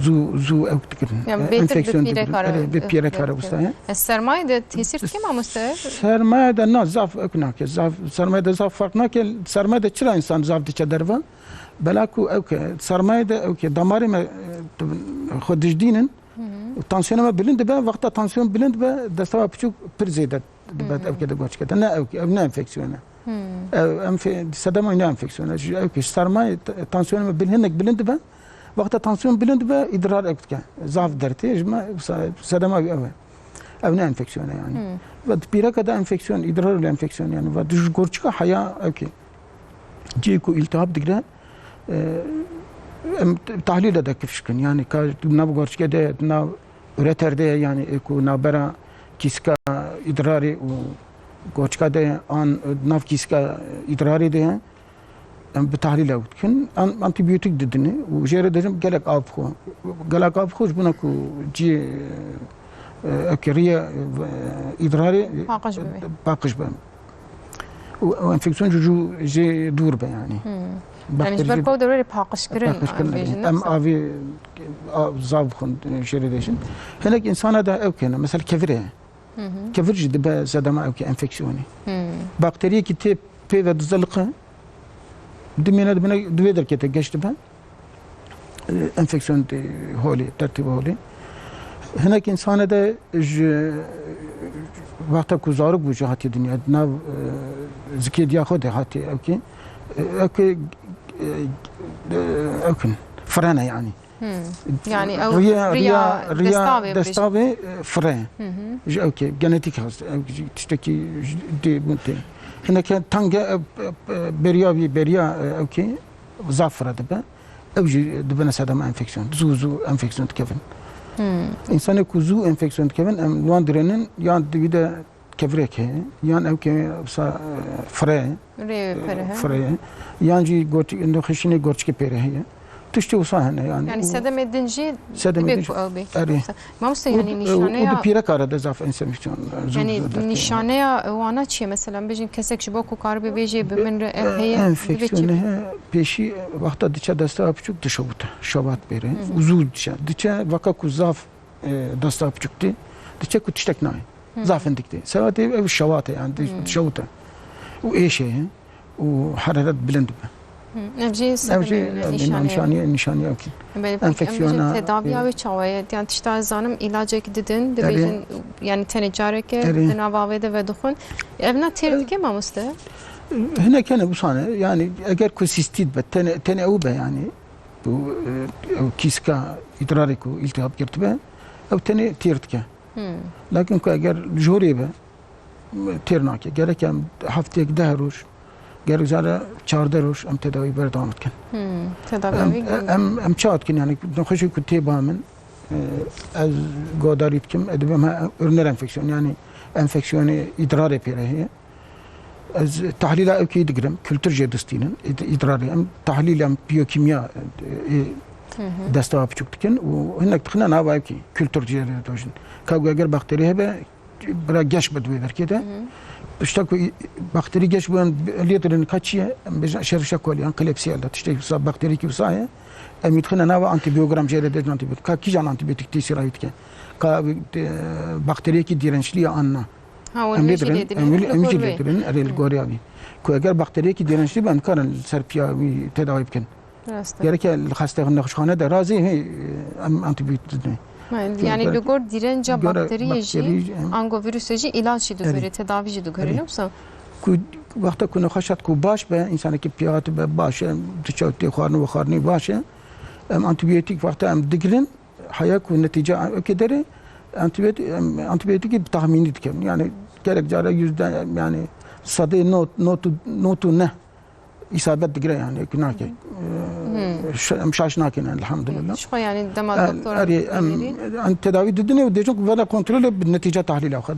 zû, zû ewk dikirin. Yani E, bêtir enfeksiyon bi pîreka dikirin. re, Erê, bi e, pîreka re dikeve. Wisa ye. E, sermayê de tesîr dike mamoste? Sermayê de na, zaf ewk nake. Zaf, sermayê de zaf fark nake. Sermayê de çira insan zaf diçe derve? Bela ku ewke, sermayê de ewke, damarê me, e, xwe dijdînin. Hı hı. Tansiyona me bilind dibe, wexta tansiyon bilind be, destava piçûk pir zêde dibe, Hı hı. ewke de goçke de. Ne ewke, ev ne enfeksiyon e. Hı. Ev enfe-, sedema ne enfeksiyon e. Ji ewke, ji sermayê t-, tansiyona me bil-, hinek bilind dibe, wexta tansiyon bilind dibe, îdrar ewk dike. Zaf dertê, ji me sa-, sedema ew e. Ew ne enfeksiyon e yani. Hı. Ve pîreka de enfeksiyon, îdrar ile enfeksiyon yani. Ve ji goçka heya ewke. Cihê ku îltihab digre, e, em t-, tahlîle de kifş kin. Yani ka di nav goçke de, di nav ureter de, yani, e, ku navbera kîska îdrarê û goçka de, an, e, nav kîska îdrarê de ye, em bi tahlîle ew dikin. An-, antîbiyotik didin û jê re dibêjin gelek av bixwe. Gelek av bixwe ji bona ku cihê, e, e, ewkê riya, e, îdrarê, e, Paqij bibe. paqij be. Û, û enfeksiyon jû jû jê dûr be yani. Hmm. Yani ji ber Bakteri ku ew dewrê paqijkirin, paqijkirin, em bêjin, em ne? avê, a, zav bixwin, jê re dêjin. Hinek insana de ew kene, mesela kevir e. Hı hı. Kevir jî dibe sedema ew ke enfeksiyonê. Hmm. Bakteriyekî tê pê ve dizeliqe, dimîne dibine, di wê derkete geş dibe. E, enfeksiyon tê holê, dertê holê. Hinek insane de ji wexta ku zarok bû jî hatiye dinya, di nav, e, zikê diya xwe de hatiye ewkê. E, ewkê, e, e, ewkin, frene yani. Hmm. Yani ew Riya, riya, riya, riya destavê bêjin. destavê, e, fire. Hı hı. Ji ewkê, genetik hest, ew jî tiştekî ji dê bûn tê. Hineke tenge, e, e, e, beriya wî, beriya, e, ewkê, zaf fire dibe. Ew jî dibine sedema enfeksiyon. Zû, zû enfeksiyon dikevin. Hmm. Însanê ku zû enfeksiyon dikevin, em li wan dirênin, yan di wî de kevirek heye, yan ew ke wisa, e, fire ye, Rê e, pere he. fire ye, yan jî gorç-, nexweşînê gorçikê pê re heye. Tiştê wisa hene yani. Yani Û sedemê din jî sedemê divê din ku jî, ew bê. erê. Mamoste, Û, yani e, û nîşaneya di pîreka re de zaf enfeksiyon, e, zû Yani zû dertê. nîşaneya wana çi ye? Mesela, bêjin kesek ji bo ku karibê bêjê bi min re ev E, heye, divê çi enfeksiyonê bê? he, pêşî, e, wexta diçe destava piçûk dişewite, şewat pê re. Hı hı. Û zû diçe. Diçe weka ku zaf, e, destava piçûk tê, diçe ku tiştek nayê. Hı hı. Zaf hindik tê. Sewatê ev şewat e yani, di-, Hı. dişewite. Û êş heye. Û heraret bilind dibe. Hı, ev jî Ev jî, nîşanî, nîşanî ew kî. Belê, peki, em bêjin enfeksiyona, tedaviya e, wê çawa ye? Yani tişta ez zanim, ilacek didin, erê, dibêjin, yani tenê careke, erê, di nava wê de vedixwin. Ev na têr dike mamoste? Hinek hene wisa ne. Yani eger ku sîstît be, tenê, tenê ew be yani. Bu, e, ew kîska îdrarê ku îltihab girtibe, ew tenê têr dike. Hmm. Lakin ku eger li jorê be, têr nake. Gerek em hefteyek deh roj, gerek zara çardeh roj em tedawî berdewam dikin. Hmm, tedaviya Em, wî em, em çawa dikin, yani nexweşê ku tê ba min, e, ez godarî dikim, ez dibim ha uriner enfeksiyon, yani enfeksiyonê îdrarê pê re heye. Ez tahlîla ew kê digirim, kultur jê distînin, îd-, îdrarê em tahlîl em biyokîmya, e, e, Hı hı. destewa biçûk dikin û hinek dixine nava ew kê kultur jê re dojin. Ka ku eger bakterî hebe, bira geş bi di wê derkê de. Hı hı. Pişta ku î-, bakterî geş bû, em lê dirin ka çi ye? Em bêjin şerişa kolî yan klepsiyel de tiştê wisa, bakterîkî wisa ye. Em î dixine nava antîbiyogram jê re dêjin antîbiyotik. Ka kîjan antîbiyotik tesîra wî dike? Ka, e, bakteriyekî dîrençlî ye an na? Ha, wan Em lê wê jî dirin, lê dirin, em wî, li em jî gor lê wê. dirin, erê li Hı. gorî wî. Ku eger bakteriyekî dîrençlî be, em karin ser piya wî tedawî bikin. Rast e. Gerek e li xeste-, nexweşxane de razî hê, em antîbiyotik didin. Ha, yani Göre-, li gor dîrenca göre bakteriyê jî, bakterî, em, ango vîrusê jî îlaç jî diguherê, Erê. tedavî jî diguherê, Erê. ne wisa? Ku wexta ku nexweş hat ku baş be, însanekî piya hatibe baş e, diçe tê xwarin û xwarinî baş e. Em antîbiyotik wexta em digirin, heya ku netîce eke derê, antîbiyotik, em antîbiyotîkî bi tahmînî dikin. Yani gerek care yüzde, yani sedê not, not, not û neh îsabet digire yani, ku nake. Hı. Ee, ş-, em şaş nakin yani, elhamdülillah. Ji xwe yani dema E, doktor erê, em, em tedawî didinê û dêjin ku vela kontrolê bi netîce tahlîla xwe.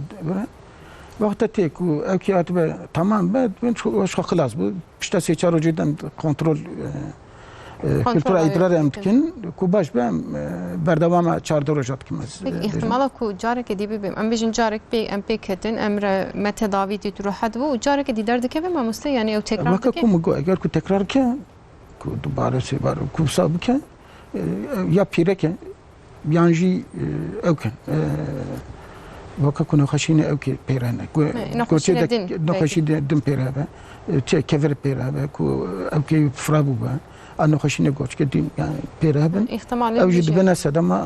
Wexta tê ku ew kî hatibe tamam be, bin şu, şu xilas bû. Pişta sê çar rojê dem kontrol, e, e, Kontrol kultura aye îdrarê em dikin. dikin. Ku baş be, em, e, berdewama çardeh roja dikim ez, Peki, e, ihtimala ku careke dî bibim, em bêjin carek pê, em pê ketin, em re me tedavî dît, rehet bû, û careke dî derdikeve mamoste, yani ew tekrar Weke dike? ku min got, eger ku tekrar ke, ku dubare sêbar ku wisa bike, e, ya pîreke, yan jî, e, ew kin, e, weke ku nexweşînê ew kê pêre ne. Ku, Me, ku nexweşînê tê de din, nexweşî belkî. de din pêre be, e, tê kevir pêre be, ku ew kê fira bû be. A nexweşînê goçke din, yani pêre bin. Îhtimalê Ew jî bêje. dibine sedema, e,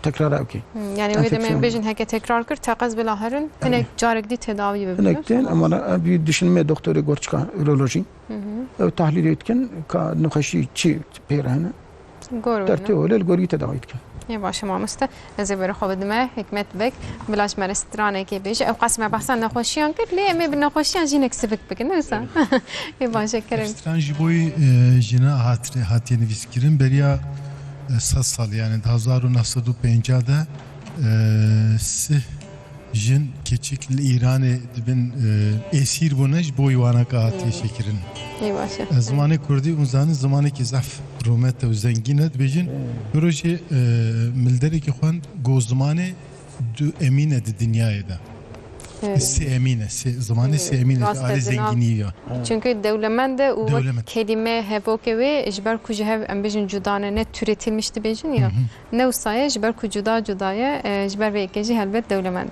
tekrara ew kê. Hmm, yani wê demê Enfeksiyon. bêjin heke tekrar kir, teqez bila herin, Erê. hinek carek dî tedawî bibin. Hinek din, ama ev jî dişinmê doktorê gorçka, urolojî. Hı hı. Ew tahlîlê dikin, ka nexweşî çi pêre hene. Gor Dertê wene. holê li gor wî tedawî dikin. Ê baş e mamoste. Ez ê berê xwe bidime Hikmet Beg. Bila ji me re stranekê bêje. Ew qas me behsa nexweşiyan kir, lê em ê bi nexweşiyan jî hinek sivik bikin, ne wisa? Ê baş e, kerem. Ev stran ji bo, e, jina hat-, hatiye nivîskirin. Beriya, e, sed sal, yani di hezar û neh sed û pêncah de, e, sih Jin keçik li Îranê dibin, e, êsîr bûne, ji bo wana ka hatiye Hmm. çêkirin. Ê baş e. E, zimanê kurdî, hûn zanin, zimanekî zehf rûmet e û zengîn e. Dibêjin, Hmm. piro jî, e, milderekî xwend, got, zimanê du emîn e di dinyayê de. Evet. Sê emîn e, sê, zimanê Evet. sê emîn e, Rast e, alê di nav zengînî ya. Çünkü dewlemend e û wek Dewlemend. kelîme hevokê wê, ji ber ku ji hev, em bêjin, cuda ne, ne türetilmiş dibêjin ya. Hı hı. Ne wisa ye, ji ber ku cuda cuda ye, e, ji ber vê yekê jî helbet dewlemend e.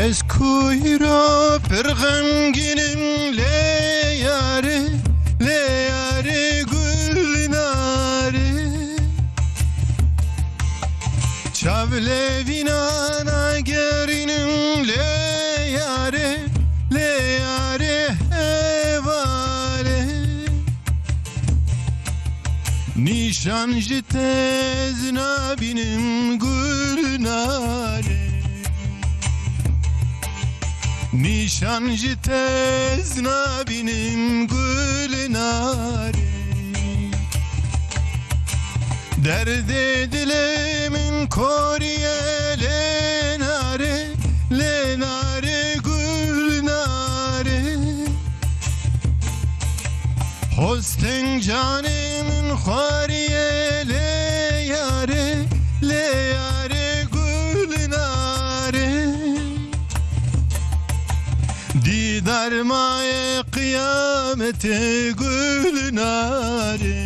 Ez kuyra pir xemgînim lê yarê, lê yarê gulnarê. Çav lê vîna nagerînim lê yarê, lê yarê hevalê. Nîşan ji te ez nabînim gulnarê. Nîşan ji te ez nabînim gulnarê. Derdê dilê min koriye lê nare, lê nare gulnare. Dostên canê min xwariye lê yarê, lê yarê Gulnare. Dîdar maye qiyametê Gulnare.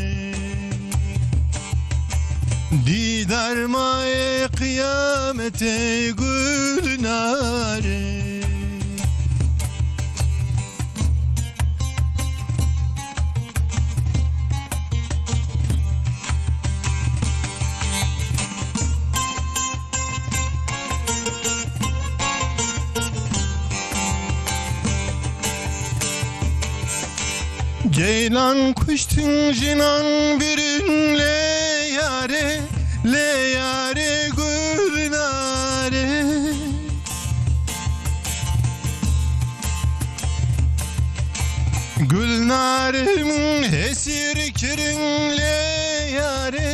Dîdar maye qiyametê Gulnare. Ceylan kuştin jinan birin lê yarê, lê yarê Gulnare. Gulnare min hesir kirin lê yarê,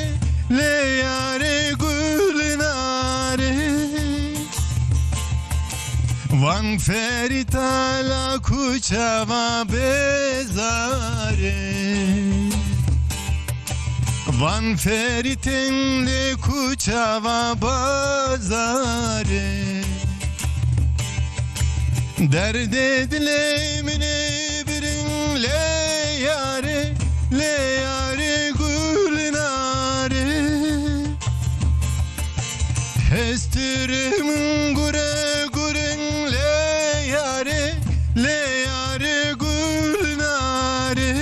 lê yarê Gulnare. Van ferîta la kuçava bezare. Van ferîtên lê kuçava bazare. Derdê dilê min ê birin lê yarê, lê yarê Gulnare. Hestirê min gure gurin lê yarê, lê yarê Gulnare.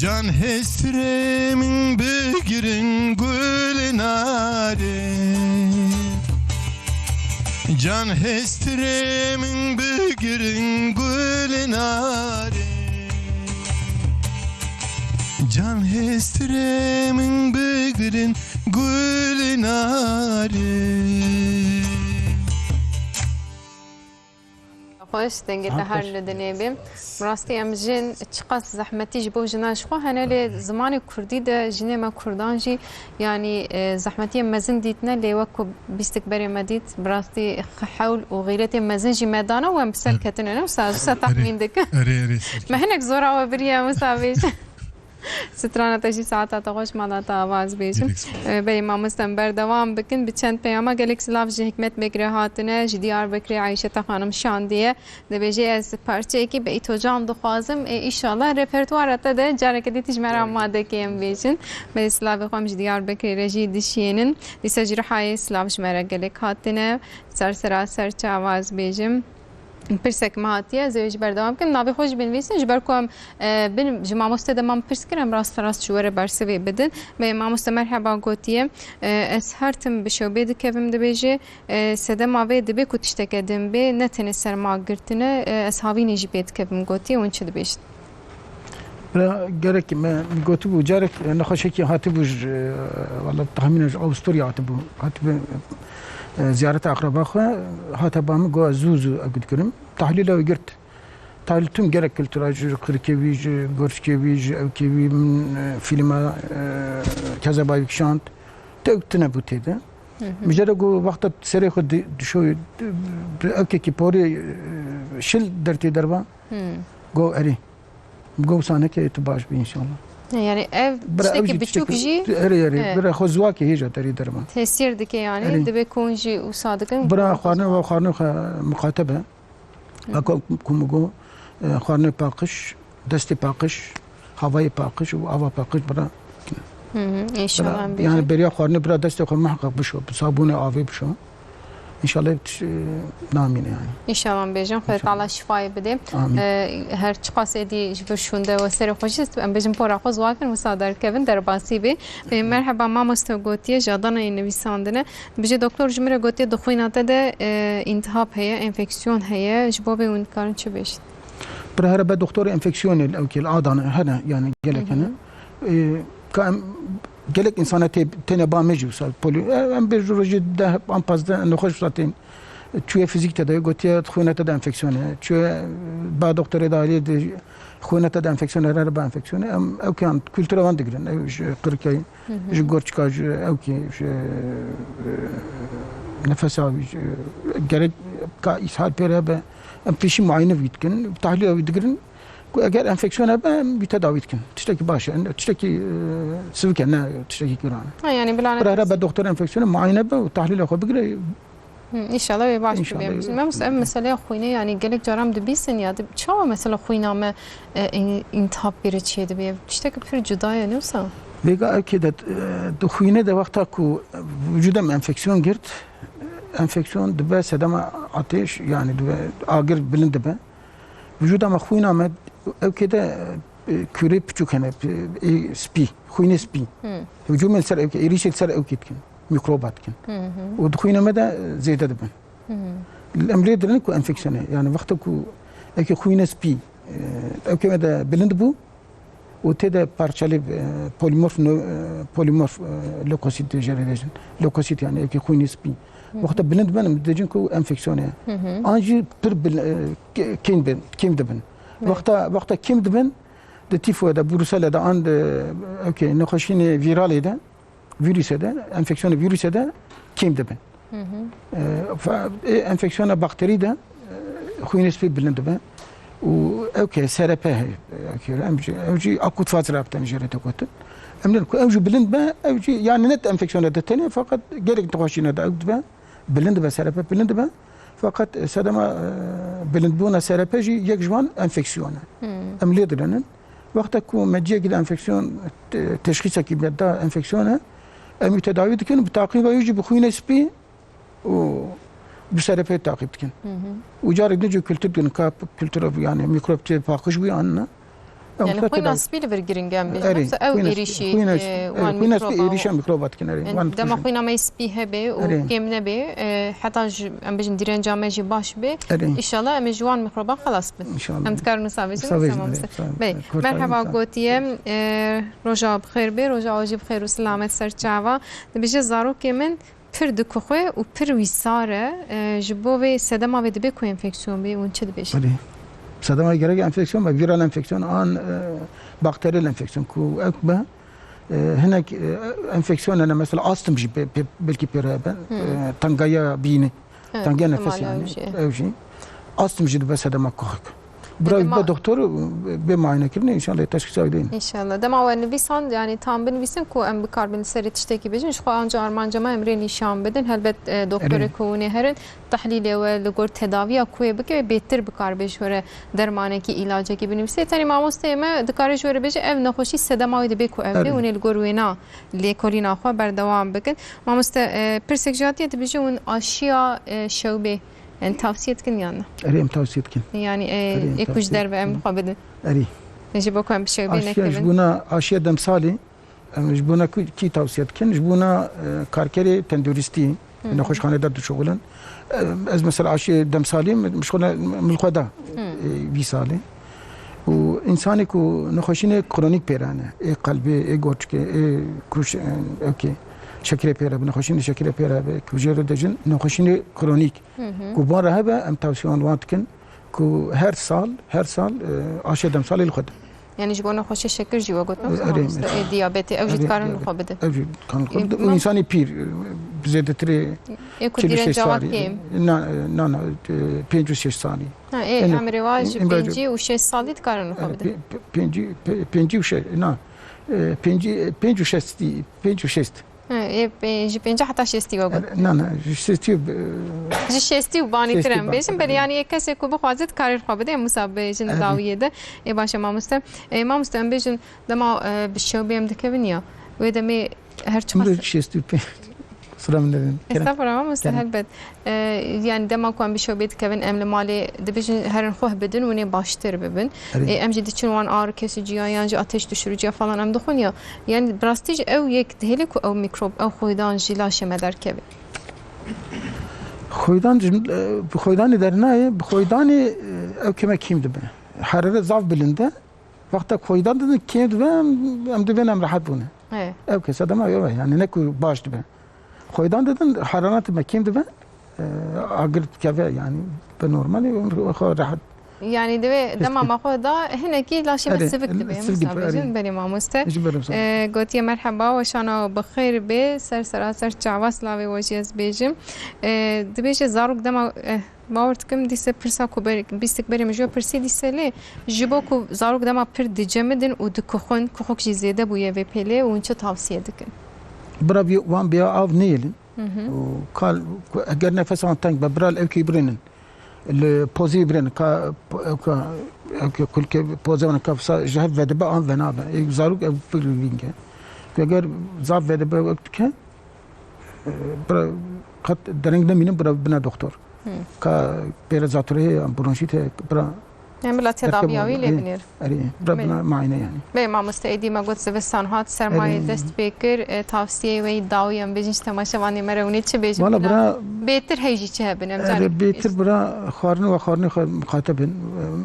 Can hestirê min bigirin Gulnare. Can hestirê min bigirin Gulnare. Can hestirê min bigirin Gulnare. Xweş, dengê te her li dinê bê. Bi rastî em jin çiqas zehmetî ji bo jinan ji xwe hene, lê zimanê kurdî de jinê me kurdan jî, yanî, e, zehmetiyê mezin dîtine, lê wek ku bîstik berê me dît, bi rastî hewl û xîretê mezin jî me dana û em bi ser ketine ne, wisa, wisa Erê, tehmîn dikin. erê, erê, serkê. Me hinek zora we biriye, wisa bêjin. Strana te jî saeta te xweş, mala te ava ez bêjim. Gelek spas. Ee, belê mamoste em berdewam bikin. Bi çend peyama gelek silav ji Hikmet Beg re hatine, ji Diyarbekirê Ayşete Xanim şandiye. Dibêje ez parçeyekî Beyt Hocam dixwazim. Ê, îşallah repertuara te de careke dî tî ji me re amade ke em bêjin. Belê silavê xwe em ji Diyarbekirê re jî dişiyênin. Dîsa ji Rihayê silav ji me re gelek hatine. Ser sera ser çava ez bêjim. Pirsek me hatiye, ez ê wê jî berdewam bikim. Navê xwe jî binivîsin, ji ber ku em, e, bin, ji mamoste de mam pirs kir, em rast rast ji we re bersivê bidin. Bê mamoste merheba gotiye, e, ez her tim bi şewbê dikevim, dibêje, e, sedema vê dibê ku tişteke din bê, ne tenê ser ma girtine, e, ez havînê jî pê dikevim gotiye, hûn çi dibêjin? Bira, gerek me gotibû, carek nexweşekî hatibû ji, e, wala tahmînen ji Avusturya hatibû. Hatibû, e, ziyareta aqreba xwe, hate ba min, got, ez zû zû ew dikirim. Tahlîla wî girt. Tahlîl tüm gerek kultura, ji qirikê wî, ji gorçikê wî, ji ewkê wî, min, e, fîlma, e, kezeba wî kişand. Tek tune bû tê de. Hı hı. Mijara got, wexta serê xwe di-, dişo, di-, bi ewkekî porê, e, şil dertê derva. Hı. Got, erê. Got, wisa neke, tu baş bî înşallah. Yani ev bira, ew tiştekî jî biçûk tiştekî jî, erê, erê, e, bira xwe ziwakê hêja derê derva. Tesîr dike yani, erê, divê ku hûn jî wisa dikin. Bira xwarinê we, xwarinê xwe miqate be. Hı hı. Weka ku min got, e, xwarinê paqij, destê paqij, havayê paqij û ava paqij bira. Hı hı, înşallah bira, em bêjin. Yani beriya xwarinê bira destê xwe muheqeq bişo, bi sabûnê avê bişo. Înşallah ev tiş, e, namîne yani. Înşallah em bêjin, Xwedê Teala şifayê bide. Amîn. E, her çiqas êdî ji vir şûnde we serê xwe jî, em bêjin pora xwe ziwa kin, wisa derkevin, derbasî bê. E, merheba mamoste gotiye, ji Adanayê nivîsandine. Dibêje doktor ji min re gotiye, di xwîna te de, e, întihab heye, enfeksiyon heye, ji bo vê hûn dikarin çi bêjin? Bira here be doktorê enfeksiyonê li ewkê li Adana hene, yani gelek hene. Hı hı. E, ka em gelek insana tê, têne ba me jî wisa polî-, e, em bêjin rojê deh an pazdeh nexweş wisa tên. Çûye fizîk te de, gotiye xwîna te de enfeksiyon e. Çûye ba doktorê dahiliyê de xwîna te de enfeksiyon e, here ba enfeksiyon e. Em ewkê an kultura wan digirin, ew ji qirikê. Hı hı. Ji gorçika, ji ewkê, ji, e, nefesa wî, ji, gerek ka îshal pê re be, em pêşî muayene wî dikin, tahlîla wî digirin. Ku eger enfeksiyon hebe, em wî tedawî dikin. Tiştekî baş e, tiştekî, e, sivik e, ne tiştekî giran e. Ha, yani bilane Bira here be doktor enfeksiyonê, muayene be û tahlîla xwe bigire. Hı, înşallah wê baş bibe. Înşallah. Mamoste, ev meseleya xwînê, yani gelek caran dibîsin ya, dib-, çawa mesela xwîna me, e, in-, intihab pêre çêdibe? Tiştekî pir cuda ye, ne wisa? Vêga ev kê de, e, di xwînê de wexta ku vücuda me enfeksiyon girt, enfeksiyon dibe sedema ateş, yani dibe agir bilind dibe. Vücuda me, xwîna me, ew kê de, e, kûrê piçûk hene, e, spî, xwînê spî. Hmm. Hücûmên ser ew kê, êrîşên ser ew kê dikin, mîkroba dikin. Hı hı. Û di xwîna me de, e, zêde dibin. Hı hı. Em lê dirin ku enfeksiyon e. Yani wexta ku ew kê xwînê spî, e, ew kê me de bilind bû, û tê de parçelê, e, polîmorf no-, e, polîmorf, e, lokosît dê jê re bêjin. Lokosît yani ewkî xwînê spî. Hı hı. Wexta bilind bin, em dibêjin ku enfeksiyon e. Hı hı. An jî pir bil-, e, ke-, kêm bin, kêm dibin. Evet. Wexta, wexta kêm dibin, di tîfoyê de, brûselê de, an di, ewkî nexweşînê vîralê de, vîrusê de, enfeksiyonê vîrusê de kêm dibin. Hı hı. E, fe-, e, enfeksiyona bakterî de, e, xwînê spî bilind dibe. Û ew ke S R P heye, ew ke em jî, ew jî akut faz re tenê jê re tê gotin. Em dibin ku ew jî bilind be, ew jî, yani ne enfeksiyona de tenê, fakat gelek nexweşîna de ew dibe, bilind dibe, S R P bilind dibe. Fakat, e, sedema, e, bilindbûna S R P jî yek ji wan enfeksiyon e. Hmm. Em lê direnin. Wexta ku me ciyekî de enfeksiyon, te-, teşxîsekî me da enfeksiyon e, em wî tedawî dikin, bi taqîba wî jî bi xwînê spî û bi S R P taqîb dikin. Hı hı. Û carek din jî kultur dikin, ka kultura bû, yani mîkrob tê paqij bû yan ne. Em Yani xwe xwîna tedawî spî li vir giring e, em bêjin. Erê, Mesela ew xwîna spî, êrîşî, xwîna spî, e, erê, wan xwîna spî mîkroba êrîşa mîkroba dikin, erê, Yani wan dema dikujin. Xwîna me spî hebe û Erê. Kêm nebe, e, heta ji, em bêjin, direnca me jî baş be, Erê. Înşallah em ê ji wan mîkroban xelas bin. Înşallah. Em dikarin wisa bêjin, wisa bêjin, mamoste. Erê, sağ ol. Belê. Kurtarın Merhaba insan. Gotiye, e, roja bi xêr bê, roja we jî bi xêr û silamet ser çava. Dibêje zarokê min pir dikuxwe û pir wîsar e, e, ji bo vê sedema vê dibe ku enfeksiyon bê, hûn çi dibêjin? Belê. Sedema gerek enfeksiyon be, viral enfeksiyon an, e, bakteriyel enfeksiyon ku ew be, e, hinek, e, enfeksiyon hene, mesela astm jî be, be, belkî pê re be, Hmm. e, tengaya bînê, Evet, tengiya nefes ihtimal yani, ew jî. Ew jî. Astm jî dibe sedema kuxik. Bira Dema- be doktor, bê muayene kirinê, înşallah teşxîsa wî deyin. Înşallah. Dema we nivîsand, yani tam binivîsin ku em bikarbin li serê tiştekî bêjin, ji xwe anca armanca me em rê nîşan bidin. Helbet, e, doktorê Erê. Ku hûn ê herin, tehlîlê we li gor tedaviya ku yê bike, bêtir bikar bê ji we re dermanekî, îlacekî binivîse. Tenê mamosteyê me dikare ji we re bêje, ev nexweşî sedema wê dibe ku ev bê, Erê. Hûn ê li gor wêna lêkolîna xwe berdewam bikin. Mamoste, e, pirsek jî hatiye dibêje, hûn aşiya, e, şewbê Yani tavsiye dikin yan na? Erê, em tavsiye dikin. Yani, e, Erê, em ê ku ji tavsiye derve em dikin. Xwe bidin. Erê. Ji bo ku em bi şewbê Aşiya, ji nekevin. Bona aşiya demsalê, em ji bona ku-, kî tavsiye dikin? Ji bona, e, karkerê tenduristî, Hı hı. Nexweşxane de dişuxulin. E, ez mesela aşiyê demsalê min, min xwe da, Hı. E, vî salê. Û insanê ku nexweşînê kronîk pê re hene, ê qelbê, ê goçikê, ê kuş-, e, ewkê, şekirê pê re be, nexweşînê şekirê pê re be, ku jê re dejin, nexweşînê kronîk. Hı hı. Ku van re hebe, em tavsiye wan dikin ku her sal, her sal, e, aşê demsalê li xwe de. Yani ji bo nexweşê şekir jî we got, E, ne? Erê, Mamoste, erê. E, diyabetê, ew jî Erê, dikarin li erê. Xwe bidin. Ew jî dikarin li xwe E, bidin. Û ma- Însanê pîr, e, zêdetirê Ê ku çil û şeş dirênca salî. Wan kêm. Na, na, na, e, pênc û şeş salî. Ha, ê, Yani, emrê wan ji em bence pêncî û şeş salî dikarin li xwe E, bidin. Pe-, pe-, pêncî, pe-, pêncî û şeş, na, e, pêncî, pênc û şeş, pênc û şeş. He, ê, pê-, ji pêncî heta şêstî we got. E, na, na, ji şêstî, e, Ji şêstî û banî şêstî tir em ban-, bêjin, belê, e, yani ê kesê ku bixwaze dikarin xwe bide, em wisa bêjin Evet. Dawiyê de. Ê, baş e mamoste. Ê, mamoste, em bêjin dema, e, bi şewbê em dikevin ya. Wê demê her çiqas Şimdi şêstî û pênc. Sira min nedin. Kerem. Estağfurullah, mamoste, Kerem. Helbet. E, yani dema ku em bi şewbê dikevin, em li malê dibêjin herin xweh bidin, hûn ê baştir bibin. Erê. E, em jî diçin wan ağrı kesiciya yan jî ateş düşürücüya falan em dixwin ya. Yani bi rastî jî ew yek dihêle ku ew mîkrob, ew xoydan ji laşê me derkeve. Xoydan ji, e, bi xoydanê dernayê, bi xoydanê, e, ew keme kêm dibe. Herare zaf bilind e. Wexta xoydan didin kêm dibe, em, em dibên em rehet bûne. He. Ew kese dema ew e, yani ne ku baş dibe. Xoydan didin, heraret me kêm dibe, e, agir dikeve, yani bi normalî xwe rehet. Yani divê His dema dike. Me xwe da hinekî laşê me Erê, sivik dibe, sivik dibe, Musa erê. Bêjin, belê mamoste. Ji ber Musa. E, gotiye merheba, weşana bi xêr bê, ser seraser çava slavê we jî ez bêjim. E, dibêje zarok dema, e, Bawer dikim dîse pirsa ku ber-, bîstik berê min ji we pirsî dîse lê ji bo ku zarok dema pir dicemidin û dikuxin, kuxik jî zêde bûye vê pêlê û hûn çi tavsiye dikin? Bira vî-, wan biya av neyêlin. Hı hı. Û kal, ku eger nefesa wan teng be, bira li ewkî birênin. Li pozî birênin, ka, ka, ewkê kulkê pozê wan ka sa ji hev vedibe an venabe. Ê zarok ev pir vînge. Ku eger zaf vedibe wek dike, e, bira qet dereng nemînin, bira bine doktor. Hı. Ka pêre zatûrê heye, bronşît heye, bira Em bila derkeve tedaviya wî lê erê, binêr. Erê, bira Belê. bina muayene yani. Belê mamoste, êdî me got zivistan hat, sermayê Erê. dest pê kir, e, tavsiyeyê we yî dawî em bêjin ji temaşevanê me re hûn ê çi bêjin Valla bila bira bêtir hey jî çi hebin em Erê, carek bêtir bira xwarinê we xwarinê xwe miqate bin. E,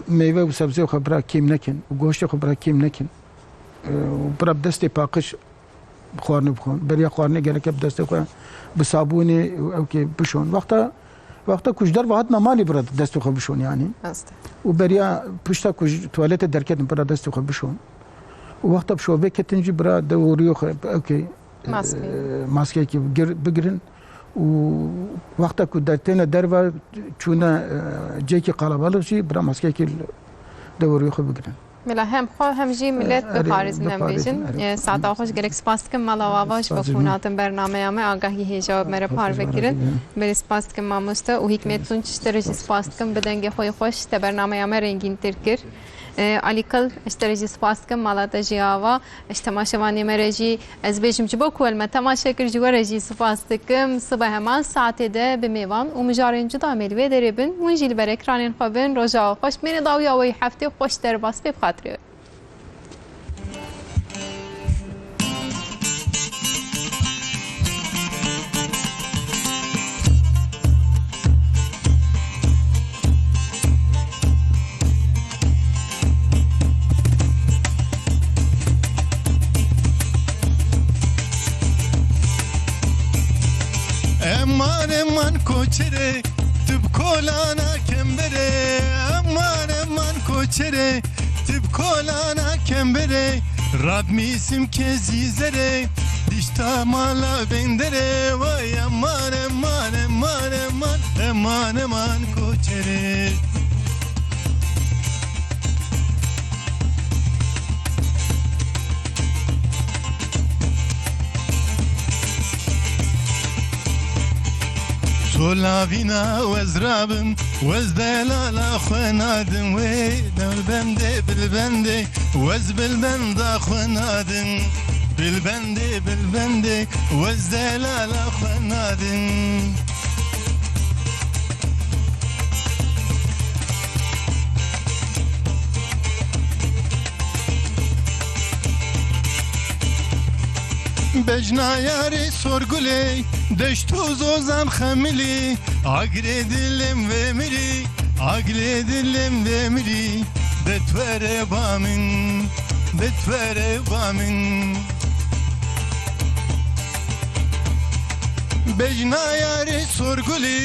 meyve û sebzê xwe bira kêm nekin û goştê xwe bira kêm nekin. E, û bira bi destê paqij xwarinê bixwin. Beriya xwarinê gereke bi destê xwe bi sabûnê û ewkê bişon. Wexta, wexta ku ji derve hatina malê bira destê xwe bişon yani. Rast e. Û beriya pişta ku ji tuwaletê derketin bira destê xwe bişon. Û wexta bi şovê ketin jî bira dew û rûyê xwe ewkê, Maske. e, maskeyekî gir-, bigirin. Û wexta ku der-, têne derve çûne, e, cihekî qalabalix jî bira maskeyekî dew û rûyê xwe bigirin. Bila hem xwe hem jî millet Erê, biparêzin em biparêzin, bêjin. erê. E, saeta xweş, gelek spas dikim mala we ava ji bo Spas ku hûn dikim. hatin bernameya me, agahî hêja me re Xweş parve kirin. bernameya. Belê spas dikim mamoste û Hîkmet Tunç, ji te re jî spas dikim, bi dengê xwe yê xweş te bernameya me rengîntir kir. E, Alî Kil, ji te re jî spas dikim, mala te jî ava. Ji temaşevanê me re jî ez bêjim, ji bo ku we li me temaşe kir, ji we re jî spas dikim. Sibe heman saetê de bi mêvan û mijarên cuda em ê li wê derê bin. Hûn jî li ber ekranên xwe bin. Roja we xweş. Mêne dawiya we yî heftê xweş derbas bê bi xatirê we. Eman, eman koçerê, tu bi kolana kemberê. Eman, eman koçerê, tu bi kolana kemberê. Radmîsim kezî zerê, dişta mala benderê. Way eman, eman, eman, eman, eman, eman koçerê. Solavîna wez rabim, wez delala xwe nadim wê. Bilbendê, bilbendê, wez bilbenda xwe nadim. Bilbendê, bilbendê, wez delala xwe nadim. Bejna yarê sorgulê, deşt û zozan xemilî, agirê dilim vê mirî, agirê dilim vê mirî, de twere ba min, de twere ba min. Bejna yarê sorgulî,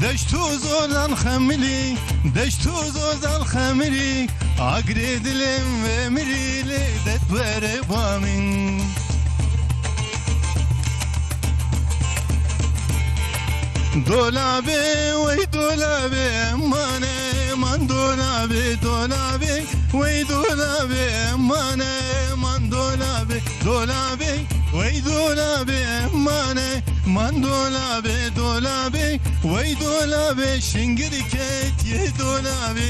deşt û zozan xemilî, deşt û zozan xemilî, agirê dilim vê mirî lê det were ba min. Dolabê, wey dolabê, eman, eman dolabê, dolabê, wey dolabê, eman, eman dolabê. Dolabê, wey dolabê, emane, man dolabê, dolabê, wey dolabê, şingir ketiye dolabê.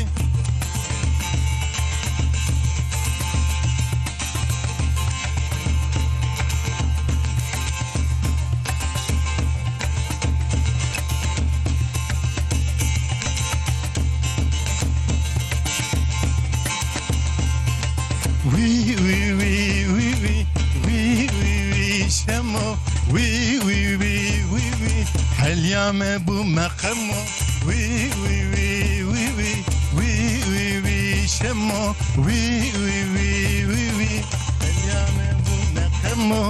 Wî, wî, wî, wî, wî, wî, wî, wî, şemo. Wî, wî, wî, wî, wî, heliya me bû meqemo. Wî, wî, wî, wî, wî, wî, wî, wî, şemo. Wî, wî, wî, wî, wî, heliya me bû meqemo.